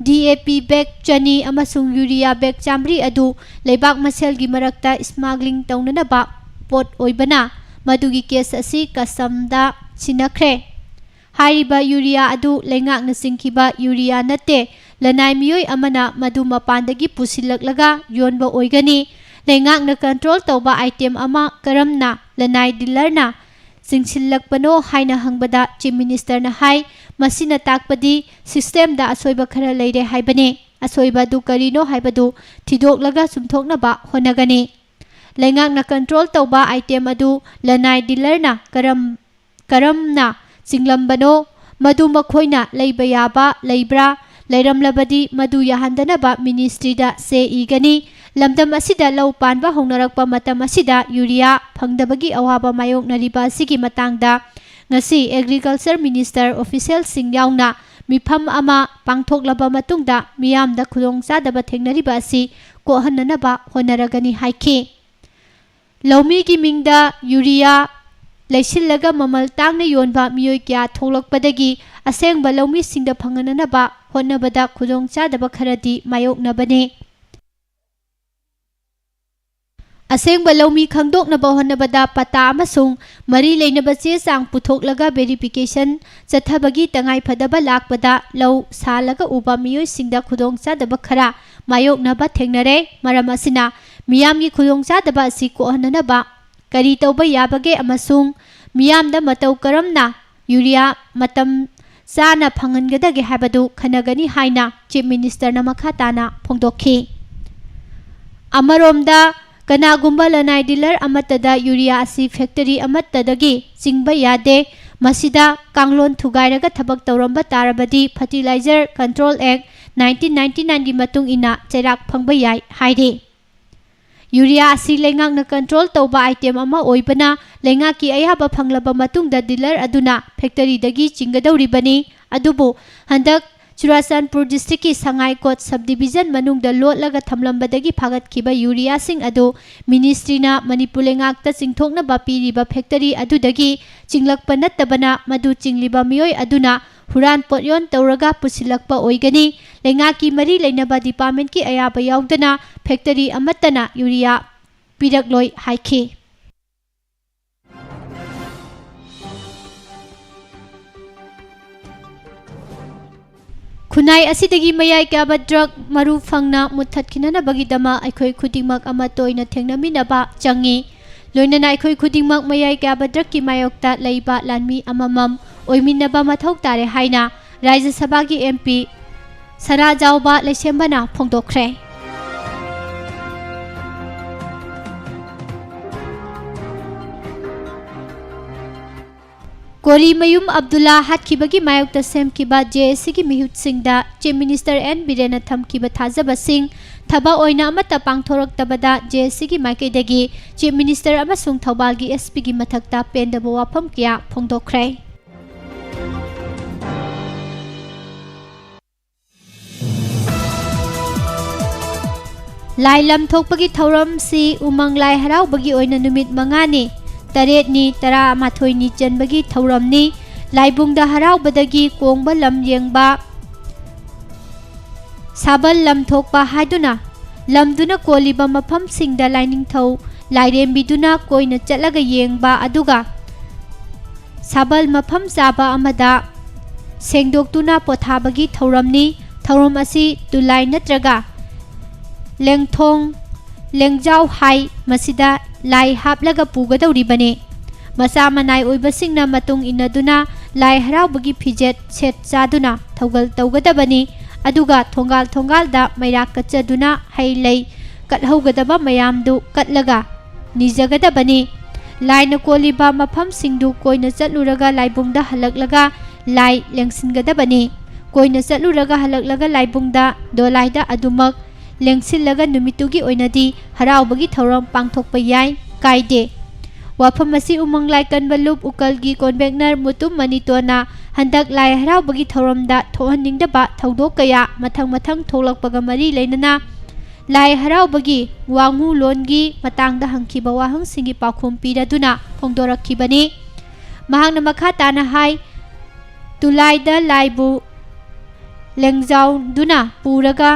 ꯗꯤ ꯑꯦ ꯄꯤ ꯕꯦꯒ ꯆꯅꯤ ꯑꯃꯁꯨꯡ ꯌꯨꯔꯤꯌꯥ ꯕꯦꯒ ꯆꯥꯃꯔꯤ ꯑꯗꯨ ꯂꯩꯕꯥꯛ ꯃꯁꯦꯜꯒꯤ ꯃꯔꯛꯇ ꯁ꯭ꯃꯒ꯭ꯂꯤꯡ ꯇꯧꯅꯅꯕ ꯄꯣꯠ ꯑꯣꯏꯕꯅ ꯃꯗꯨꯒꯤ ꯀꯦꯁ ꯑꯁꯤ ꯀꯁꯇꯝꯗ ꯁꯤꯟꯅꯈ꯭ꯔꯦ꯫ ꯍꯥꯏꯔꯤꯕ ꯌꯨꯔꯤꯌꯥ ꯑꯗꯨ ꯂꯩꯉꯥꯛꯅ ꯆꯤꯡꯈꯤꯕ ꯌꯨꯔꯤꯌꯥ ꯅꯠꯇꯦ, ꯂꯅꯥꯏ ꯃꯤꯑꯣꯏ ꯑꯃꯅ ꯃꯗꯨ ꯃꯄꯥꯟꯗꯒꯤ ꯄꯨꯁꯤꯜꯂꯛꯂꯒ ꯌꯣꯟꯕ ꯑꯣꯏꯒꯅꯤ꯫ ꯂꯩꯉꯥꯛꯅ ꯀꯟꯇ꯭ꯔꯣꯜ ꯇꯧꯕ ꯑꯥꯏꯇꯦꯝ ꯑꯃ ꯀꯔꯝꯅ ꯂꯅꯥꯏ ꯗꯤꯂꯔꯅ ꯆꯤꯡꯁꯤꯜꯂꯛꯄꯅꯣ ꯍꯥꯏꯅ ꯍꯪꯕꯗ ꯆꯤꯐ ꯃꯤꯅꯤꯁꯇꯔꯅ ꯍꯥꯏ, ꯃꯁꯤꯅ ꯇꯥꯛꯄꯗꯤ ꯁꯤꯁꯇꯦꯝꯗ ꯑꯁꯣꯏꯕ ꯈꯔ ꯂꯩꯔꯦ ꯍꯥꯏꯕꯅꯤ꯫ ꯑꯁꯣꯏꯕ ꯑꯗꯨ ꯀꯔꯤꯅꯣ ꯍꯥꯏꯕꯗꯨ ꯊꯤꯗꯣꯛꯂꯒ ꯆꯨꯝꯊꯣꯛꯅꯕ ꯍꯣꯠꯅꯒꯅꯤ꯫ ꯂꯩꯉꯥꯛꯅ ꯀꯟꯇ꯭ꯔꯣꯜ ꯇꯧꯕ ꯑꯥꯏꯇꯦꯝ ꯑꯗꯨ ꯂꯅꯥꯏ ꯗꯤꯂꯔꯅ ꯀꯔꯝ ꯀꯔꯝꯅ ꯆꯤꯡꯂꯝꯕꯅꯣ, ꯃꯗꯨ ꯃꯈꯣꯏꯅ ꯂꯩꯕ ꯌꯥꯕ ꯂꯩꯕ꯭ꯔꯥ, ꯂꯩꯔꯝꯂꯕꯗꯤ ꯃꯗꯨ ꯌꯥꯍꯟꯗꯅꯕ ꯃꯤꯅꯤꯁꯇ꯭ꯔꯤꯗ ꯆꯦ ꯏꯒꯅꯤ꯫ ꯂꯝꯗꯝ ꯑꯁꯤꯗ ꯂꯧ ꯄꯥꯟꯕ ꯍꯧꯅꯔꯛꯄ ꯃꯇꯝ ꯑꯁꯤꯗ ꯌꯨꯔꯤꯌꯥ ꯐꯪꯗꯕꯒꯤ ꯑꯋꯥꯕ ꯃꯥꯌꯣꯛꯅꯔꯤꯕ ꯑꯁꯤꯒꯤ ꯃꯇꯥꯡꯗ ꯉꯁꯤ ꯑꯦꯒ꯭ꯔꯤꯀꯜꯆꯔ ꯃꯤꯅꯤꯁꯇꯔ, ꯑꯣꯐꯤꯁꯤꯌꯦꯜꯁꯤꯡ ꯌꯥꯎꯅ ꯃꯤꯐꯝ ꯑꯃ ꯄꯥꯡꯊꯣꯛꯂꯕ ꯃꯇꯨꯡꯗ ꯃꯤꯌꯥꯝꯗ ꯈꯨꯗꯣꯡꯆꯥꯗꯕ ꯊꯦꯡꯅꯔꯤꯕ ꯑꯁꯤ ꯀꯣꯛꯍꯟꯅꯅꯕ ꯍꯣꯠꯅꯔꯒꯅꯤ ꯍꯥꯏꯈꯤ꯫ ꯂꯧꯃꯤꯒꯤ ꯃꯤꯡꯗ ꯌꯨꯔꯤꯌꯥ ꯂꯩꯁꯤꯜꯂꯒ ꯃꯃꯜ ꯇꯥꯡꯅ ꯌꯣꯟꯕ ꯃꯤꯑꯣꯏ ꯀꯌꯥ ꯊꯣꯛꯂꯛꯄꯗꯒꯤ ꯑꯁꯦꯡꯕ ꯂꯧꯃꯤꯁꯤꯡꯗ ꯐꯪꯍꯟꯅꯅꯕ ꯍꯣꯠꯅꯕꯗ ꯈꯨꯗꯣꯡꯆꯥꯗꯕ ꯈꯔꯗꯤ ꯃꯥꯌꯣꯛꯅꯕꯅꯤ꯫ ꯑꯁꯦꯡꯕ ꯂꯧꯃꯤ ꯈꯪꯗꯣꯛꯅꯕ ꯍꯣꯠꯅꯕꯗ ꯄꯇꯥ ꯑꯃꯁꯨꯡ ꯃꯔꯤ ꯂꯩꯅꯕ ꯆꯦ ꯆꯥꯡ ꯄꯨꯊꯣꯛꯂꯒ ꯚꯦꯔꯤꯐꯤꯀꯦꯁꯟ ꯆꯠꯊꯕꯒꯤ ꯇꯉꯥꯏꯐꯗꯕ ꯂꯥꯛꯄꯗ ꯂꯧ ꯁꯥꯜꯂꯒ ꯎꯕ ꯃꯤꯑꯣꯏꯁꯤꯡꯗ ꯈꯨꯗꯣꯡꯆꯥꯗꯕ ꯈꯔ ꯃꯥꯌꯣꯛꯅꯕ ꯊꯦꯡꯅꯔꯦ꯫ ꯃꯔꯝ ꯑꯁꯤꯅ ꯃꯤꯌꯥꯝꯒꯤ ꯈꯨꯗꯣꯡꯆꯥꯗꯕ ꯑꯁꯤ ꯀꯣꯛꯍꯟꯅꯅꯕ ꯀꯔꯤ ꯇꯧꯕ ꯌꯥꯕꯒꯦ ꯑꯃꯁꯨꯡ ꯃꯤꯌꯥꯝꯗ ꯃꯇꯧ ꯀꯔꯝꯅ ꯌꯨꯔꯤꯌꯥ ꯃꯇꯝ ꯆꯥꯅ ꯐꯪꯍꯟꯒꯗꯒꯦ ꯍꯥꯏꯕꯗꯨ ꯈꯟꯅꯒꯅꯤ ꯍꯥꯏꯅ ꯆꯤꯐ ꯃꯤꯅꯤꯁꯇꯔꯅ ꯃꯈꯥ ꯇꯥꯅ ꯐꯣꯡꯗꯣꯛꯈꯤ꯫ ꯑꯃꯔꯣꯝꯗ, ꯀꯅꯥꯒꯨꯝꯕ ꯂꯅꯥꯏ ꯗꯤꯂꯔ ꯑꯃꯠꯇꯗ ꯌꯨꯔꯤꯌꯥ ꯑꯁꯤ ꯐꯦꯛꯇꯔꯤ ꯑꯃꯠꯇꯗꯒꯤ ꯆꯤꯡꯕ ꯌꯥꯗꯦ꯫ ꯃꯁꯤꯗ ꯀꯥꯡꯂꯣꯟ ꯊꯨꯒꯥꯏꯔꯒ ꯊꯕꯛ ꯇꯧꯔꯝꯕ ꯇꯥꯔꯕꯗꯤ Fertilizer Control Act nineteen ninety nineꯒꯤ ꯃꯇꯨꯡ ꯏꯟꯅ ꯆꯩꯔꯥꯛ ꯐꯪꯕ ꯌꯥꯏ ꯍꯥꯏꯔꯤ꯫ ꯌꯨꯔꯤꯌꯥ ꯑꯁꯤ ꯂꯩꯉꯥꯛꯅ ꯀꯟꯇ꯭ꯔꯣꯜ ꯇꯧꯕ ꯑꯥꯏꯇꯦꯝ ꯑꯃ ꯑꯣꯏꯕꯅ, ꯂꯩꯉꯥꯛꯀꯤ ꯑꯌꯥꯕ ꯐꯪꯂꯕ ꯃꯇꯨꯡꯗ ꯗꯤꯂꯔ ꯑꯗꯨꯅ ꯐꯦꯛꯇꯔꯤꯗꯒꯤ ꯆꯤꯡꯒꯗꯧꯔꯤꯕꯅꯤ꯫ ꯑꯗꯨꯕꯨ ꯍꯟꯗꯛ ꯆꯨꯔꯥꯆꯥꯟꯄꯨꯔ ꯗꯤꯁꯇ꯭ꯔꯤꯛꯀꯤ ꯁꯉꯥꯏꯀꯣꯠ ꯁꯕ ꯗꯤꯕꯤꯖꯟ ꯃꯅꯨꯡꯗ ꯂꯣꯠꯂꯒ ꯊꯝꯂꯝꯕꯗꯒꯤ ꯐꯥꯒꯠꯈꯤꯕ ꯌꯨꯔꯤꯌꯥꯁꯤꯡ ꯑꯗꯨ ꯃꯤꯅꯤꯁꯇ꯭ꯔꯤꯅ ꯃꯅꯤꯄꯨꯔ ꯂꯩꯉꯥꯛꯇ ꯆꯤꯡꯊꯣꯛꯅꯕ ꯄꯤꯔꯤꯕ ꯐꯦꯛꯇꯔꯤ ꯑꯗꯨꯗꯒꯤ ꯆꯤꯡꯂꯛꯄ ꯅꯠꯇꯕꯅ, ꯃꯗꯨ ꯆꯤꯡꯂꯤꯕ ꯃꯤꯑꯣꯏ ꯑꯗꯨꯅ ꯍꯨꯔꯥꯟ ꯄꯣꯠꯌꯣꯟ ꯇꯧꯔꯒ ꯄꯨꯁꯤꯜꯂꯛꯄ ꯑꯣꯏꯒꯅꯤ꯫ ꯂꯩꯉꯥꯛꯀꯤ ꯃꯔꯤ ꯂꯩꯅꯕ ꯗꯤꯄꯥꯔꯠꯃꯦꯟꯠꯀꯤ ꯑꯌꯥꯕ ꯌꯥꯎꯗꯅ ꯐꯦꯛꯇꯔꯤ ꯑꯃꯠꯇꯅ ꯌꯨꯔꯤꯌꯥ ꯄꯤꯔꯛꯂꯣꯏ ꯍꯥꯏꯈꯤ꯫ ꯈꯨꯟꯅꯥꯏ ꯑꯁꯤꯗꯒꯤ ꯃꯌꯥꯏ ꯀꯥꯕ ꯗ꯭ꯔꯒ ꯃꯔꯨ ꯐꯪꯅ ꯃꯨꯠꯊꯠꯈꯤꯅꯅꯕꯒꯤꯗꯃꯛ ꯑꯩꯈꯣꯏ ꯈꯨꯗꯤꯡꯃꯛ ꯑꯃꯠꯇ ꯑꯣꯏꯅ ꯊꯦꯡꯅꯃꯤꯟꯅꯕ ꯆꯪꯏ꯫ ꯂꯣꯏꯅꯅ ꯑꯩꯈꯣꯏ ꯈꯨꯗꯤꯡꯃꯛ ꯃꯌꯥꯏ ꯀꯥꯕ ꯗ꯭ꯔꯒꯀꯤ ꯃꯥꯌꯣꯛꯇ ꯂꯩꯕ ꯂꯥꯟꯃꯤ ꯑꯃꯃꯝ ꯑꯣꯏꯃꯤꯟꯅꯕ ꯃꯊꯧ ꯇꯥꯔꯦ ꯍꯥꯏꯅ ꯔꯥꯖ꯭ꯌ ꯁꯚꯥꯒꯤ ꯑꯦꯝ ꯄꯤ ꯁꯅꯥꯖꯥꯎꯕ ꯂꯩꯁꯦꯝꯕꯅ ꯐꯣꯡꯗꯣꯛꯈ꯭ꯔꯦ꯫ ꯀꯣꯔꯤꯃꯌꯨꯝ ꯑꯕꯗꯨꯜꯂꯥ ꯍꯥꯠꯈꯤꯕꯒꯤ ꯃꯥꯌꯣꯛꯇ ꯁꯦꯝꯈꯤꯕ ꯖꯦ ꯑꯦꯁ ꯁꯤꯒꯤ ꯃꯤꯍꯨꯠꯁꯤꯡꯗ ꯆꯤꯐ ꯃꯤꯅꯤꯁꯇꯔ ꯑꯦꯟ ꯕꯤꯔꯦꯟꯅ ꯊꯝꯈꯤꯕ ꯊꯥꯖꯕꯁꯤꯡ ꯊꯕꯛ ꯑꯣꯏꯅ ꯑꯃꯠꯇ ꯄꯥꯡꯊꯣꯔꯛꯇꯕꯗ ꯖꯦ ꯑꯦꯁ ꯁꯤꯒꯤ ꯃꯥꯏꯀꯩꯗꯒꯤ ꯆꯤꯐ ꯃꯤꯅꯤꯁꯇꯔ ꯑꯃꯁꯨꯡ ꯊꯧꯕꯥꯜꯒꯤ ꯑꯦꯁ ꯄꯤꯒꯤ ꯃꯊꯛꯇ ꯄꯦꯟꯗꯕ ꯋꯥꯐꯝ ꯀꯌꯥ ꯐꯣꯡꯗꯣꯛꯈ꯭ꯔꯦ꯫ ꯂꯥꯏ ꯂꯝ ꯊꯣꯛꯄꯒꯤ ꯊꯧꯔꯝꯁꯤ ꯎꯃꯪ ꯂꯥꯏ ꯍꯔꯥꯎꯕꯒꯤ ꯑꯣꯏꯅ ꯅꯨꯃꯤꯠ ꯃꯉꯥꯅꯤ, ꯇꯔꯦꯠꯅꯤ, ꯇꯔꯥꯃꯥꯊꯣꯏꯅꯤ ꯆꯟꯕꯒꯤ ꯊꯧꯔꯝꯅꯤ꯫ ꯂꯥꯏꯕꯨꯡꯗ ꯍꯔꯥꯎꯕꯗꯒꯤ ꯀꯣꯡꯕ ꯂꯝ ꯌꯦꯡꯕ, ꯁꯥꯕꯜ ꯂꯝ ꯊꯣꯛꯄ ꯍꯥꯏꯗꯨꯅ ꯂꯝꯗꯨꯅ ꯀꯣꯜꯂꯤꯕ ꯃꯐꯝꯁꯤꯡꯗ ꯂꯥꯏꯅꯤꯡꯊꯧ ꯂꯥꯏꯔꯦꯝꯕꯤꯗꯨꯅ ꯀꯣꯏꯅ ꯆꯠꯂꯒ ꯌꯦꯡꯕ, ꯑꯗꯨꯒ ꯁꯥꯕꯜ ꯃꯐꯝ ꯆꯥꯕ ꯑꯃꯗ ꯁꯦꯡꯗꯣꯛꯇꯨꯅ ꯄꯣꯊꯥꯕꯒꯤ ꯊꯧꯔꯝꯅꯤ꯫ ꯊꯧꯔꯝ ꯑꯁꯤ ꯇꯨꯂꯥꯏ ꯅꯠꯇ꯭ꯔꯒ ꯂꯦꯡꯊꯣꯡ, ꯂꯦꯡꯖꯥꯎ ꯍꯥꯏ, ꯃꯁꯤꯗ ꯂꯥꯏ ꯍꯥꯞꯂꯒ ꯄꯨꯒꯗꯧꯔꯤꯕꯅꯤ꯫ ꯃꯆꯥ ꯃꯅꯥꯏ ꯑꯣꯏꯕꯁꯤꯡꯅ ꯃꯇꯨꯡ ꯏꯟꯅꯗꯨꯅ ꯂꯥꯏ ꯍꯔꯥꯎꯕꯒꯤ ꯐꯤꯖꯦꯠ ꯁꯦꯠ ꯆꯥꯗꯨꯅ ꯊꯧꯒꯜ ꯇꯧꯒꯗꯕꯅꯤ꯫ ꯑꯗꯨꯒ ꯊꯣꯡꯒꯥꯜ ꯊꯣꯡꯒꯥꯜꯗ ꯃꯩꯔꯥ ꯀꯠꯆꯗꯨꯅ ꯍꯩ ꯂꯩ ꯀꯠꯍꯧꯒꯗꯕ ꯃꯌꯥꯝꯗꯨ ꯀꯠꯂꯒ ꯅꯤꯖꯒꯗꯕꯅꯤ꯫ ꯂꯥꯏꯅ ꯀꯣꯜꯂꯤꯕ ꯃꯐꯝꯁꯤꯡꯗꯨ ꯀꯣꯏꯅ ꯆꯠꯂꯨꯔꯒ ꯂꯥꯏꯕꯨꯡꯗ ꯍꯜꯂꯛꯂꯒ ꯂꯥꯏ ꯂꯦꯡꯁꯤꯟꯒꯗꯕꯅꯤ꯫ ꯀꯣꯏꯅ ꯆꯠꯂꯨꯔꯒ ꯍꯜꯂꯛꯂꯒ ꯂꯥꯏꯕꯨꯡꯗ ꯗꯣꯂꯥꯏꯗ ꯑꯗꯨꯃꯛ ꯂꯦꯡꯁꯤꯜꯂꯒ ꯅꯨꯃꯤꯠꯇꯨꯒꯤ ꯑꯣꯏꯅꯗꯤ ꯍꯔꯥꯎꯕꯒꯤ ꯊꯧꯔꯝ ꯄꯥꯡꯊꯣꯛꯄ ꯌꯥꯏ, ꯀꯥꯏꯗꯦ꯫ ꯋꯥꯐꯝ ꯑꯁꯤ ꯎꯃꯪ ꯂꯥꯏ ꯀꯟꯕ ꯂꯨꯞ ꯎꯀꯜꯒꯤ convener ꯃꯨꯇꯨꯝ ꯃꯅꯤꯇꯣꯟꯅ ꯍꯟꯗꯛ ꯂꯥꯏ ꯍꯔꯥꯎꯕꯒꯤ ꯊꯧꯔꯝꯗ ꯊꯣꯛꯍꯟꯅꯤꯡꯗꯕ ꯊꯧꯗꯣꯛ ꯀꯌꯥ ꯃꯊꯪ ꯃꯊꯪ ꯊꯣꯛꯂꯛꯄꯒ ꯃꯔꯤ ꯂꯩꯅꯅ ꯂꯥꯏ ꯍꯔꯥꯎꯕꯒꯤ ꯋꯥꯉꯨꯂꯣꯟꯒꯤ ꯃꯇꯥꯡꯗ ꯍꯪꯈꯤꯕ ꯋꯥꯍꯪꯁꯤꯡꯒꯤ ꯄꯥꯎꯈꯨꯝ ꯄꯤꯔꯗꯨꯅ ꯐꯣꯡꯗꯣꯔꯛꯈꯤꯕꯅꯤ꯫ ꯃꯍꯥꯛꯅ ꯃꯈꯥ ꯇꯥꯅ ꯍꯥꯏ, ꯇꯨꯂꯥꯏꯗ ꯂꯥꯏꯕꯨ ꯂꯦꯡꯖꯥꯎꯗꯨꯅ ꯄꯨꯔꯒ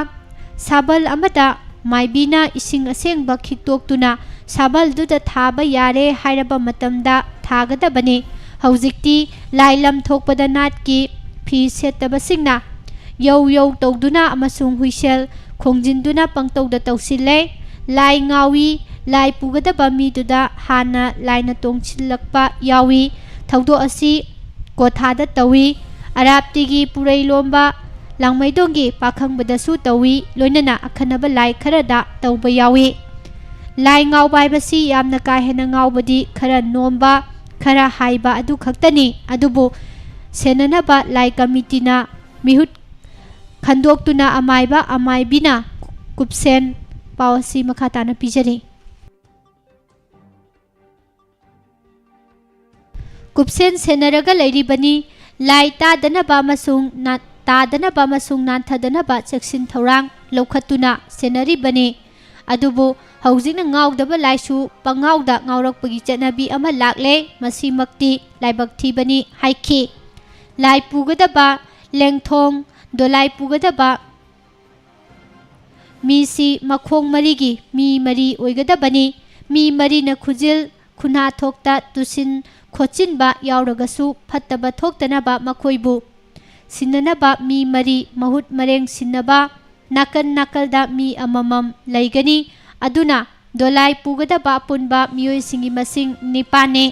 ꯁꯥꯕꯜ ꯑꯃꯗ ꯃꯥꯏꯕꯤꯅ ꯏꯁꯤꯡ ꯑꯁꯦꯡꯕ ꯈꯤꯛꯇꯣꯛꯇꯨꯅ ꯁꯥꯕꯜꯗꯨꯗ ꯊꯥꯕ ꯌꯥꯔꯦ ꯍꯥꯏꯔꯕ ꯃꯇꯝꯗ ꯊꯥꯒꯗꯕꯅꯤ꯫ ꯍꯧꯖꯤꯛꯇꯤ ꯂꯥꯏ ꯂꯝ ꯊꯣꯛꯄꯗ ꯅꯥꯠꯀꯤ ꯐꯤ ꯁꯦꯠꯇꯕꯁꯤꯡꯅ ꯌꯧ ꯌꯧ ꯇꯧꯗꯨꯅ ꯑꯃꯁꯨꯡ ꯍꯨꯏꯁꯦꯜ ꯈꯣꯡꯖꯤꯟꯗꯨꯅ ꯄꯪꯇꯧꯗ ꯇꯧꯁꯤꯜꯂꯦ꯫ ꯂꯥꯏ ꯉꯥꯎꯏ, ꯂꯥꯏ ꯄꯨꯒꯗꯕ ꯃꯤꯗꯨꯗ ꯍꯥꯟꯅ ꯂꯥꯏꯅ ꯇꯣꯡꯁꯤꯜꯂꯛꯄ ꯌꯥꯎꯏ꯫ ꯊꯧꯗꯣꯛ ꯑꯁꯤ ꯀꯣꯊꯥꯗ ꯇꯧꯏ꯫ ꯑꯔꯥꯞꯇꯤꯒꯤ ꯄꯨꯔꯩ ꯂꯣꯝꯕ ꯂꯥꯡꯃꯩꯗꯣꯡꯒꯤ ꯄꯥꯈꯪꯕꯗꯁꯨ ꯇꯧꯏ, ꯂꯣꯏꯅꯅ ꯑꯈꯟꯅꯕ ꯂꯥꯏ ꯈꯔꯗ ꯇꯧꯕ ꯌꯥꯎꯏ꯫ ꯂꯥꯏ ꯉꯥꯎꯕ ꯍꯥꯏꯕꯁꯤ ꯌꯥꯝꯅ ꯀꯥ ꯍꯦꯟꯅ ꯉꯥꯎꯕꯗꯤ ꯈꯔ ꯅꯣꯝꯕ, ꯈꯔ ꯍꯥꯏꯕ ꯑꯗꯨ ꯈꯛꯇꯅꯤ꯫ ꯑꯗꯨꯕꯨ ꯁꯦꯟꯅꯅꯕ ꯂꯥꯏ ꯀꯃꯤꯇꯤꯅ ꯃꯤꯍꯨꯠ ꯈꯟꯗꯣꯛꯇꯨꯅ ꯑꯃꯥꯏꯕ ꯑꯃꯥꯏꯕꯤꯅ ꯀꯨꯞꯁꯦꯟ ꯄꯥꯎ ꯑꯁꯤ ꯃꯈꯥ ꯇꯥꯅ ꯄꯤꯖꯔꯤ꯫ ꯀꯨꯞꯁꯦꯟ ꯁꯦꯟꯅꯔꯒ ꯂꯩꯔꯤꯕꯅꯤ꯫ ꯂꯥꯏ ꯇꯥꯗꯅꯕ ꯑꯃꯁꯨꯡ ꯅꯥ-, ꯇꯥꯗꯅꯕ ꯑꯃꯁꯨꯡ ꯅꯥꯟꯊꯗꯅꯕ ꯆꯦꯛꯁꯤꯟ ꯊꯧꯔꯥꯡ ꯂꯧꯈꯠꯇꯨꯅ ꯁꯦꯟꯅꯔꯤꯕꯅꯤ꯫ ꯑꯗꯨꯕꯨ ꯍꯧꯖꯤꯛꯅ ꯉꯥꯎꯗꯕ ꯂꯥꯏꯁꯨ ꯄꯉꯥꯎꯗ ꯉꯥꯎꯔꯛꯄꯒꯤ ꯆꯠꯅꯕꯤ ꯑꯃ ꯂꯥꯛꯂꯦ꯫ ꯃꯁꯤꯃꯛꯇꯤ ꯂꯥꯏꯕꯛ ꯊꯤꯕꯅꯤ ꯍꯥꯏꯈꯤ꯫ ꯂꯥꯏ ꯄꯨꯒꯗꯕ ꯂꯦꯡꯊꯣꯡ, ꯗꯣꯂꯥꯏ ꯄꯨꯒꯗꯕ ꯃꯤꯁꯤ ꯃꯈꯣꯡ ꯃꯔꯤꯒꯤ ꯃꯤ ꯃꯔꯤ ꯑꯣꯏꯒꯗꯕꯅꯤ꯫ ꯃꯤ ꯃꯔꯤꯅ ꯈꯨꯖꯤꯜ ꯈꯨꯟꯍꯥ ꯊꯣꯛꯇ ꯇꯨꯁꯤꯟ ꯈꯣꯠꯆꯤꯟꯕ ꯌꯥꯎꯔꯒꯁꯨ ꯐꯠꯇꯕ ꯊꯣꯛꯇꯅꯕ ꯃꯈꯣꯏꯕꯨ ꯁꯤꯟꯅꯅꯕ ꯃꯤ ꯃꯔꯤ ꯃꯍꯨꯠ ꯃꯔꯦꯡ ꯁꯤꯟꯅꯕ ꯅꯥꯀꯟ ꯅꯥꯀꯜꯗ ꯃꯤ ꯑꯃꯃꯝ ꯂꯩꯒꯅꯤ꯫ ꯑꯗꯨꯅ ꯗꯣꯂꯥꯏ ꯄꯨꯒꯗꯕ ꯑꯄꯨꯟꯕ ꯃꯤꯑꯣꯏꯁꯤꯡꯒꯤ ꯃꯁꯤꯡ ꯅꯤꯄꯥꯟꯅꯤ꯫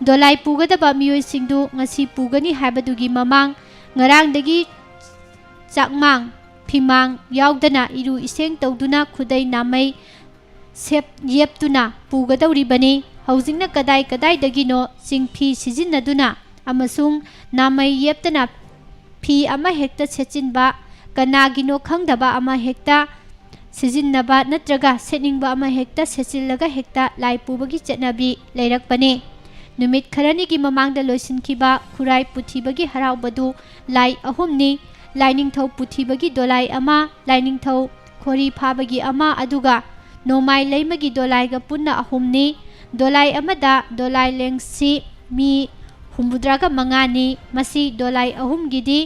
ꯗꯣꯂꯥꯏ ꯄꯨꯒꯗꯕ ꯃꯤꯑꯣꯏꯁꯤꯡꯗꯨ ꯉꯁꯤ ꯄꯨꯒꯅꯤ ꯍꯥꯏꯕꯗꯨꯒꯤ ꯃꯃꯥꯡ ꯉꯔꯥꯡꯗꯒꯤ ꯆꯥꯛꯃꯥꯡ ꯐꯤꯃꯥꯡ ꯌꯥꯎꯗꯅ ꯏꯔꯨ ꯏꯁꯦꯡ ꯇꯧꯗꯨꯅ ꯈꯨꯗꯩ ꯅꯥꯃꯩ ꯁꯦꯞ ꯌꯦꯞꯇꯨꯅ ꯄꯨꯒꯗꯧꯔꯤꯕꯅꯤ꯫ ꯍꯧꯖꯤꯛꯅ ꯀꯗꯥꯏ ꯀꯗꯥꯏꯗꯒꯤꯅꯣ ꯆꯤꯡꯐꯤ ꯁꯤꯖꯤꯟꯅꯗꯨꯅ ꯑꯃꯁꯨꯡ ꯅꯥꯃꯩ ꯌꯦꯞꯇꯅ ꯐꯤ ꯑꯃ ꯍꯦꯛꯇ ꯁꯦꯠꯆꯤꯟꯕ, ꯀꯅꯥꯒꯤꯅꯣ ꯈꯪꯗꯕ ꯑꯃ ꯍꯦꯛꯇ ꯁꯤꯖꯤꯟꯅꯕ ꯅꯠꯇ꯭ꯔꯒ ꯁꯦꯠꯅꯤꯡꯕ ꯑꯃ ꯍꯦꯛꯇ ꯁꯦꯠꯆꯤꯜꯂꯒ ꯍꯦꯛꯇ ꯂꯥꯏ ꯄꯨꯕꯒꯤ ꯆꯠꯅꯕꯤ ꯂꯩꯔꯛꯄꯅꯤ꯫ ꯅꯨꯃꯤꯠ ꯈꯔꯅꯤꯒꯤ ꯃꯃꯥꯡꯗ ꯂꯣꯏꯁꯤꯟꯈꯤꯕ ꯈꯨꯔꯥꯏ ꯄꯨꯊꯤꯕꯒꯤ ꯍꯔꯥꯎꯕꯗꯨ ꯂꯥꯏ ꯑꯍꯨꯝꯅꯤ: ꯂꯥꯏꯅꯤꯡꯊꯧ ꯄꯨꯊꯤꯕꯒꯤ ꯗꯣꯂꯥꯏ ꯑꯃ, ꯂꯥꯏꯅꯤꯡꯊꯧ ꯈꯣꯔꯤ ꯐꯥꯕꯒꯤ ꯑꯃ, ꯑꯗꯨꯒ ꯅꯣꯡꯃꯥꯏ ꯂꯩꯃꯒꯤ ꯗꯣꯂꯥꯏꯒ ꯄꯨꯟꯅ ꯑꯍꯨꯝꯅꯤ꯫ ꯗꯣꯂꯥꯏ ꯑꯃꯗ ꯗꯣꯂꯥꯏ ꯂꯦꯡꯁꯤ ꯃꯤ ꯍꯨꯝꯐꯨꯇꯔꯥꯒ ꯃꯉꯥꯅꯤ꯫ ꯃꯁꯤ ꯗꯣꯂꯥꯏ ꯑꯍꯨꯝꯒꯤꯗꯤ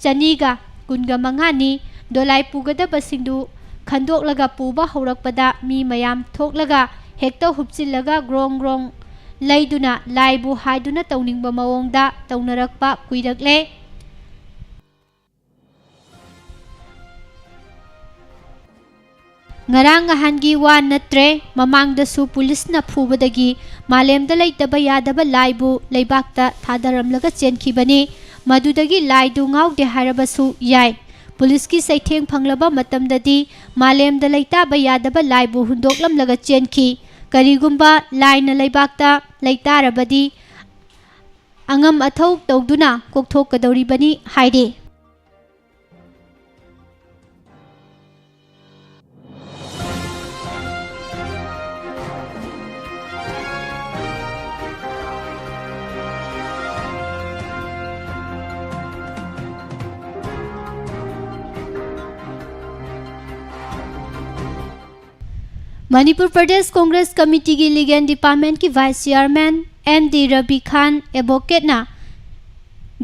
ꯆꯅꯤꯒ ꯀꯨꯟꯒ ꯃꯉꯥꯅꯤ꯫ ꯗꯣꯂꯥꯏ ꯄꯨꯒꯗꯕꯁꯤꯡꯗꯨ ꯈꯟꯗꯣꯛꯂꯒ ꯄꯨꯕ ꯍꯧꯔꯛꯄꯗ ꯃꯤ ꯃꯌꯥꯝ ꯊꯣꯛꯂꯒ ꯍꯦꯛꯇ ꯍꯨꯞꯆꯤꯜꯂꯒ ꯒ꯭ꯔꯣꯡ ꯒ꯭ꯔꯣꯡ ꯂꯩꯗꯨꯅ ꯂꯥꯏꯕꯨ ꯍꯥꯏꯗꯨꯅ ꯇꯧꯅꯤꯡꯕ ꯃꯑꯣꯡꯗ ꯇꯧꯅꯔꯛꯄ ꯀꯨꯏꯔꯛꯂꯦ꯫ ꯉꯔꯥꯡ ꯅꯍꯥꯟꯒꯤ ꯋꯥ ꯅꯠꯇ꯭ꯔꯦ, ꯃꯃꯥꯡꯗꯁꯨ ꯄꯨꯂꯤꯁꯅ ꯐꯨꯕꯗꯒꯤ ꯃꯥꯂꯦꯝꯗ ꯂꯩꯇꯕ ꯌꯥꯗꯕ ꯂꯥꯏꯕꯨ ꯂꯩꯕꯥꯛꯇ ꯊꯥꯗꯔꯝꯂꯒ ꯆꯦꯟꯈꯤꯕꯅꯤ꯫ ꯃꯗꯨꯗꯒꯤ ꯂꯥꯏꯗꯨ ꯉꯥꯎꯗꯦ ꯍꯥꯏꯔꯕꯁꯨ ꯌꯥꯏ꯫ ꯄꯨꯂꯤꯁꯀꯤ ꯆꯩꯊꯦꯡ ꯐꯪꯂꯕ ꯃꯇꯝꯗꯗꯤ ꯃꯥꯂꯦꯝꯗ ꯂꯩꯇꯥꯕ ꯌꯥꯗꯕ ꯂꯥꯏꯕꯨ ꯍꯨꯟꯗꯣꯛꯂꯝꯂꯒ ꯆꯦꯟꯈꯤ꯫ ꯀꯔꯤꯒꯨꯝꯕ ꯂꯥꯏꯅ ꯂꯩꯕꯥꯛꯇ ꯂꯩꯇꯥꯔꯕꯗꯤ ꯑꯉꯝ ꯑꯊꯧ ꯇꯧꯗꯨꯅ ꯀꯣꯛꯊꯣꯛꯀꯗꯧꯔꯤꯕꯅꯤ ꯍꯥꯏꯔꯤ꯫ ꯃꯅꯤꯄꯨꯔ ꯄ꯭ꯔꯗꯦꯁ ꯀꯣꯡꯒ꯭ꯔꯦꯁ ꯀꯃꯤꯇꯤꯒꯤ ꯂꯤꯒꯦꯜ ꯗꯤꯄꯥꯔꯠꯃꯦꯟꯠꯀꯤ vice chairman M D Rabi Khan ꯑꯦꯗꯚꯣꯀꯦꯠꯅ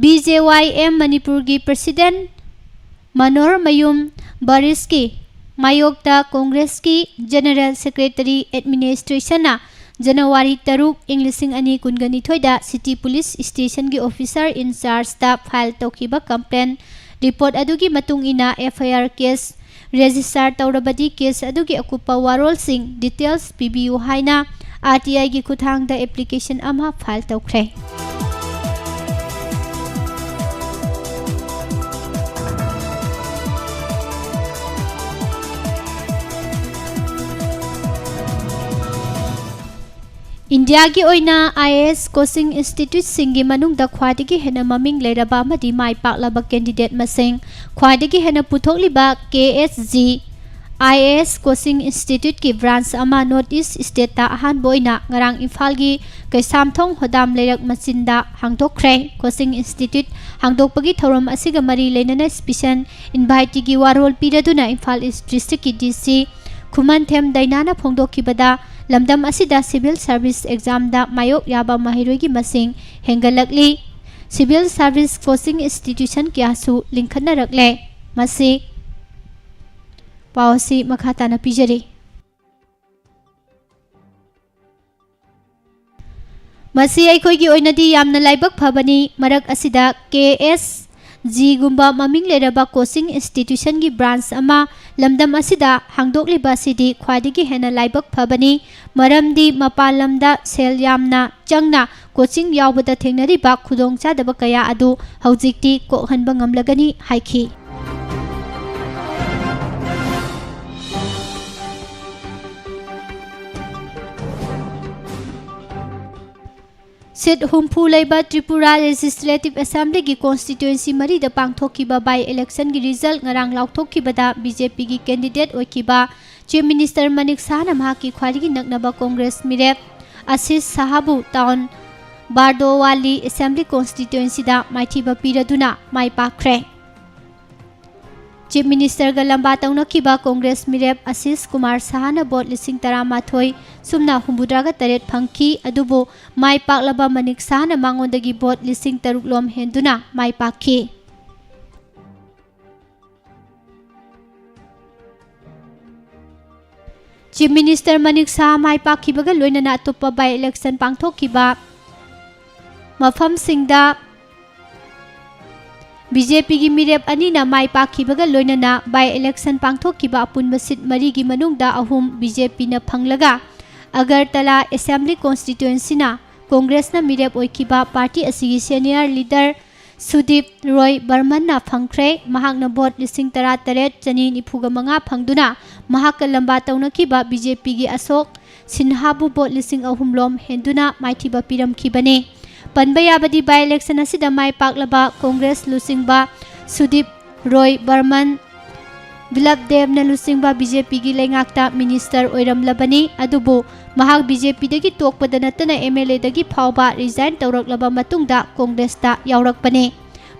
ꯕꯤ ꯖꯦ ꯋꯥꯏ ꯑꯦꯝ ꯃꯅꯤꯄꯨꯔꯒꯤ ꯄ꯭ꯔꯁꯤꯗꯦꯟꯠ ꯃꯅꯣꯍꯔꯃꯌꯨꯝ ꯕꯔꯤꯁꯀꯤ ꯃꯥꯌꯣꯛꯇ ꯀꯣꯡꯒ꯭ꯔꯦꯁꯀꯤ ꯖꯦꯅꯔꯦꯜ ꯁꯦꯀ꯭ꯔꯦꯇꯔꯤ ꯑꯦꯗꯃꯤꯅꯤꯁꯇ꯭ꯔꯦꯁꯟꯅ ꯖꯅꯋꯥꯔꯤ ꯇꯔꯨꯛ, ꯏꯪ ꯂꯤꯁꯤꯡ ꯑꯅꯤ ꯀꯨꯟꯒ ꯅꯤꯊꯣꯏꯗ ꯁꯤꯇꯤ ꯄꯨꯂꯤꯁ ꯁ꯭ꯇꯦꯁꯟꯒꯤ ꯑꯣꯐꯤꯁꯔ ꯏꯟ ꯆꯥꯔꯖꯇ ꯐꯥꯏꯜ ꯇꯧꯈꯤꯕ ꯀꯝꯄ꯭ꯂꯦꯟ ꯔꯤꯄꯣꯔꯠ ꯑꯗꯨꯒꯤ ꯃꯇꯨꯡ ꯏꯟꯅ F I R case register ꯇꯧꯔꯕꯗꯤ ꯀꯦꯁ ꯑꯗꯨꯒꯤ ꯑꯀꯨꯞꯄ ꯋꯥꯔꯣꯜꯁꯤꯡ, ꯗꯤꯇꯦꯜꯁ, ꯄꯤꯕꯤꯌꯨ ꯍꯥꯏꯅ ꯑꯥꯔ ꯇꯤ ꯑꯥꯏꯒꯤ ꯈꯨꯠꯊꯥꯡꯗ ꯑꯦꯄ꯭ꯂꯤꯀꯦꯁꯟ ꯑꯃ ꯐꯥꯏꯜ ꯇꯧꯈ꯭ꯔꯦ꯫ ꯏꯟꯗꯤꯌꯥꯒꯤ ꯑꯣꯏꯅ ꯑꯥꯏ ꯑꯦ ꯑꯦꯁ ꯀꯣꯆꯤꯡ ꯏꯟꯁꯇꯤꯇ꯭ꯌꯨꯠꯁꯤꯡꯒꯤ ꯃꯅꯨꯡꯗ ꯈ꯭ꯋꯥꯏꯗꯒꯤ ꯍꯦꯟꯅ ꯃꯃꯤꯡ ꯂꯩꯔꯕ ꯑꯃꯗꯤ ꯃꯥꯏ ꯄꯥꯛꯂꯕ ꯀꯦꯟꯗꯤꯗꯦꯠ ꯃꯁꯤꯡ ꯈ꯭ꯋꯥꯏꯗꯒꯤ ꯍꯦꯟꯅ ꯄꯨꯊꯣꯛꯂꯤꯕ K S G I A S coaching ꯏꯟꯁꯇꯤꯇ꯭ꯌꯨꯠꯀꯤ ꯕ꯭ꯔꯥꯟꯆ ꯑꯃ ꯅꯣꯔꯠ ꯏꯁ ꯁ꯭ꯇꯦꯠꯇ ꯑꯍꯥꯟꯕ ꯑꯣꯏꯅ ꯉꯔꯥꯡ ꯏꯝꯐꯥꯜꯒꯤ ꯀꯩꯁꯥꯝꯊꯣꯡ ꯍꯣꯗꯥꯝ ꯂꯩꯔꯛ ꯃꯆꯤꯟꯗ ꯍꯥꯡꯗꯣꯛꯈ꯭ꯔꯦ꯫ ꯀꯣꯆꯤꯡ ꯏꯟꯁꯇꯤꯇ꯭ꯌꯨꯠ ꯍꯥꯡꯗꯣꯛꯄꯒꯤ ꯊꯧꯔꯝ ꯑꯁꯤꯒ ꯃꯔꯤ ꯂꯩꯅꯅ ꯁ꯭ꯄꯤꯁꯦꯜ ꯏꯟꯚꯥꯏꯇꯤꯒꯤ ꯋꯥꯔꯣꯜ ꯄꯤꯔꯗꯨꯅ ꯏꯝꯐꯥꯜ ꯏꯁ ꯗꯤꯁꯇ꯭ꯔꯤꯛꯀꯤ ꯗꯤ ꯁꯤ ꯈꯨꯃꯟꯊꯦꯝ ꯗꯩꯅꯥꯅ ꯐꯣꯡꯗꯣꯛꯈꯤꯕꯗ, ꯂꯝꯗꯝ ꯑꯁꯤꯗ ꯁꯤꯚꯤꯜ ꯁꯔꯚꯤꯁ ꯑꯦꯛꯖꯥꯝꯗ ꯃꯥꯌꯣꯛ ꯌꯥꯕ ꯃꯍꯩꯔꯣꯏꯒꯤ ꯃꯁꯤꯡ ꯍꯦꯟꯒꯠꯂꯛꯂꯤ꯫ ꯁꯤꯚꯤꯜ ꯁꯔꯚꯤꯁ ꯀꯣꯆꯤꯡ ꯏꯟꯁꯇꯤꯇ꯭ꯌꯨꯁꯟ ꯀꯌꯥꯁꯨ ꯂꯤꯡꯈꯠꯅꯔꯛꯂꯦ꯫ ꯃꯁꯤ ꯄꯥꯎ ꯑꯁꯤ ꯃꯈꯥ ꯇꯥꯅ ꯄꯤꯖꯔꯤ꯫ ꯃꯁꯤ ꯑꯩꯈꯣꯏꯒꯤ ꯑꯣꯏꯅꯗꯤ ꯌꯥꯝꯅ ꯂꯥꯏꯕꯛ ꯐꯕꯅꯤ꯫ ꯃꯔꯛ ꯑꯁꯤꯗ ꯀꯦ ꯑꯦꯁ ꯖꯤꯒꯨꯝꯕ ꯃꯃꯤꯡ ꯂꯩꯔꯕ ꯀꯣꯆꯤꯡ ꯏꯟꯁꯇꯤꯇ꯭ꯌꯨꯁꯟꯒꯤ ꯕ꯭ꯔꯥꯟꯆ ꯑꯃ ꯂꯝꯗꯝ ꯑꯁꯤꯗ ꯍꯥꯡꯗꯣꯛꯂꯤꯕ ꯑꯁꯤꯗꯤ ꯈ꯭ꯋꯥꯏꯗꯒꯤ ꯍꯦꯟꯅ ꯂꯥꯏꯕꯛ ꯐꯕꯅꯤ꯫ ꯃꯔꯝꯗꯤ ꯃꯄꯥꯟ ꯂꯝꯗ ꯁꯦꯜ ꯌꯥꯝꯅ ꯆꯪꯅ ꯀꯣꯆꯤꯡ ꯌꯥꯎꯕꯗ ꯊꯦꯡꯅꯔꯤꯕ ꯈꯨꯗꯣꯡꯆꯥꯗꯕ ꯀꯌꯥ ꯑꯗꯨ ꯍꯧꯖꯤꯛꯇꯤ ꯀꯣꯛꯍꯟꯕ ꯉꯝꯂꯒꯅꯤ ꯍꯥꯏꯈꯤ꯫ ꯁꯤꯠ ꯍꯨꯝꯐꯨ ꯂꯩꯕ ꯇ꯭ꯔꯤꯄꯨꯔꯥ ꯂꯦꯖꯤꯁꯂꯦꯇꯤꯚ ꯑꯦꯁꯦꯝꯕ꯭ꯂꯤꯒꯤ ꯀꯣꯟꯁꯇꯤꯇ꯭ꯌꯨꯑꯦꯟꯁꯤ ꯃꯔꯤꯗ ꯄꯥꯡꯊꯣꯛꯈꯤꯕ ꯕꯥꯏ ꯏꯂꯦꯛꯁꯟꯒꯤ ꯔꯤꯖꯜꯠ ꯉꯔꯥꯡ ꯂꯥꯎꯊꯣꯛꯈꯤꯕꯗ ꯕꯤ ꯖꯦ ꯄꯤꯒꯤ ꯀꯦꯟꯗꯤꯗꯦꯠ ꯑꯣꯏꯈꯤꯕ ꯆꯤꯐ ꯃꯤꯅꯤꯁꯇꯔ ꯃꯅꯤꯛ ꯁꯍꯥꯅ ꯃꯍꯥꯛꯀꯤ ꯈ꯭ꯋꯥꯏꯗꯒꯤ ꯅꯛꯅꯕ ꯀꯣꯡꯒ꯭ꯔꯦꯁ ꯃꯤꯔꯦꯞ ꯑꯁꯤꯁ ꯁꯍꯥꯕꯨ ꯇꯥꯎꯟ ꯕꯥꯔꯗꯣꯋꯥꯂꯤ ꯑꯦꯁꯦꯝꯕ꯭ꯂꯤ ꯀꯣꯟꯁꯇꯤꯇ꯭ꯌꯨꯑꯦꯟꯁꯤꯗ ꯃꯥꯏꯊꯤꯕ ꯄꯤꯔꯗꯨꯅ ꯃꯥꯏ ꯄꯥꯛꯈ꯭ꯔꯦ꯫ ꯆꯤꯐ ꯃꯤꯅꯤꯁꯇꯔꯒ ꯂꯝꯕꯥ ꯇꯧꯅꯈꯤꯕ ꯀꯣꯡꯒ꯭ꯔꯦꯁ ꯃꯤꯔꯦꯞ ꯑꯁꯤꯁ ꯀꯨꯃꯥꯔ ꯁꯍꯥꯅ ꯚꯣꯠ ꯂꯤꯁꯤꯡ ꯇꯔꯥꯃꯥꯊꯣꯏ ꯁꯨꯞꯅ ꯍꯨꯝꯐꯨꯇꯔꯥꯒ ꯇꯔꯦꯠ ꯐꯪꯈꯤ꯫ ꯑꯗꯨꯕꯨ ꯃꯥꯏ ꯄꯥꯛꯂꯕ ꯃꯅꯤꯛ ꯁꯍꯥꯅ ꯃꯉꯣꯟꯗꯒꯤ ꯚꯣꯠ ꯂꯤꯁꯤꯡ ꯇꯔꯨꯛ ꯂꯣꯝ ꯍꯦꯟꯗꯨꯅ ꯃꯥꯏ ꯄꯥꯛꯈꯤ꯫ ꯆꯤꯐ ꯃꯤꯅꯤꯁꯇꯔ ꯃꯅꯤꯛ ꯁꯍꯥ ꯃꯥꯏ ꯄꯥꯛꯈꯤꯕꯒ ꯂꯣꯏꯅꯅ ꯑꯇꯣꯞꯄ ꯕꯥꯏ ꯏꯂꯦꯛꯁꯟ ꯄꯥꯡꯊꯣꯛꯈꯤꯕ ꯃꯐꯝꯁꯤꯡꯗ ꯕꯤ ꯖꯦ ꯄꯤꯒꯤ ꯃꯤꯔꯦꯞ ꯑꯅꯤꯅ ꯃꯥꯏ ꯄꯥꯛꯈꯤꯕꯒ ꯂꯣꯏꯅꯅ ꯕꯥꯏ ꯏꯂꯦꯛꯁꯟ ꯄꯥꯡꯊꯣꯛꯈꯤꯕ ꯑꯄꯨꯟꯕ ꯁꯤꯠ ꯃꯔꯤꯒꯤ ꯃꯅꯨꯡꯗ ꯑꯍꯨꯝ ꯕꯤ ꯖꯦ ꯄꯤꯅ ꯐꯪꯂꯒ ꯑꯒꯔꯇꯂꯥ ꯑꯦꯁꯦꯝꯕ꯭ꯂꯤ ꯀꯣꯟꯁꯇꯤꯇ꯭ꯌꯨꯑꯦꯟꯁꯤꯅ ꯀꯣꯡꯒ꯭ꯔꯦꯁꯅ ꯃꯤꯔꯦꯞ ꯑꯣꯏꯈꯤꯕ ꯄꯥꯔꯇꯤ ꯑꯁꯤꯒꯤ ꯁꯦꯅꯤꯌꯔ ꯂꯤꯗꯔ ꯁꯨꯗꯤꯞ ꯔꯣꯏ ꯕꯔꯃꯟꯅ ꯐꯪꯈ꯭ꯔꯦ꯫ ꯃꯍꯥꯛꯅ ꯚꯣꯠ ꯂꯤꯁꯤꯡ ꯇꯔꯥ ꯇꯔꯦꯠ ꯆꯅꯤ ꯅꯤꯐꯨꯒ ꯃꯉꯥ ꯐꯪꯗꯨꯅ ꯃꯍꯥꯛꯀ ꯂꯝꯕꯥ ꯇꯧꯅꯈꯤꯕ ꯕꯤ ꯖꯦ ꯄꯤꯒꯤ ꯑꯁꯣꯛ ꯁꯤꯟꯍꯥꯕꯨ ꯚꯣꯠ ꯂꯤꯁꯤꯡ ꯑꯍꯨꯝ ꯂꯣꯝ ꯍꯦꯟꯗꯨꯅ ꯃꯥꯏꯊꯤꯕ ꯄꯤꯔꯝꯈꯤꯕꯅꯤ꯫ ꯄꯟꯕ ꯌꯥꯕꯗꯤ, ꯕꯥꯏ ꯏꯂꯦꯛꯁꯟ ꯑꯁꯤꯗ ꯃꯥꯏ ꯄꯥꯛꯂꯕ ꯀꯣꯡꯒ꯭ꯔꯦꯁ ꯂꯨꯆꯤꯡꯕ ꯁꯨꯗꯤꯞ ꯔꯣꯏ ꯕꯔꯃꯟ ꯕꯤꯂꯞ ꯗꯦꯕꯅ ꯂꯨꯆꯤꯡꯕ ꯕꯤ ꯖꯦ ꯄꯤꯒꯤ ꯂꯩꯉꯥꯛꯇ ꯃꯤꯅꯤꯁꯇꯔ ꯑꯣꯏꯔꯝꯂꯕꯅꯤ꯫ ꯑꯗꯨꯕꯨ ꯃꯍꯥꯛ ꯕꯤ ꯖꯦ ꯄꯤꯗꯒꯤ ꯇꯣꯛꯄꯗ ꯅꯠꯇꯅ ꯑꯦꯝ ꯑꯦꯜ ꯑꯦꯗꯒꯤ ꯐꯥꯎꯕ ꯔꯤꯖꯥꯏꯟ ꯇꯧꯔꯛꯂꯕ ꯃꯇꯨꯡꯗ ꯀꯣꯡꯒ꯭ꯔꯦꯁꯇ ꯌꯥꯎꯔꯛꯄꯅꯤ꯫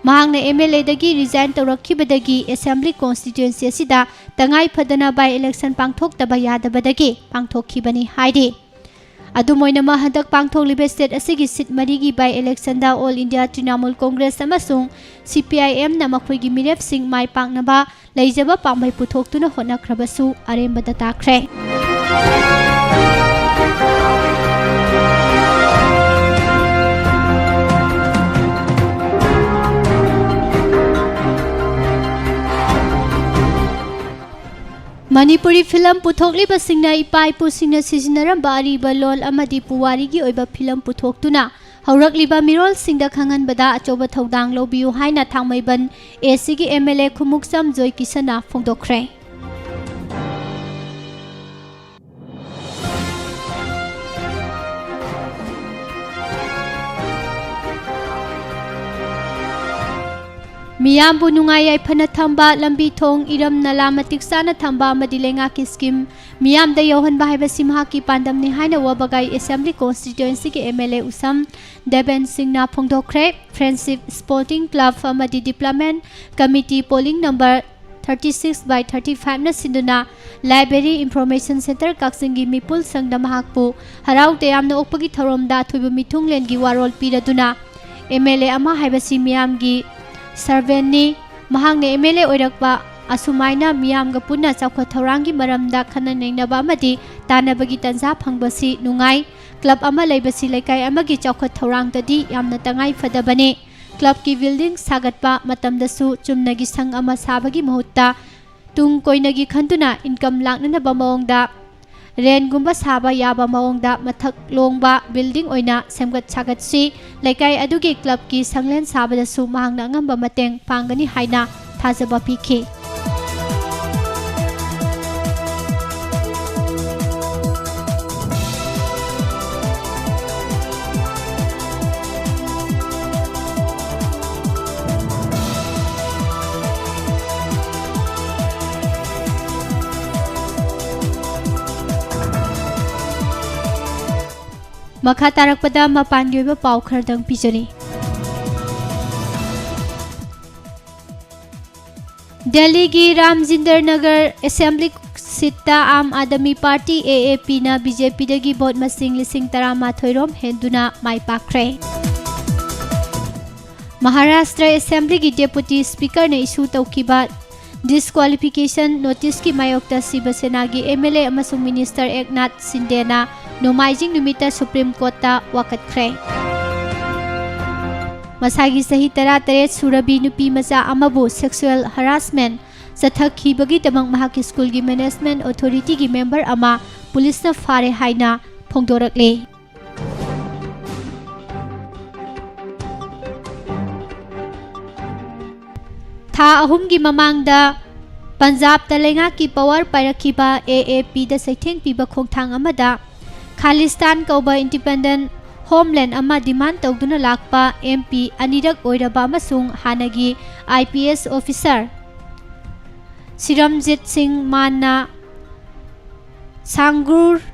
ꯃꯍꯥꯛꯅ ꯑꯦꯝ ꯑꯦꯜ ꯑꯦꯗꯒꯤ ꯔꯤꯖꯥꯏꯟ ꯇꯧꯔꯛꯈꯤꯕꯗꯒꯤ ꯑꯦꯁꯦꯝꯕ꯭ꯂꯤ ꯀꯣꯟꯁꯇꯤꯇ꯭ꯌꯨꯑꯦꯟꯁꯤ ꯑꯁꯤꯗ ꯇꯉꯥꯏ ꯐꯗꯅ ꯕꯥꯏ ꯏꯂꯦꯛꯁꯟ ꯄꯥꯡꯊꯣꯛꯇꯕ ꯌꯥꯗꯕꯗꯒꯤ ꯄꯥꯡꯊꯣꯛꯈꯤꯕꯅꯤ ꯍꯥꯏꯔꯤ꯫ ꯑꯗꯨꯝ ꯑꯣꯏꯅꯃꯛ, ꯍꯟꯗꯛ ꯄꯥꯡꯊꯣꯛꯂꯤꯕ ꯁ꯭ꯇꯦꯠ ꯑꯁꯤꯒꯤ ꯁꯤꯠ ꯃꯔꯤꯒꯤ ꯕꯥꯏ ꯏꯂꯦꯛꯁꯟꯗ ꯑꯣꯜ ꯏꯟꯗꯤꯌꯥ ꯇ꯭ꯔꯤꯅꯥꯃꯨꯜ ꯀꯣꯡꯒ꯭ꯔꯦꯁ ꯑꯃꯁꯨꯡ ꯁꯤ ꯄꯤ ꯑꯥꯏ ꯑꯦꯝꯅ ꯃꯈꯣꯏꯒꯤ ꯃꯤꯔꯦꯞꯁꯤꯡ ꯃꯥꯏ ꯄꯥꯛꯅꯕ ꯂꯩꯖꯕ ꯄꯥꯝꯕꯩ ꯄꯨꯊꯣꯛꯇꯨꯅ ꯍꯣꯠꯅꯈ꯭ꯔꯕꯁꯨ ꯑꯔꯦꯝꯕꯗ ꯇꯥꯈ꯭ꯔꯦ꯫ ꯃꯅꯤꯄꯨꯔꯤ ꯐꯤꯂꯝ ꯄꯨꯊꯣꯛꯂꯤꯕꯁꯤꯡꯅ ꯏꯄꯥ ꯏꯄꯨꯁꯤꯡꯅ ꯁꯤꯖꯤꯟꯅꯔꯝꯕ ꯑꯔꯤꯕ ꯂꯣꯜ ꯑꯃꯗꯤ ꯄꯨꯋꯥꯔꯤꯒꯤ ꯑꯣꯏꯕ ꯐꯤꯂꯝ ꯄꯨꯊꯣꯛꯇꯨꯅ ꯍꯧꯔꯛꯂꯤꯕ ꯃꯤꯔꯣꯜꯁꯤꯡꯗ ꯈꯪꯍꯟꯕꯗ ꯑꯆꯧꯕ ꯊꯧꯗꯥꯡ ꯂꯧꯕꯤꯌꯨ ꯍꯥꯏꯅ ꯊꯥꯡꯃꯩꯕꯟ ꯑꯦ ꯁꯤꯒꯤ ꯑꯦꯝ ꯑꯦꯜ ꯑꯦ ꯈꯨꯃꯨꯛꯆꯝ ꯖꯣꯏꯀꯤꯁꯟꯅ ꯐꯣꯡꯗꯣꯛꯈ꯭ꯔꯦ꯫ ꯃꯤꯌꯥꯝꯕꯨ ꯅꯨꯡꯉꯥꯏ ꯌꯥꯏꯐꯅ ꯊꯝꯕ, ꯂꯝꯕꯤ ꯊꯣꯡ, ꯏꯔꯝ ꯅꯂꯥ ꯃꯇꯤꯛ ꯆꯥꯅ ꯊꯝꯕ ꯑꯃꯗꯤ ꯂꯩꯉꯥꯛꯀꯤ ꯁ꯭ꯀꯤꯝ ꯃꯤꯌꯥꯝꯗ ꯌꯧꯍꯟꯕ ꯍꯥꯏꯕꯁꯤ ꯃꯍꯥꯛꯀꯤ ꯄꯥꯟꯗꯝꯅꯤ ꯍꯥꯏꯅ ꯋꯥꯕꯒꯥꯏ ꯑꯦꯁꯦꯝꯕ꯭ꯂꯤ ꯀꯣꯟꯁꯇꯤꯇ꯭ꯋꯦꯟꯁꯤꯒꯤ M L A Usham Deben ꯁꯤꯡꯅ ꯐꯣꯡꯗꯣꯛꯈ꯭ꯔꯦ꯫ ꯐ꯭ꯔꯦꯟꯁꯤꯞ ꯁ꯭ꯄꯣꯔꯇꯤꯡ ꯀ꯭ꯂꯕ ꯑꯃꯗꯤ development committee polling number thirty six by thirty ꯐꯥꯏꯚꯅ ꯁꯤꯟꯗꯨꯅ ꯂꯥꯏꯕ꯭ꯔꯦꯔꯤ ꯏꯟꯐꯣꯔꯃꯦꯁꯟ ꯁꯦꯟꯇꯔ ꯀꯛꯆꯤꯡꯒꯤ ꯃꯤꯄꯨꯜ ꯁꯪꯗ ꯃꯍꯥꯛꯄꯨ ꯍꯔꯥꯎ ꯇꯌꯥꯝꯅ ꯑꯣꯛꯄꯒꯤ ꯊꯧꯔꯝꯗ ꯑꯊꯣꯏꯕ ꯃꯤꯊꯨꯡꯂꯦꯟꯒꯤ ꯋꯥꯔꯣꯜ ꯄꯤꯔꯗꯨꯅ, ꯑꯦꯝ ꯑꯦꯜ ꯑꯦ ꯑꯃ ꯍꯥꯏꯕꯁꯤ ꯃꯤꯌꯥꯝꯒꯤ ꯁꯔꯚꯦꯟꯅꯤ꯫ ꯃꯍꯥꯛꯅ ꯑꯦꯝ ꯑꯦꯜ ꯑꯦ ꯑꯣꯏꯔꯛꯄ ꯑꯁꯨꯃꯥꯏꯅ ꯃꯤꯌꯥꯝꯒ ꯄꯨꯟꯅ ꯆꯥꯎꯈꯠ ꯊꯧꯔꯥꯡꯒꯤ ꯃꯔꯝꯗ ꯈꯟꯅ ꯅꯩꯅꯕ ꯑꯃꯗꯤ ꯇꯥꯟꯅꯕꯒꯤ ꯇꯥꯟꯖꯥ ꯐꯪꯕꯁꯤ ꯅꯨꯡꯉꯥꯏ꯫ ꯀ꯭ꯂꯕ ꯑꯃ ꯂꯩꯕꯁꯤ ꯂꯩꯀꯥꯏ ꯑꯃꯒꯤ ꯆꯥꯎꯈꯠ ꯊꯧꯔꯥꯡꯗꯗꯤ ꯌꯥꯝꯅ ꯇꯉꯥꯏ ꯐꯗꯕꯅꯤ꯫ ꯀ꯭ꯂꯕꯀꯤ ꯕꯤꯜꯗꯤꯡ ꯁꯥꯒꯠꯄ ꯃꯇꯝꯗꯁꯨ ꯆꯨꯝꯅꯒꯤ ꯁꯪ ꯑꯃ ꯁꯥꯕꯒꯤ ꯃꯍꯨꯠꯇ ꯇꯨꯡ ꯀꯣꯏꯅꯒꯤ ꯈꯟꯗꯨꯅ ꯏꯟꯀꯝ ꯂꯥꯛꯅꯅꯕ ꯃꯑꯣꯡꯗ ꯔꯦꯟꯒꯨꯝꯕ ꯁꯥꯕ ꯌꯥꯕ ꯃꯑꯣꯡꯗ ꯃꯊꯛ ꯂꯣꯡꯕ ꯕꯤꯜꯗꯤꯡ ꯑꯣꯏꯅ ꯁꯦꯝꯒꯠ ꯁꯥꯒꯠꯁꯤ꯫ ꯂꯩꯀꯥꯏ ꯑꯗꯨꯒꯤ ꯀ꯭ꯂꯕꯀꯤ ꯁꯪꯂꯦꯟ ꯁꯥꯕꯗꯁꯨ ꯃꯍꯥꯛꯅ ꯑꯉꯝꯕ ꯃꯇꯦꯡ ꯄꯥꯡꯒꯅꯤ ꯍꯥꯏꯅ ꯊꯥꯖꯕ ꯄꯤꯈꯤ꯫ ꯃꯈꯥ ꯇꯥꯔꯛꯄꯗ ꯃꯄꯥꯟꯒꯤ ꯑꯣꯏꯕ ꯄꯥꯎ ꯈꯔꯗꯪ ꯄꯤꯖꯔꯤ꯫ ꯗꯦꯜꯂꯤꯒꯤ ꯔꯥꯝꯖꯤꯟꯗꯔ ꯅꯒꯔ ꯑꯦꯁꯦꯝꯕ꯭ꯂꯤ ꯁꯤꯠꯇ ꯑꯥꯝ ꯑꯥꯗꯃꯤ ꯄꯥꯔꯇꯤ, ꯑꯦ ꯑꯦ ꯄꯤꯅ ꯕꯤ ꯖꯦ ꯄꯤꯗꯒꯤ ꯚꯣꯠ ꯃꯁꯤꯡ ꯂꯤꯁꯤꯡ ꯇꯔꯥꯃꯥꯊꯣꯏ ꯔꯣꯝ ꯍꯦꯟꯗꯨꯅ ꯃꯥꯏ ꯄꯥꯛꯈ꯭ꯔꯦ꯫ ꯃꯍꯥꯔꯥꯁꯇ꯭ꯔ ꯑꯦꯁꯦꯝꯕ꯭ꯂꯤꯒꯤ ꯗꯦꯄꯨꯇꯤ ꯁ꯭ꯄꯤꯀꯔꯅ ꯏꯁꯨ ꯇꯧꯈꯤꯕ ꯗꯤꯁꯀ꯭ꯋꯥꯂꯤꯐꯤꯀꯦꯁꯟ ꯅꯣꯇꯤꯁꯀꯤ ꯃꯥꯌꯣꯛꯇ ꯁꯤꯕ ꯁꯦꯅꯥꯒꯤ ꯑꯦꯝ ꯑꯦꯜ ꯑꯦ ꯑꯃꯁꯨꯡ ꯃꯤꯅꯤꯁꯇꯔ ꯑꯦꯛꯅꯥꯊ ꯁꯤꯟꯗꯦꯅ ꯅꯣꯡꯃꯥꯏꯖꯤꯡ ꯅꯨꯃꯤꯠꯇ ꯁꯨꯄ꯭ꯔꯤꯝ ꯀꯣꯔꯠꯇ ꯋꯥꯀꯠꯈ꯭ꯔꯦ꯫ ꯃꯁꯥꯒꯤ ꯆꯍꯤ ꯇꯔꯥꯇꯔꯦꯠ ꯁꯨꯔꯕꯤ ꯅꯨꯄꯤ ꯃꯆꯥ ꯑꯃꯕꯨ ꯁꯦꯛꯁꯨꯑꯦꯜ ꯍꯔꯥꯁꯃꯦꯟ ꯆꯠꯊꯈꯤꯕꯒꯤꯗꯃꯛ ꯃꯍꯥꯛꯀꯤ ꯁ꯭ꯀꯨꯜꯒꯤ ꯃꯦꯅꯦꯖꯃꯦꯟ ꯑꯣꯊꯣꯔꯤꯇꯤꯒꯤ ꯃꯦꯝꯕꯔ ꯑꯃ ꯄꯨꯂꯤꯁꯅ ꯐꯥꯔꯦ ꯍꯥꯏꯅ ꯐꯣꯡꯗꯣꯔꯛꯂꯦ꯫ ꯊꯥ ꯑꯍꯨꯝꯒꯤ ꯃꯃꯥꯡꯗ ꯄꯟꯖꯥꯕꯇ ꯂꯩꯉꯥꯛꯀꯤ ꯄꯋꯥꯔ ꯄꯥꯏꯔꯛꯈꯤꯕ ꯑꯦ ꯑꯦ ꯄꯤꯗ ꯆꯩꯊꯦꯡ ꯄꯤꯕ ꯈꯣꯡꯊꯥꯡ ꯑꯃꯗ ꯈꯥꯂꯤꯁꯇꯥꯟ ꯀꯧꯕ ꯏꯟꯗꯤꯄꯦꯟꯗꯦꯟ ꯍꯣꯝꯂꯦꯟ ꯑꯃ ꯗꯤꯃꯥꯟ ꯇꯧꯗꯨꯅ ꯂꯥꯛꯄ ꯑꯦꯝ ꯄꯤ ꯑꯅꯤꯔꯛ ꯑꯣꯏꯔꯕ ꯑꯃꯁꯨꯡ ꯍꯥꯟꯅꯒꯤ ꯑꯥꯏ ꯄꯤ ꯑꯦꯁ ꯑꯣꯐꯤꯁꯥꯔ ꯁꯤꯔꯝꯖꯤꯠ ꯁꯤꯡ ꯃꯥꯟꯅ ꯁꯥꯡꯒ꯭ꯔꯨꯔ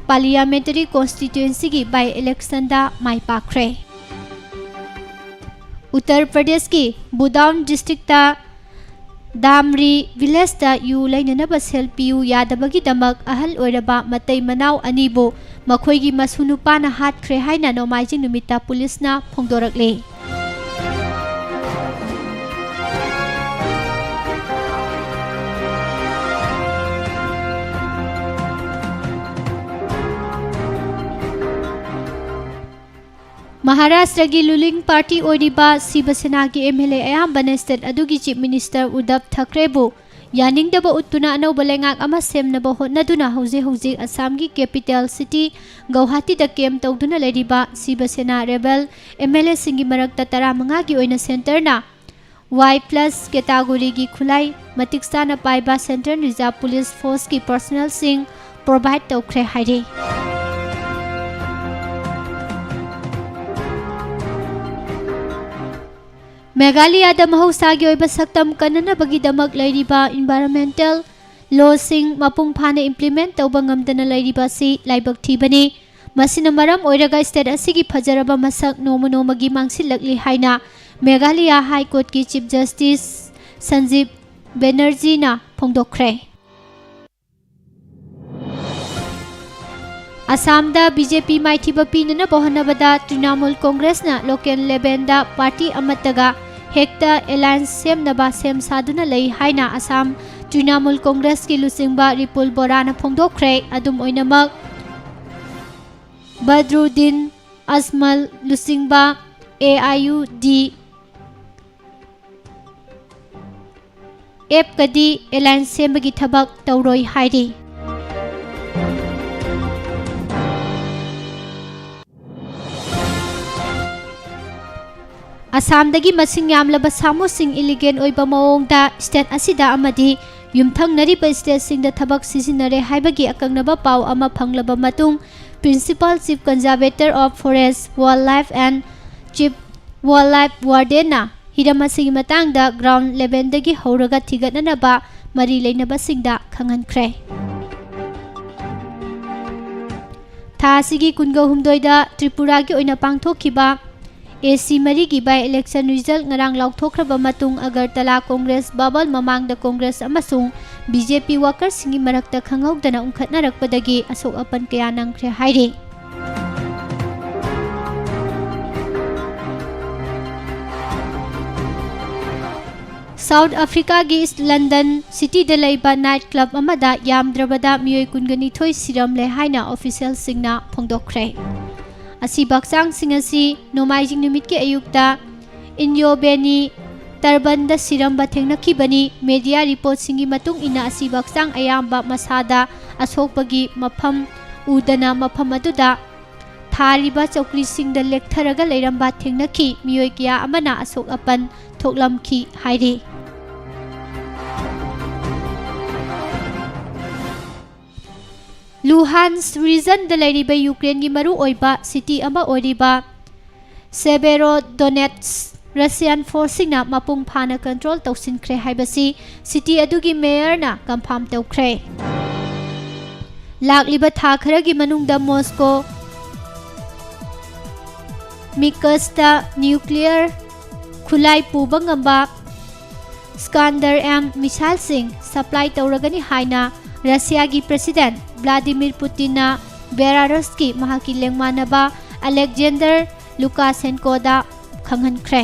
ꯄꯥꯔꯂꯤꯌꯥꯃꯦꯟꯇꯔꯤ ꯀꯣꯟꯁꯇꯤꯇ꯭ꯋꯦꯟꯁꯤꯒꯤ ꯕꯥꯏ ꯏꯂꯦꯛꯁꯟꯗ ꯃꯥꯏ ꯄꯥꯛꯈ꯭ꯔꯦ꯫ ꯎꯠꯇꯔ ꯄ꯭ꯔꯗꯦꯁꯀꯤ ꯕꯨꯗꯥꯎꯟ ꯗꯤꯁꯇ꯭ꯔꯤꯛꯇ ꯗꯥꯝꯔꯤ ꯚꯤꯂꯦꯖꯇ ꯌꯨ ꯂꯩꯅꯅꯕ ꯁꯦꯜ ꯄꯤꯌꯨ ꯌꯥꯗꯕꯒꯤꯗꯃꯛ ꯑꯍꯜ ꯑꯣꯏꯔꯕ ꯃꯇꯩ ꯃꯅꯥꯎ ꯑꯅꯤꯕꯨ ꯃꯈꯣꯏꯒꯤ ꯃꯁꯨ ꯅꯨꯄꯥꯅ ꯍꯥꯠꯈ꯭ꯔꯦ ꯍꯥꯏꯅ ꯅꯣꯡꯃꯥꯏꯖꯤꯡ ꯅꯨꯃꯤꯠꯇ ꯄꯨꯂꯤꯁꯅ ꯐꯣꯡꯗꯣꯔꯛꯂꯤ꯫ ꯃꯍꯥꯔꯥꯁꯇ꯭ꯔꯒꯤ ꯔꯨꯂꯤꯡ ꯄꯥꯔꯇꯤ ꯑꯣꯏꯔꯤꯕ ꯁꯤꯕ ꯁꯦꯅꯥꯒꯤ ꯑꯦꯝ ꯑꯦꯜ ꯑꯦ ꯑꯌꯥꯝꯕꯅ ꯁ꯭ꯇꯦꯠ ꯑꯗꯨꯒꯤ ꯆꯤꯐ ꯃꯤꯅꯤꯁꯇꯔ ꯎꯗꯕ ꯊꯥꯀ꯭ꯔꯦꯕꯨ ꯌꯥꯅꯤꯡꯗꯕ ꯎꯠꯇꯨꯅ ꯑꯅꯧꯕ ꯂꯩꯉꯥꯛ ꯑꯃ ꯁꯦꯝꯅꯕ ꯍꯣꯠꯅꯗꯨꯅ ꯍꯧꯖꯤꯛ ꯍꯧꯖꯤꯛ ꯑꯁꯥꯝꯒꯤ ꯀꯦꯄꯤꯇꯦꯜ ꯁꯤꯇꯤ ꯒꯧꯍꯥꯇꯤꯗ ꯀꯦꯝ ꯇꯧꯗꯨꯅ ꯂꯩꯔꯤꯕ ꯁꯤꯕ ꯁꯦꯅꯥ ꯔꯦꯕꯦꯜ ꯑꯦꯝ ꯑꯦꯜ ꯑꯦꯁꯤꯡꯒꯤ ꯃꯔꯛꯇ ꯇꯔꯥꯃꯉꯥꯒꯤ ꯑꯣꯏꯅ ꯁꯦꯟꯇꯔꯅ ꯋꯥꯏ ꯄ꯭ꯂꯁ ꯀꯦꯇꯥꯒꯣꯔꯤꯒꯤ ꯈꯨꯠꯂꯥꯏ ꯃꯇꯤꯛ ꯆꯥꯅ ꯄꯥꯏꯕ ꯁꯦꯟꯇ꯭ꯔꯦꯜ ꯔꯤꯖꯥꯔꯚ ꯄꯨꯂꯤꯁ ꯐꯣꯔꯁꯀꯤ ꯄꯔꯁꯣꯅꯦꯜꯁꯤꯡ ꯄ꯭ꯔꯣꯚꯥꯏꯗ ꯇꯧꯈ꯭ꯔꯦ ꯍꯥꯏꯔꯤ꯫ ꯃꯦꯘꯥꯂꯌꯥꯗ ꯃꯍꯧꯁꯥꯒꯤ ꯑꯣꯏꯕ ꯁꯛꯇꯝ ꯀꯟꯅꯅꯕꯒꯤꯗꯃꯛ ꯂꯩꯔꯤꯕ ꯏꯟꯚꯥꯏꯔꯣꯟꯃꯦꯟꯇꯦꯜ ꯂꯣꯁꯤꯡ ꯃꯄꯨꯡ ꯐꯥꯅ ꯏꯝꯄ꯭ꯂꯤꯃꯦꯟꯠ ꯇꯧꯕ ꯉꯝꯗꯅ ꯂꯩꯔꯤꯕ ꯑꯁꯤ ꯂꯥꯏꯕꯛ ꯊꯤꯕꯅꯤ꯫ ꯃꯁꯤꯅ ꯃꯔꯝ ꯑꯣꯏꯔꯒ ꯁ꯭ꯇꯦꯠ ꯑꯁꯤꯒꯤ ꯐꯖꯔꯕ ꯃꯁꯛ ꯅꯣꯡꯃ ꯅꯣꯡꯃꯒꯤ ꯃꯥꯡꯁꯤꯜꯂꯛꯂꯤ ꯍꯥꯏꯅ ꯃꯦꯘꯥꯂꯌꯥ ꯍꯥꯏ ꯀꯣꯔꯠꯀꯤ ꯆꯤꯐ ꯖꯁꯇꯤꯁ ꯁꯟꯖꯤꯕ ꯕꯦꯅꯔꯖꯤꯅ ꯐꯣꯡꯗꯣꯛꯈ꯭ꯔꯦ꯫ ꯑꯁꯥꯝꯗ ꯕꯤ ꯖꯦ ꯄꯤ ꯃꯥꯏꯊꯤꯕ ꯄꯤꯅꯅꯕ ꯍꯣꯠꯅꯕꯗ ꯇ꯭ꯔꯤꯅꯥꯃꯨꯜ ꯀꯣꯡꯒ꯭ꯔꯦꯁꯅ ꯂꯣꯀꯦꯜ ꯂꯦꯚꯦꯜꯗ ꯄꯥꯔꯇꯤ ꯑꯃꯠꯇꯒ ꯍꯦꯛꯇ ꯑꯦꯂꯥꯌꯟꯁ ꯁꯦꯝꯅꯕ ꯁꯦꯝ ꯁꯥꯗꯨꯅ ꯂꯩ ꯍꯥꯏꯅ ꯑꯁꯥꯝ ꯇ꯭ꯔꯤꯅꯥꯃꯨꯜ ꯀꯣꯡꯒ꯭ꯔꯦꯁꯀꯤ ꯂꯨꯆꯤꯡꯕ ꯔꯤꯄꯨꯜ ꯕꯣꯔꯥꯅ ꯐꯣꯡꯗꯣꯛꯈ꯭ꯔꯦ꯫ ꯑꯗꯨꯝ ꯑꯣꯏꯅꯃꯛ, ꯕꯗ꯭ꯔꯨꯗꯤꯟ ꯑꯖꯃꯜ ꯂꯨꯆꯤꯡꯕ ꯑꯦ ꯑꯥꯏ ꯌꯨ ꯗꯤ ꯑꯦꯐꯀꯗꯤ ꯑꯦꯂꯥꯌꯟꯁ ꯁꯦꯝꯕꯒꯤ ꯊꯕꯛ ꯇꯧꯔꯣꯏ ꯍꯥꯏꯔꯤ꯫ ꯑꯁꯥꯝꯗꯒꯤ ꯃꯁꯤꯡ ꯌꯥꯝꯂꯕ ꯁꯥꯃꯨꯁꯤꯡ ꯏꯂꯤꯒꯦꯜ ꯑꯣꯏꯕ ꯃꯑꯣꯡꯗ ꯁ꯭ꯇꯦꯠ ꯑꯁꯤꯗ ꯑꯃꯗꯤ ꯌꯨꯝꯊꯪꯅꯔꯤꯕ ꯁ꯭ꯇꯦꯠꯁꯤꯡꯗ ꯊꯕꯛ ꯁꯤꯖꯤꯟꯅꯔꯦ ꯍꯥꯏꯕꯒꯤ ꯑꯀꯛꯅꯕ ꯄꯥꯎ ꯑꯃ ꯐꯪꯂꯕ ꯃꯇꯨꯡ, Principal Chief Conservator of Forest, Wildlife and Chief Wildlife Wardenꯅ ꯍꯤꯔꯝ ꯑꯁꯤꯒꯤ ꯃꯇꯥꯡꯗ ground levelꯗꯒꯤ ꯍꯧꯔꯒ ꯊꯤꯒꯠꯅꯅꯕ ꯃꯔꯤ ꯂꯩꯅꯕꯁꯤꯡꯗ ꯈꯪꯍꯟꯈ꯭ꯔꯦ꯫ ꯊꯥ ꯑꯁꯤꯒꯤ ꯀꯨꯟꯒ ꯍꯨꯝꯗꯣꯏꯗ ꯇ꯭ꯔꯤꯄꯨꯔꯥꯒꯤ ꯑꯣꯏꯅ ꯄꯥꯡꯊꯣꯛꯈꯤꯕ AC ꯃꯔꯤꯒꯤ by election result ꯉꯔꯥꯡ ꯂꯥꯎꯊꯣꯛꯈ꯭ꯔꯕ ꯃꯇꯨꯡ ꯑꯒꯔꯇꯂꯥ Congress Bhavan ꯃꯃꯥꯡꯗ Congress ꯑꯃꯁꯨꯡ BJP workersꯁꯤꯡꯒꯤ ꯃꯔꯛꯇ ꯈꯪꯍꯧꯗꯅ ꯎꯪꯈꯠꯅꯔꯛꯄꯗꯒꯤ ꯑꯁꯣꯛ ꯑꯄꯟ ꯀꯌꯥ ꯅꯪꯈ꯭ꯔꯦ ꯍꯥꯏꯔꯤ꯫ South Africaꯒꯤ London cityꯗ ꯂꯩꯕ night club ꯑꯃꯗ ꯌꯥꯝꯗ꯭ꯔꯕꯗ ꯃꯤꯑꯣꯏ ꯀꯨꯟꯒ ꯅꯤꯊꯣꯏ ꯁꯤꯔꯝꯂꯦ ꯍꯥꯏꯅ officialꯁꯤꯡꯅ ꯐꯣꯡꯗꯣꯛꯈ꯭ꯔꯦ꯫ ꯑꯁꯤꯕ ꯍꯛꯆꯥꯡꯁꯤꯡ ꯑꯁꯤ ꯅꯣꯡꯃꯥꯏꯖꯤꯡ ꯅꯨꯃꯤꯠꯀꯤ ꯑꯌꯨꯛꯇ ꯏꯟꯌꯣꯕꯦꯅꯤ ꯇꯔꯕꯟꯗ ꯁꯤꯔꯝꯕ ꯊꯦꯡꯅꯈꯤꯕꯅꯤ꯫ Media reportꯁꯤꯡꯒꯤ ꯃꯇꯨꯡ ꯏꯟꯅ ꯑꯁꯤꯕ ꯍꯛꯆꯥꯡ ꯑꯌꯥꯝꯕ ꯃꯁꯥꯗ ꯑꯁꯣꯛꯄꯒꯤ ꯃꯐꯝ ꯎꯗꯅ ꯃꯐꯝ ꯑꯗꯨꯗ ꯊꯥꯔꯤꯕ ꯆꯧꯀ꯭ꯔꯤꯁꯤꯡꯗ ꯂꯦꯛꯊꯔꯒ ꯂꯩꯔꯝꯕ ꯊꯦꯡꯅꯈꯤ꯫ ꯃꯤꯑꯣꯏ ꯀꯌꯥ ꯑꯃꯅ ꯑꯁꯣꯛ ꯑꯄꯟ ꯊꯣꯛꯂꯝꯈꯤ ꯍꯥꯏꯔꯤ꯫ Luhansk regionꯗ ꯂꯩꯔꯤꯕ ꯌꯨꯀ꯭ꯔꯦꯟꯒꯤ ꯃꯔꯨꯑꯣꯏꯕ city ꯑꯃ ꯑꯣꯏꯔꯤꯕ Severodonetsk Russian forceꯁꯤꯡꯅ ꯃꯄꯨꯡ ꯐꯥꯅ control ꯇꯧꯁꯤꯟꯈ꯭ꯔꯦ ꯍꯥꯏꯕꯁꯤ city ꯑꯗꯨꯒꯤ mayorꯅ confirm ꯇꯧꯈ꯭ꯔꯦ꯫ ꯂꯥꯛꯂꯤꯕ ꯊꯥ ꯈꯔꯒꯤ ꯃꯅꯨꯡꯗ Moscow Mykoaiskꯇ nuclear ꯈꯨꯠꯂꯥꯏ ꯄꯨꯕ ꯉꯝꯕ Iskander M missileꯁꯤꯡ supply ꯇꯧꯔꯒꯅꯤ ꯍꯥꯏꯅ Russiaꯒꯤ President Vladimir Putinꯅ Belarusꯀꯤ ꯃꯍꯥꯛꯀꯤ ꯂꯦꯡꯃꯥꯟꯅꯕ Alexander Lukashenkoꯗ ꯈꯪꯍꯟꯈ꯭ꯔꯦ꯫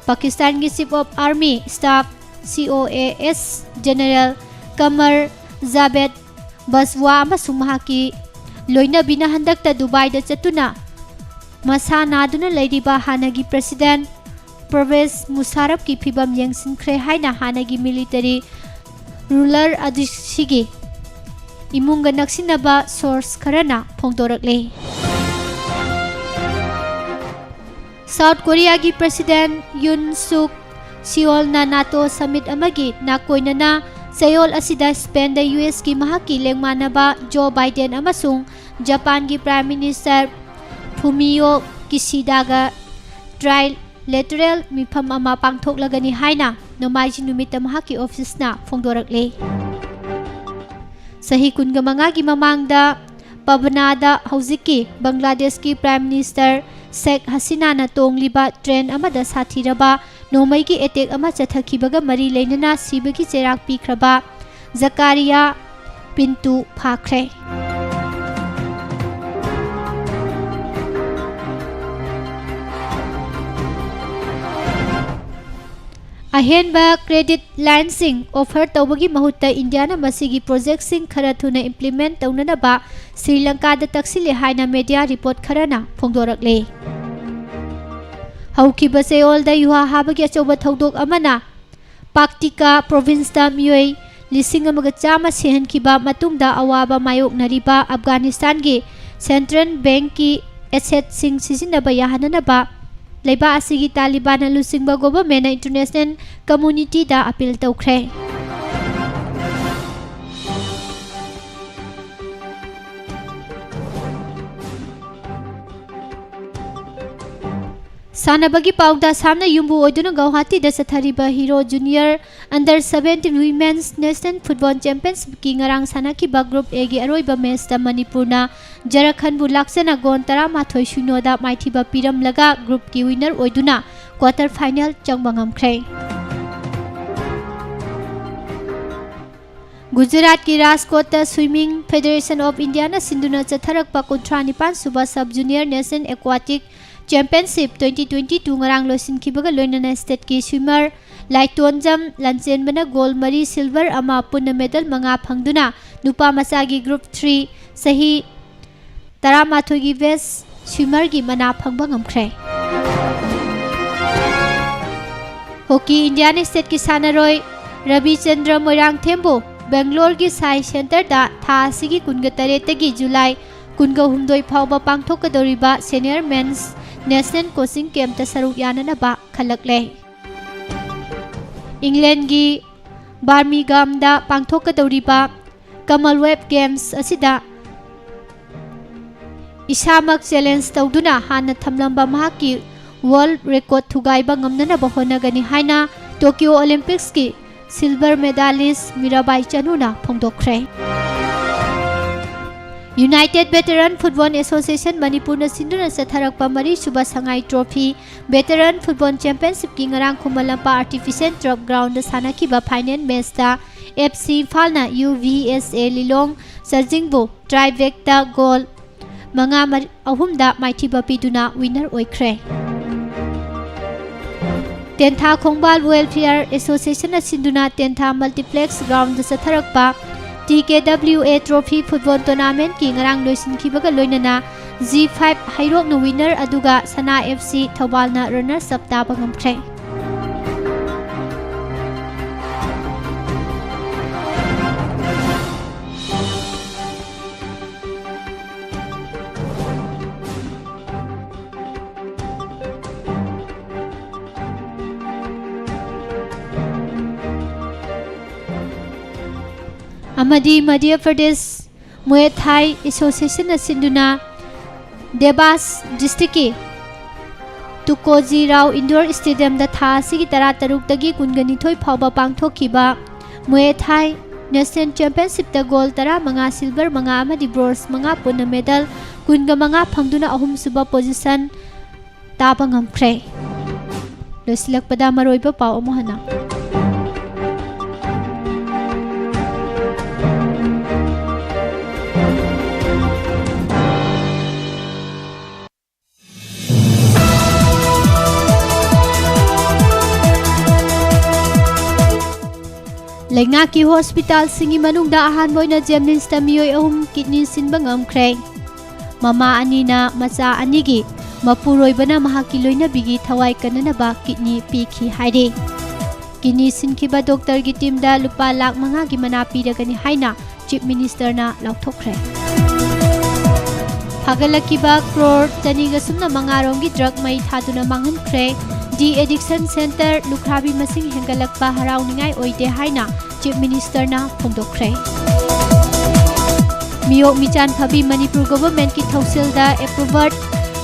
ꯄꯥꯀꯤꯁꯇꯥꯟꯒꯤ Chief of Army Staff, COAS, General Qamar Javed Bajwa ꯑꯃꯁꯨꯡ ꯃꯍꯥꯛꯀꯤ ꯂꯣꯏꯅꯕꯤꯅ ꯍꯟꯗꯛꯇ ꯗꯨꯕꯥꯏꯗ ꯆꯠꯇꯨꯅ ꯃꯁꯥ ꯅꯥꯗꯨꯅ ꯂꯩꯔꯤꯕ ꯍꯥꯟꯅꯒꯤ President Pervez Musharrafꯀꯤ ꯐꯤꯕꯝ ꯌꯦꯡꯁꯤꯟꯈ꯭ꯔꯦ ꯍꯥꯏꯅ ꯍꯥꯟꯅꯒꯤ military ruler ꯑꯗꯨꯁꯤꯒꯤ ꯏꯃꯨꯡꯒ ꯅꯛꯁꯤꯟꯅꯕ source ꯈꯔꯅ ꯐꯣꯡꯗꯣꯔꯛꯂꯤ꯫ South Koreaꯒꯤ President Yoon Suk Yeolꯅ NATO summit ꯑꯃꯒꯤ ꯅꯥꯀꯣꯏꯅꯅ ꯆꯌꯣꯜ ꯑꯁꯤꯗ ꯁ꯭ꯄꯦꯟꯗ ꯌꯨ ꯑꯦꯁꯀꯤ ꯃꯍꯥꯛꯀꯤ ꯂꯦꯡꯃꯥꯟꯅꯕ ꯖꯣ ꯕꯥꯏꯗꯦꯟ ꯑꯃꯁꯨꯡ ꯖꯄꯥꯟꯒꯤ Prime Minister Fumio Kishidaꯒ trilateral ꯃꯤꯐꯝ ꯑꯃ ꯄꯥꯡꯊꯣꯛꯂꯒꯅꯤ ꯍꯥꯏꯅ ꯅꯣꯡꯃꯥꯏꯖꯤꯡ ꯅꯨꯃꯤꯠꯇ ꯃꯍꯥꯛꯀꯤ ꯑꯣꯐꯤꯁꯅ ꯐꯣꯡꯗꯣꯔꯛꯂꯤ꯫ ꯆꯍꯤ ꯀꯨꯟꯒ ꯃꯉꯥꯒꯤ ꯃꯃꯥꯡꯗ ꯄꯕꯅꯥꯗ ꯍꯧꯖꯤꯛꯀꯤ ꯕꯪꯒ꯭ꯂꯥꯗꯦꯁꯀꯤ Prime Minister ꯁꯦꯈ ꯍꯁꯤꯅꯥꯅ ꯇꯣꯡꯂꯤꯕ train ꯑꯃꯗ ꯁꯥꯊꯤꯔꯕ ꯅꯣꯡꯃꯩꯒꯤ attack ꯑꯃ ꯆꯠꯊꯈꯤꯕꯒ ꯃꯔꯤ ꯂꯩꯅꯅ ꯁꯤꯕꯒꯤ ꯆꯩꯔꯥꯛ ꯄꯤꯈ꯭ꯔꯕ ꯖꯀꯥꯔꯤꯌꯥ ꯄꯤꯟꯇꯨ ꯐꯥꯈ꯭ꯔꯦ꯫ ꯑꯍꯦꯟꯕ credit lineꯁꯤꯡ offer ꯇꯧꯕꯒꯤ ꯃꯍꯨꯠꯇ ꯏꯟꯗꯤꯌꯥꯅ ꯃꯁꯤꯒꯤ projectꯁꯤꯡ ꯈꯔ ꯊꯨꯅ implement ꯇꯧꯅꯅꯕ ꯁ꯭ꯔꯤ ꯂꯪꯀꯥꯗ ꯇꯛꯁꯤꯜꯂꯦ ꯍꯥꯏꯅ media report ꯈꯔꯅ ꯐꯣꯡꯗꯣꯔꯛꯂꯦ꯫ ꯍꯧꯈꯤꯕ ꯆꯌꯣꯜꯗ ꯌꯨꯍꯥ ꯍꯥꯕꯒꯤ ꯑꯆꯧꯕ ꯊꯧꯗꯣꯛ ꯑꯃꯅ ꯄꯥꯛꯇꯤꯀꯥ provinceꯇ ꯃꯤꯑꯣꯏ ꯂꯤꯁꯤꯡ ꯑꯃꯒ ꯆꯥꯝꯃ ꯁꯤꯍꯟꯈꯤꯕ ꯃꯇꯨꯡꯗ ꯑꯋꯥꯕ ꯃꯥꯌꯣꯛꯅꯔꯤꯕ ꯑꯐꯒꯥꯅꯤꯁꯇꯥꯟꯒꯤ central bankꯀꯤ assetꯁꯤꯡ ꯁꯤꯖꯤꯟꯅꯕ ꯌꯥꯍꯟꯅꯅꯕ ꯂꯩꯕꯥꯛ ꯑꯁꯤꯒꯤ ꯇꯥꯂꯤꯕꯥꯟꯅ ꯂꯨꯆꯤꯡꯕ governmentꯅ international communityꯗ appeal ꯇꯧꯈ꯭ꯔꯦ꯫ ꯁꯥꯟꯅꯕꯒꯤ ꯄꯥꯎꯗ, ꯑꯁꯥꯝꯅ ꯌꯨꯝꯕꯨ ꯑꯣꯏꯗꯨꯅ ꯒꯧꯍꯥꯇꯤꯗ ꯆꯠꯊꯔꯤꯕ hero junior under seventeen Women's National Football Championshipꯀꯤ ꯉꯔꯥꯡ ꯁꯥꯟꯅꯈꯤꯕ Group Aꯒꯤ ꯑꯔꯣꯏꯕ matchꯇ ꯃꯅꯤꯄꯨꯔꯅ ꯖꯔꯈꯟꯕꯨ ꯂꯥꯛꯆꯅ goal ꯇꯔꯥꯃꯥꯊꯣꯏ ꯁꯤꯅꯣꯗ ꯃꯥꯏꯊꯤꯕ ꯄꯤꯔꯝꯂꯒ groupꯀꯤ winner ꯑꯣꯏꯗꯨꯅ quarter final ꯆꯪꯕ ꯉꯝꯈ꯭ꯔꯦ꯫ ꯒꯨꯖꯔꯥꯠꯀꯤ ꯔꯥꯖꯀꯣꯠꯇ Swimming Federation of Indiaꯅ ꯁꯤꯟꯗꯨꯅ ꯆꯠꯊꯔꯛꯄ ꯀꯨꯟꯊ꯭ꯔꯥ ꯅꯤꯄꯥꯟ ꯁꯨꯕ Sub Junior National Aquatic Championship twenty twenty-two ꯉꯔꯥꯡ ꯂꯣꯏꯁꯤꯟꯈꯤꯕꯒ ꯂꯣꯏꯅꯅ stateꯀꯤ swimmer ꯂꯥꯏꯇꯣꯟꯖꯝ ꯂꯥꯟꯆꯦꯟꯕꯅ gold ꯃꯔꯤ, silver ꯑꯃ, ꯄꯨꯟꯅ medal ꯃꯉꯥ ꯐꯪꯗꯨꯅ ꯅꯨꯄꯥ ꯃꯆꯥꯒꯤ group three ꯆꯍꯤ ꯇꯔꯥꯃꯥꯊꯣꯏꯒꯤ best swimmerꯒꯤ ꯃꯅꯥ ꯐꯪꯕ ꯉꯝꯈ꯭ꯔꯦ꯫ Hockey Indian stateꯀꯤ ꯁꯥꯟꯅꯔꯣꯏ ꯔꯕꯤꯆꯟꯗ꯭ꯔ ꯃꯣꯏꯔꯥꯡꯊꯦꯝꯕꯨ ꯕꯦꯡꯒ꯭ꯂꯣꯔꯒꯤ ꯁꯥꯏ centreꯗ ꯊꯥ ꯑꯁꯤꯒꯤ ꯀꯨꯟꯒ ꯇꯔꯦꯠꯇꯒꯤ ꯖꯨꯂꯥꯏ ꯀꯨꯟꯒ ꯍꯨꯝꯗꯣꯏ ꯐꯥꯎꯕ ꯄꯥꯡꯊꯣꯛꯀꯗꯧꯔꯤꯕ senior men's national coaching campꯇ ꯁꯔꯨꯛ ꯌꯥꯅꯅꯕ ꯈꯜꯂꯛꯂꯦ꯫ Englandꯒꯤ ꯕꯥꯔꯃꯤꯒꯥꯝꯗ ꯄꯥꯡꯊꯣꯛꯀꯗꯧꯔꯤꯕ ꯀꯃꯜꯋꯦꯜꯊ ꯒꯦꯝꯁ ꯑꯁꯤꯗ ꯏꯁꯥꯃꯛ ꯆꯦꯂꯦꯟꯖ ꯇꯧꯗꯨꯅ ꯍꯥꯟꯅ ꯊꯝꯂꯝꯕ ꯃꯍꯥꯛꯀꯤ ꯋꯥꯔꯜꯗ ꯔꯦꯀꯣꯔꯗ ꯊꯨꯒꯥꯏꯕ ꯉꯝꯅꯅꯕ ꯍꯣꯠꯅꯒꯅꯤ ꯍꯥꯏꯅ ꯇꯣꯀꯤꯌꯣ ꯑꯣꯂꯤꯝꯄꯤꯛꯁꯀꯤ ꯁꯤꯜꯚꯔ ꯃꯦꯗꯥꯂꯤꯁ ꯃꯤꯔꯥꯕꯥꯏ ꯆꯅꯨꯅ ꯐꯣꯡꯗꯣꯛꯈ꯭ꯔꯦ꯫ ꯌꯨꯅꯥꯏꯇꯦꯗ ꯚꯦꯇꯔꯟ ꯐꯨꯠꯕꯣꯜ ꯑꯦꯁꯣꯁꯤꯌꯦꯁꯟ ꯃꯅꯤꯄꯨꯔꯅ ꯁꯤꯟꯗꯨꯅ ꯆꯠꯊꯔꯛꯄ ꯃꯔꯤꯁꯨꯕ ꯁꯉꯥꯏ ꯇ꯭ꯔꯣꯐꯤ ꯚꯦꯇꯔꯟ ꯐꯨꯠꯕꯣꯜ ꯆꯦꯝꯄꯤꯌꯟꯁꯤꯞꯀꯤ ꯉꯔꯥꯡ ꯈꯨꯃꯟ ꯂꯝꯄꯥꯛ ꯑꯥꯔꯇꯤꯐꯤꯁꯤꯌꯦꯜ ꯇꯔꯐ ꯒ꯭ꯔꯥꯎꯟꯗ ꯁꯥꯟꯅꯈꯤꯕ ꯐꯥꯏꯅꯦꯜ ꯃꯦꯆꯇ ꯑꯦꯐ ꯁꯤ ꯏꯝꯐꯥꯜꯅ U V S A Lilong ꯆꯥꯖꯤꯡꯕꯨ ꯇ꯭ꯔꯥꯏꯕ꯭ꯔꯦꯛꯇ ꯒꯣꯜ ꯃꯉꯥ ꯃꯔꯤ, ꯑꯍꯨꯝꯗ ꯃꯥꯏꯊꯤꯕ ꯄꯤꯗꯨꯅ ꯋꯤꯟꯅꯔ ꯑꯣꯏꯈ꯭ꯔꯦ꯫ ꯇꯦꯟꯊꯥ ꯈꯣꯡꯕꯥꯜ ꯋꯦꯜꯐꯤꯌꯔ ꯑꯦꯁꯣꯁꯤꯌꯦꯁꯟꯅ ꯁꯤꯟꯗꯨꯅ ꯇꯦꯟꯊꯥ ꯃꯜꯇꯤꯄ꯭ꯂꯦꯛꯁ ꯒ꯭ꯔꯥꯎꯟꯗ ꯆꯠꯊꯔꯛꯄ ꯇꯤ ꯀꯦ ꯗꯕ꯭ꯂꯤꯎ ꯑꯦ ꯇ꯭ꯔꯣꯐꯤ ꯐꯨꯠꯕꯣꯜ ꯇꯣꯔꯅꯥꯃꯦꯟꯠꯀꯤ ꯉꯔꯥꯡ ꯂꯣꯏꯁꯤꯟꯈꯤꯕꯒ ꯂꯣꯏꯅꯅ ꯖꯤ ꯐꯥꯏꯚ ꯍꯩꯔꯣꯛꯅ ꯋꯤꯟꯅꯔ ꯑꯗꯨꯒ ꯁꯅꯥ ꯑꯦꯐ ꯁꯤ ꯊꯧꯕꯥꯜꯅ ꯔꯅꯔꯁ ꯑꯞ ꯇꯥꯕ ꯉꯝꯈ꯭ꯔꯦ꯫ ꯑꯃꯗꯤ ꯃꯙ꯭ꯌ ꯄ꯭ꯔꯗꯦꯁ ꯃꯨꯌꯦ ꯊꯥꯏ ꯑꯦꯁꯣꯁꯤꯌꯦꯁꯟꯅ ꯁꯤꯟꯗꯨꯅ ꯗꯦꯕꯥꯁ ꯗꯤꯁꯇ꯭ꯔꯤꯛꯀꯤ ꯇꯨꯀꯣꯖꯤ ꯔꯥꯎ ꯏꯟꯗꯣꯔ ꯁ꯭ꯇꯦꯗꯤꯌꯝꯗ ꯊꯥ ꯑꯁꯤꯒꯤ ꯇꯔꯥꯇꯔꯨꯛꯇꯒꯤ ꯀꯨꯟꯒꯅꯤꯊꯣꯏ ꯐꯥꯎꯕ ꯄꯥꯡꯊꯣꯛꯈꯤꯕ ꯃꯨꯌꯦ ꯊꯥꯏ ꯅꯦꯁꯅꯦꯜ ꯆꯦꯝꯄꯤꯌꯟꯁꯤꯞꯇ ꯒꯣꯜ ꯇꯔꯥꯃꯉꯥ, ꯁꯤꯜꯚꯔ ꯃꯉꯥ ꯑꯃꯗꯤ ꯕ꯭ꯔꯣꯟꯖ ꯃꯉꯥ ꯄꯨꯟꯅ ꯃꯦꯗꯜ ꯀꯨꯟꯒ ꯃꯉꯥ ꯐꯪꯗꯨꯅ ꯑꯍꯨꯝꯁꯨꯕ ꯄꯣꯖꯤꯁꯟ ꯇꯥꯕ ꯉꯝꯈ꯭ꯔꯦ꯫ ꯂꯣꯏꯁꯤꯜꯂꯛꯄꯗ ꯃꯔꯨꯑꯣꯏꯕ ꯄꯥꯎ ꯑꯃꯨꯛ ꯍꯟꯅ꯫ ꯂꯩꯉꯥꯛꯀꯤ ꯍꯣꯁꯄꯤꯇꯥꯜꯁꯤꯡꯒꯤ ꯃꯅꯨꯡꯗ ꯑꯍꯥꯟꯕ ꯑꯣꯏꯅ ꯖꯦꯝꯅꯤꯝꯁꯇ ꯃꯤꯑꯣꯏ ꯑꯍꯨꯝ ꯀꯤꯗꯅꯤ ꯁꯤꯟꯕ ꯉꯝꯈ꯭ꯔꯦ꯫ ꯃꯃꯥ ꯑꯅꯤꯅ ꯃꯆꯥ ꯑꯅꯤꯒꯤ, ꯃꯄꯨꯔꯣꯏꯕꯅ ꯃꯍꯥꯛꯀꯤ ꯂꯣꯏꯅꯕꯤꯒꯤ ꯊꯋꯥꯏ ꯀꯟꯅꯅꯕ ꯀꯤꯗꯅꯤ ꯄꯤꯈꯤ ꯍꯥꯏꯔꯤ꯫ ꯀꯤꯗꯅꯤ ꯁꯤꯟꯈꯤꯕ ꯗꯣꯛꯇꯔꯒꯤ ꯇꯤꯝꯗ ꯂꯨꯄꯥ ꯂꯥꯈ ꯃꯉꯥꯒꯤ ꯃꯅꯥ ꯄꯤꯔꯒꯅꯤ ꯍꯥꯏꯅ ꯆꯤꯐ ꯃꯤꯅꯤꯁꯇꯔꯅ ꯂꯥꯎꯊꯣꯛꯈ꯭ꯔꯦ꯫ ꯐꯥꯒꯠꯂꯛꯈꯤꯕ ꯀ꯭ꯔꯣꯔ ꯆꯅꯤꯒ ꯁꯨꯞꯅ ꯃꯉꯥ ꯔꯣꯝꯒꯤ ꯗ꯭ꯔꯒ ꯃꯩ ꯊꯥꯗꯨꯅ ꯃꯥꯡꯍꯟꯈ꯭ꯔꯦ꯫ ꯗꯤ ꯑꯦꯗꯤꯛꯁꯟ ꯁꯦꯟꯇꯔ ꯂꯨꯈ꯭ꯔꯥꯕꯤ ꯃꯁꯤꯡ ꯍꯦꯟꯒꯠꯂꯛꯄ ꯍꯔꯥꯎꯅꯤꯡꯉꯥꯏ ꯑꯣꯏꯗꯦ ꯍꯥꯏꯅ ꯆꯤꯐ ꯃꯤꯅꯤꯁꯇꯔꯅ ꯐꯣꯡꯗꯣꯛꯈ꯭ꯔꯦ꯫ ꯃꯤꯑꯣꯛ ꯃꯤꯆꯥꯟ ꯐꯕꯤ ꯃꯅꯤꯄꯨꯔ ꯒꯣꯚꯔꯟꯃꯦꯟꯠꯀꯤ ꯊꯧꯁꯤꯜꯗ ꯑꯦꯄ꯭ꯔꯨꯚꯔ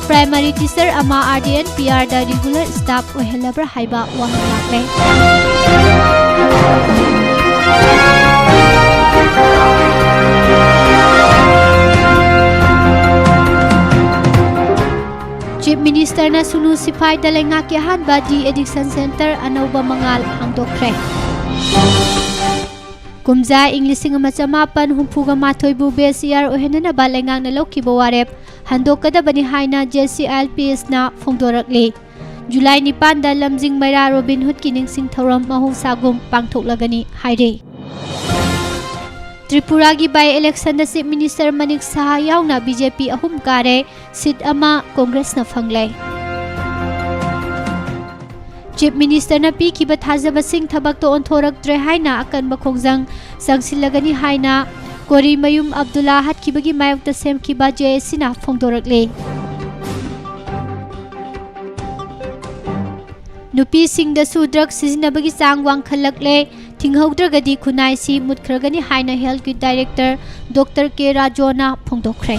ꯄ꯭ꯔꯥꯏꯃꯥꯔꯤ ꯇꯤꯆꯔ ꯑꯃ ꯑꯥꯔ ꯗꯤ ꯑꯦꯟ ꯄꯤ ꯑꯥꯔꯗ ꯔꯤꯒꯨꯂꯔ ꯁ꯭ꯇꯥꯐ ꯑꯣꯏꯍꯜꯂꯕ꯭ꯔꯥ ꯍꯥꯏꯕ ꯋꯥꯍꯪ ꯂꯥꯛꯂꯦ꯫ ꯆꯤꯐ ꯃꯤꯅꯤꯁꯇꯔꯅ ꯁꯨꯅꯨ ꯁꯤꯐꯥꯏꯗ ꯂꯩꯉꯥꯛꯀꯤ ꯑꯍꯥꯟꯕ ꯗꯤ ꯑꯦꯗꯤꯛꯁꯟ ꯁꯦꯟꯇꯔ ꯑꯅꯧꯕ ꯃꯉꯥꯜ ꯍꯥꯡꯗꯣꯛꯈ꯭ꯔꯦ꯫ ꯀꯨꯝꯖꯥ ꯏꯪ ꯂꯤꯁꯤꯡ ꯑꯃ ꯆꯃꯥꯄꯟ ꯍꯨꯝꯐꯨꯒ ꯃꯥꯊꯣꯏꯕꯨ ꯕꯦꯁ ꯏꯌꯥꯔ ꯑꯣꯏꯍꯟꯅꯅꯕ ꯂꯩꯉꯥꯛꯅ ꯂꯧꯈꯤꯕ ꯋꯥꯔꯦꯞ ꯍꯟꯗꯣꯛꯀꯗꯕꯅꯤ ꯍꯥꯏꯅ J C I L P ꯑꯦꯁꯅ ꯐꯣꯡꯗꯣꯔꯛꯂꯤ꯫ July ꯅꯤꯄꯥꯟꯗ ꯂꯝꯖꯤꯡ ꯃꯩꯔꯥ ꯔꯣꯕꯤꯟ ꯍꯨꯗꯀꯤ ꯅꯤꯡꯁꯤꯡ ꯊꯧꯔꯝ ꯃꯍꯧꯁꯥꯒꯨꯝ ꯄꯥꯡꯊꯣꯛꯂꯒꯅꯤ ꯍꯥꯏꯔꯤ꯫ ꯇ꯭ꯔꯤꯄꯨꯔꯥꯒꯤ ꯕꯥꯏ ꯏꯂꯦꯛꯁꯟꯗ ꯆꯤꯐ ꯃꯤꯅꯤꯁꯇꯔ ꯃꯅꯤꯛ ꯁꯍꯥ ꯌꯥꯎꯅ ꯕꯤ ꯖꯦ ꯄꯤ ꯑꯍꯨꯝ ꯀꯥꯔꯦ, ꯁꯤꯠ ꯑꯃ ꯀꯣꯡꯒ꯭ꯔꯦꯁꯅ ꯐꯪꯂꯦ꯫ ꯆꯤꯐ ꯃꯤꯅꯤꯁꯇꯔꯅ ꯄꯤꯈꯤꯕ ꯊꯥꯖꯕꯁꯤꯡ ꯊꯕꯛꯇ ꯑꯣꯟꯊꯣꯔꯛꯇ꯭ꯔꯦ ꯍꯥꯏꯅ ꯑꯀꯟꯕ ꯈꯣꯡꯖꯪ ꯆꯪꯁꯤꯜꯂꯒꯅꯤ ꯍꯥꯏꯅ ꯀꯣꯔꯤꯃꯌꯨꯝ ꯑꯕꯗꯨꯜꯂꯥ ꯍꯥꯠꯈꯤꯕꯒꯤ ꯃꯥꯌꯣꯛꯇ ꯁꯦꯝꯈꯤꯕ ꯖꯦ ꯑꯦ ꯁꯤꯅ ꯐꯣꯡꯗꯣꯔꯛꯂꯤ꯫ ꯅꯨꯄꯤꯁꯤꯡꯗꯁꯨ ꯗ꯭ꯔꯒ ꯁꯤꯖꯤꯟꯅꯕꯒꯤ ꯆꯥꯡ ꯋꯥꯡꯈꯠꯂꯛꯂꯦ, ꯊꯤꯡꯍꯧꯗ꯭ꯔꯒꯗꯤ ꯈꯨꯟꯅꯥꯏꯁꯤ ꯃꯨꯠꯈ꯭ꯔꯒꯅꯤ ꯍꯥꯏꯅ ꯍꯦꯜꯊꯀꯤ ꯗꯥꯏꯔꯦꯛꯇꯔ ꯗꯣꯛꯇꯔ ꯀꯦ ꯔꯥꯖꯣꯅ ꯐꯣꯡꯗꯣꯛꯈ꯭ꯔꯦ꯫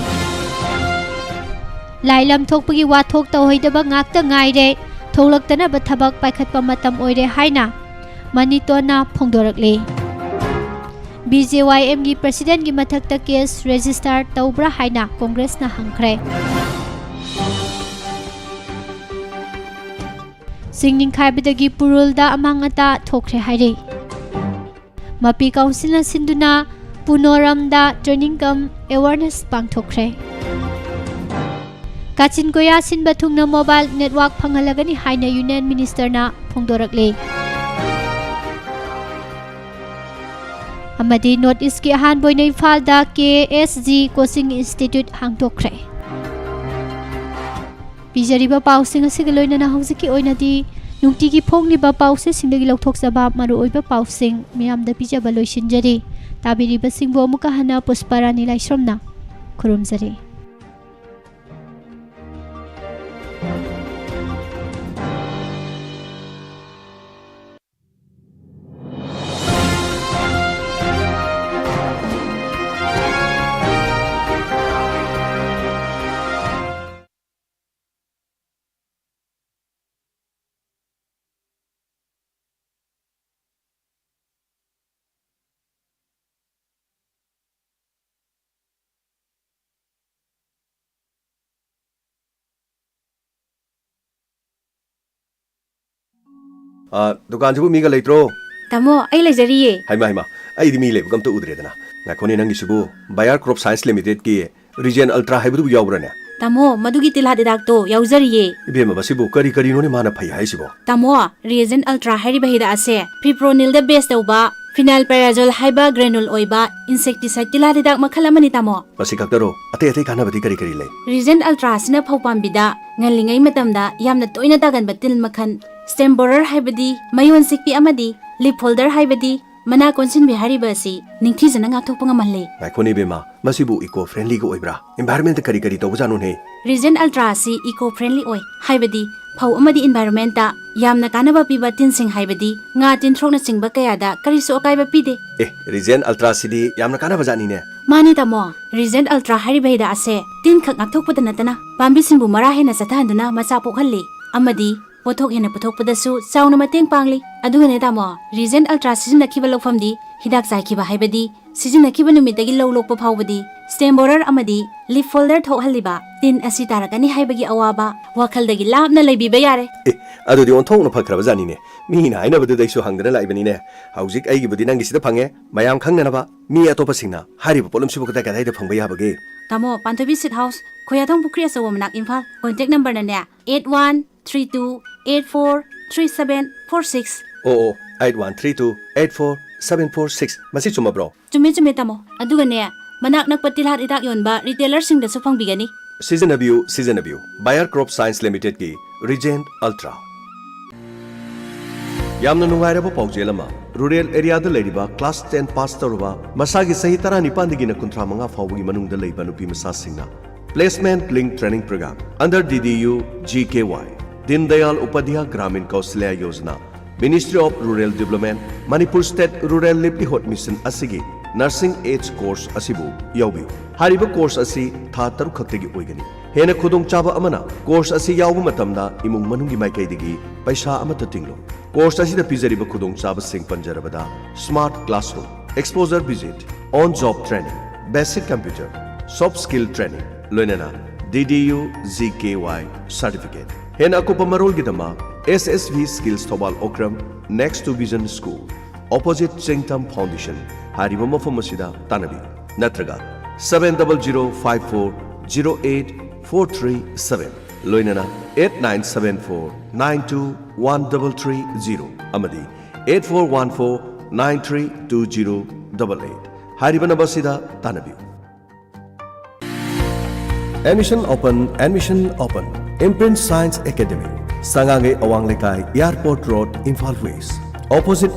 ꯂꯥꯏꯂꯝ ꯊꯣꯛꯄꯒꯤ ꯋꯥꯊꯣꯛ ꯇꯧꯍꯩꯗꯕ ꯉꯥꯛꯇ ꯉꯥꯏꯔꯦ, ꯊꯣꯛꯂꯛꯇꯅꯕ ꯊꯕꯛ ꯄꯥꯏꯈꯠꯄ ꯃꯇꯝ ꯑꯣꯏꯔꯦ ꯍꯥꯏꯅ ꯃꯅꯤꯇꯣꯟꯅ ꯐꯣꯡꯗꯣꯔꯛꯂꯤ꯫ ꯕꯤ ꯖꯦ ꯋꯥꯏ ꯑꯦꯝꯒꯤ ꯄ꯭ꯔꯁꯤꯗꯦꯟꯒꯤ ꯃꯊꯛꯇ ꯀꯦꯁ ꯔꯦꯖꯤꯁꯇꯥꯔ ꯇꯧꯕ꯭ꯔꯥ ꯍꯥꯏꯅ ꯀꯣꯡꯒ꯭ꯔꯦꯁꯅ ꯍꯪꯈ꯭ꯔꯦ꯫ ꯆꯤꯡ ꯅꯤꯡꯈꯥꯏꯕꯗꯒꯤ ꯄꯨꯔꯨꯜꯗ ꯑꯃꯥꯡ ꯑꯇꯥ ꯊꯣꯛꯈ꯭ꯔꯦ ꯍꯥꯏꯔꯤ꯫ ꯃꯄꯤ ꯀꯥꯎꯟꯁꯤꯜꯅ ꯁꯤꯟꯗꯨꯅ ꯄꯨꯅꯣꯔꯝꯗ training cum awareness ꯄꯥꯡꯊꯣꯛꯈ꯭ꯔꯦ꯫ ꯀꯥꯆꯤꯟ ꯀꯣꯌꯥ ꯁꯤꯟꯕ ꯊꯨꯡꯅ mobile network ꯐꯪꯍꯜꯂꯒꯅꯤ ꯍꯥꯏꯅ ꯌꯨꯅꯤꯌꯟ ꯃꯤꯅꯤꯁꯇꯔꯅ ꯐꯣꯡꯗꯣꯔꯛꯂꯤ꯫ ꯑꯃꯗꯤ ꯅꯣꯔꯠ ꯏꯁꯀꯤ ꯑꯍꯥꯟꯕ ꯑꯣꯏꯅ ꯏꯝꯐꯥꯜꯗ ꯀꯦ ꯑꯦꯁ ꯖꯤ coaching institute ꯍꯥꯡꯗꯣꯛꯈ꯭ꯔꯦ꯫ ꯄꯤꯖꯔꯤꯕ ꯄꯥꯎꯁꯤꯡ ꯑꯁꯤꯒ ꯂꯣꯏꯅꯅ ꯍꯧꯖꯤꯛꯀꯤ ꯑꯣꯏꯅꯗꯤ ꯅꯨꯡꯇꯤꯒꯤ ꯐꯣꯡꯂꯤꯕ ꯄꯥꯎꯆꯦꯁꯤꯡꯗꯒꯤ ꯂꯧꯊꯣꯛꯆꯕ ꯃꯔꯨꯑꯣꯏꯕ ꯄꯥꯎꯁꯤꯡ ꯃꯤꯌꯥꯝꯗ ꯄꯤꯖꯕ ꯂꯣꯏꯁꯤꯟꯖꯔꯤ꯫ ꯇꯥꯕꯤꯔꯤꯕꯁꯤꯡꯕꯨ ꯑꯃꯨꯛꯀ ꯍꯟꯅ ꯄꯨꯁꯄꯥꯔꯥꯅꯤ ꯂꯥꯏꯁ꯭ꯔꯝꯅ ꯈꯨꯔꯨꯝꯖꯔꯤ꯫ ꯑ, ꯗꯨꯀꯥꯟꯁꯤꯕꯨ ꯃꯤꯒ ꯂꯩꯇ꯭ꯔꯣ? ꯇꯥꯃꯣ, ꯑꯩ ꯂꯩꯖꯔꯤꯌꯦ꯫ ꯍꯩꯃꯥ, ꯍꯩꯃꯥ, ꯑꯩꯗꯤ ꯃꯤ ꯂꯩꯕꯒ ꯑꯝꯇ ꯎꯗ꯭ꯔꯦꯗꯅ꯫ ꯉꯥꯏꯈꯣꯅꯦ, ꯅꯪꯒꯤꯁꯤꯕꯨ Bayer Crop Science Limited ꯀꯤ Regen Ultra ꯍꯥꯏꯕꯗꯨꯕꯨ ꯌꯥꯎꯕ꯭ꯔꯥꯅꯦ? ꯇꯥꯃꯣ, ꯃꯗꯨꯒꯤ ꯇꯤꯜꯍꯥꯠ ꯍꯤꯗꯥꯛꯇꯣ ꯌꯥꯎꯖꯔꯤꯌꯦ꯫ ꯏꯕꯦꯝꯃ, ꯃꯁꯤꯕꯨ ꯀꯔꯤ ꯀꯔꯤꯅꯣꯅꯦ ꯃꯥꯅ ꯐꯩ ꯍꯥꯏꯁꯤꯕꯣ? ꯇꯥꯃꯣ, Regen Ultra ꯍꯥꯏꯔꯤꯕ ꯍꯤꯗꯥꯛ ꯑꯁꯦ fipronil ꯗ base ꯇꯧꯕ phenylpyrazole ꯍꯥꯏꯕ granule ꯑꯣꯏꯕ insecticide ꯇꯤꯜꯍꯥꯠ ꯍꯤꯗꯥꯛ ꯃꯈꯜ ꯑꯃꯅꯤ, ꯇꯥꯃꯣ꯫ ꯃꯁꯤ ꯈꯛꯇꯔꯣ? ꯑꯇꯩ ꯑꯇꯩ ꯀꯥꯟꯅꯕꯗꯤ ꯀꯔꯤ ꯀꯔꯤ ꯂꯩ? Regen Ultra ꯑꯁꯤꯅ ꯐꯧ ꯄꯥꯝꯕꯤꯗ ꯉꯜꯂꯤꯉꯩ ꯃꯇꯝꯗ ꯌꯥꯝꯅ ꯇꯣꯏꯅ ꯇꯥꯒꯟꯕ ꯇꯤꯜ ꯃꯈꯜ stem borer ꯍꯥꯏꯕꯗꯤ ꯃꯌꯣꯟ ꯁꯤꯛꯄꯤ ꯑꯃꯗꯤ leaf folder ꯍꯥꯏꯕꯗꯤ ꯃꯅꯥ ꯀꯣꯟꯁꯤꯟꯕꯤ ꯍꯥꯏꯔꯤꯕ ꯑꯁꯤ ꯅꯤꯡꯊꯤꯖꯅ ꯉꯥꯛꯊꯣꯛꯄ ꯉꯝꯍꯜꯂꯤ꯫ ꯉꯥꯏꯈꯣꯅꯦ ꯏꯕꯦꯝꯃ, ꯃꯁꯤꯕꯨ eco friendly ꯒ ꯑꯣꯏꯕ꯭ꯔꯥ? Environment ꯀꯔꯤ ꯀꯔꯤ ꯇꯧꯕꯖꯥꯠꯅꯣꯅꯦ? Regen Ultra ꯑꯁꯤ eco friendly ꯑꯣꯏ, ꯍꯥꯏꯕꯗꯤ ꯐꯧ ꯑꯃꯗꯤ environment ꯇ ꯌꯥꯝꯅ ꯀꯥꯟꯅꯕ ꯄꯤꯕ ꯇꯤꯟꯁꯤꯡ ꯍꯥꯏꯕꯗꯤ ꯉꯥ, ꯇꯤꯟꯊ꯭ꯔꯣꯛꯅꯆꯤꯡꯕ ꯀꯌꯥꯗ ꯀꯔꯤꯁꯨ ꯑꯀꯥꯏꯕ ꯄꯤꯗꯦ꯫ ꯑꯦ, Regen Ultra ꯁꯤꯗꯤ ꯌꯥꯝꯅ ꯀꯥꯟꯅꯕ ꯖꯥꯠꯅꯤꯅꯦ꯫ ꯃꯥꯅꯤ ꯇꯥꯃꯣ, Regen Ultra ꯍꯥꯏꯔꯤꯕ ꯍꯤꯗꯥꯛ ꯑꯁꯦ ꯇꯤꯟ ꯈꯛ ꯉꯥꯛꯊꯣꯛꯄꯗ ꯅꯠꯇꯅ ꯄꯥꯝꯕꯤꯁꯤꯡꯕꯨ ꯃꯔꯥ ꯍꯦꯟꯅ ꯆꯠꯊꯍꯟꯗꯨꯅ ꯃꯆꯥ ꯄꯣꯛꯍꯜꯂꯤ ꯑꯃꯗꯤ ꯄꯣꯠꯊꯣꯛ ꯍꯦꯟꯅ ꯄꯨꯊꯣꯛꯄꯗꯁꯨ ꯆꯥꯎꯅ ꯃꯇꯦꯡ ꯄꯥꯡꯂꯤ꯫ ꯑꯗꯨꯒꯅꯦ ꯇꯥꯃꯣ, Regen Ultra ꯁꯤꯖꯤꯟꯅꯈꯤꯕ ꯂꯧꯐꯝꯗꯤ ꯍꯤꯗꯥꯛ ꯆꯥꯏꯈꯤꯕ ꯍꯥꯏꯕꯗꯤ ꯁꯤꯖꯤꯟꯅꯈꯤꯕ ꯅꯨꯃꯤꯠꯇꯒꯤ ꯂꯧ ꯂꯣꯛꯄ ꯐꯥꯎꯕꯗꯤ stem borer ꯑꯃꯗꯤ leaf folder ꯊꯣꯛꯍꯜꯂꯤꯕ ꯇꯤꯟ ꯑꯁꯤ ꯇꯥꯔꯛꯀꯅꯤ ꯍꯥꯏꯕꯒꯤ ꯑꯋꯥꯕ ꯋꯥꯈꯜꯗꯒꯤ ꯂꯥꯞꯅ ꯂꯩꯕꯤꯕ ꯌꯥꯔꯦ꯫ ꯑꯦ, ꯑꯗꯨꯗꯤ ꯑꯣꯟꯊꯣꯛꯅ ꯐꯈ꯭ꯔꯕ ꯖꯥꯠꯅꯤꯅꯦ꯫ ꯃꯤꯅ ꯍꯥꯏꯅꯕꯗꯨꯗ ꯑꯩꯁꯨ ꯍꯪꯗꯅ ꯂꯥꯛꯏꯕꯅꯤꯅꯦ꯫ ꯍꯧꯖꯤꯛ ꯑꯩꯒꯤꯕꯨꯗꯤ ꯅꯪꯒꯤꯁꯤꯗ ꯐꯪꯉꯦ, ꯃꯌꯥꯝ ꯈꯪꯅꯅꯕ ꯃꯤ ꯑꯇꯣꯞꯄꯁꯤꯡꯅ ꯍꯥꯏꯔꯤꯕ ꯄꯣꯠꯂꯝꯁꯤꯕꯨ ꯀꯗꯥꯏ ꯀꯗꯥꯏꯗ ꯐꯪꯕ ꯌꯥꯕꯒꯦ? ꯇꯥꯃꯣ, ꯄꯥꯟꯊꯣꯏꯕꯤ Seed House, ꯈꯣꯌꯥꯊꯣꯡ ꯄꯨꯈ꯭ꯔꯤ ꯑꯆꯧꯕ ꯃꯅꯥꯛ, ꯏꯝꯐꯥꯜ꯫ Contact number ꯅꯅꯦ eight one three two eight four three seven four six꯫ ꯑꯣ, ꯑꯣ, eight one three two eight four seven four six꯫ ꯃꯁꯤ ꯆꯨꯝꯃꯕ꯭ꯔꯣ? ꯆꯨꯝꯃꯦ, ꯆꯨꯝꯃꯦ, ꯇꯥꯃꯣ꯫ ꯑꯗꯨꯒꯅꯦ, ꯃꯅꯥꯛ ꯅꯛꯄ ꯇꯤꯜꯍꯥꯠ ꯍꯤꯗꯥꯛ ꯌꯣꯟꯕ retailer ꯁꯤꯡꯗꯁꯨ ꯐꯪꯕꯤꯒꯅꯤ꯫ ꯁꯤꯖꯤꯟꯅꯕꯤꯌꯨ, ꯁꯤꯖꯤꯟꯅꯕꯤꯌꯨ꯫ Bayer Crop Science Limited ꯀꯤ Regen Ultra꯫ ꯌꯥꯝꯅ ꯅꯨꯡꯉꯥꯏꯔꯕ ꯄꯥꯎꯖꯦꯜ ꯑꯃ, rural area ꯗ ꯂꯩꯔꯤꯕ class ten pass ꯇꯧꯔꯕ, ꯃꯁꯥꯒꯤ ꯆꯍꯤ ꯇꯔꯥꯅꯤꯄꯥꯟꯗꯒꯤꯅ ꯀꯨꯟꯊ꯭ꯔꯥ ꯃꯉꯥ ꯐꯥꯎꯕꯒꯤ ꯃꯅꯨꯡꯗ ꯂꯩꯕ ꯅꯨꯄꯤ ꯃꯆꯥꯁꯤꯡꯅ Placement Link Training Program under D D U G K Y, Deen Dayal Upadhyay Gramin Kausalya Yojana, Ministry of Rural Development, Manipur State Rural Livelihood Mission ꯑꯁꯤꯒꯤ Nursing Aid Course ꯑꯁꯤꯕꯨ ꯌꯥꯎꯕꯤꯌꯨ꯫ ꯍꯥꯏꯔꯤꯕ course ꯑꯁꯤ ꯊꯥ ꯇꯔꯨꯛ ꯈꯛꯇꯒꯤ ꯑꯣꯏꯒꯅꯤ꯫ ꯍꯦꯟꯅ ꯈꯨꯗꯣꯡꯆꯥꯕ ꯑꯃꯅ, course ꯑꯁꯤ ꯌꯥꯎꯕ ꯃꯇꯝꯗ ꯏꯃꯨꯡ ꯃꯅꯨꯡꯒꯤ ꯃꯥꯏꯀꯩꯗꯒꯤ ꯄꯩꯁꯥ ꯑꯃꯠꯇ ꯇꯤꯡꯂꯣꯏ꯫ Course ꯑꯁꯤꯗ ꯄꯤꯖꯔꯤꯕ ꯈꯨꯗꯣꯡꯆꯥꯕꯁꯤꯡ ꯄꯟꯖꯔꯕꯗ, smart classroom, exposure visit, on job training, basic computer, soft skill training, ꯂꯣꯏꯅꯅ D D U G K Y certificate꯫ ꯍꯦꯟꯅ ꯑꯀꯨꯞꯄ ꯃꯔꯣꯜꯒꯤꯗꯃꯛ S S V Skills Thoubal Okram, next to Vision School, opposite Chengtam Foundation ꯍꯥꯏꯔꯤꯕ ꯃꯐꯝ ꯑꯁꯤꯗ ꯇꯥꯟꯅꯕꯤꯌꯨ, ꯅꯠꯇ꯭ꯔꯒ seven double zero five four zero eight four three seven, ꯂꯣꯏꯅꯅ eight nine seven four nine two one double three zero ꯑꯃꯗꯤ eight four one four nine three two zero double eight ꯍꯥꯏꯔꯤꯕ number ꯑꯁꯤꯗ ꯇꯥꯟꯅꯕꯤꯌꯨ꯫ Admission open, admission open. Imprint Science Academy, ꯁꯉꯥꯏ ꯑꯋꯥꯡ ꯂꯩꯀꯥꯏ, Airport Road, Imphal West, opposite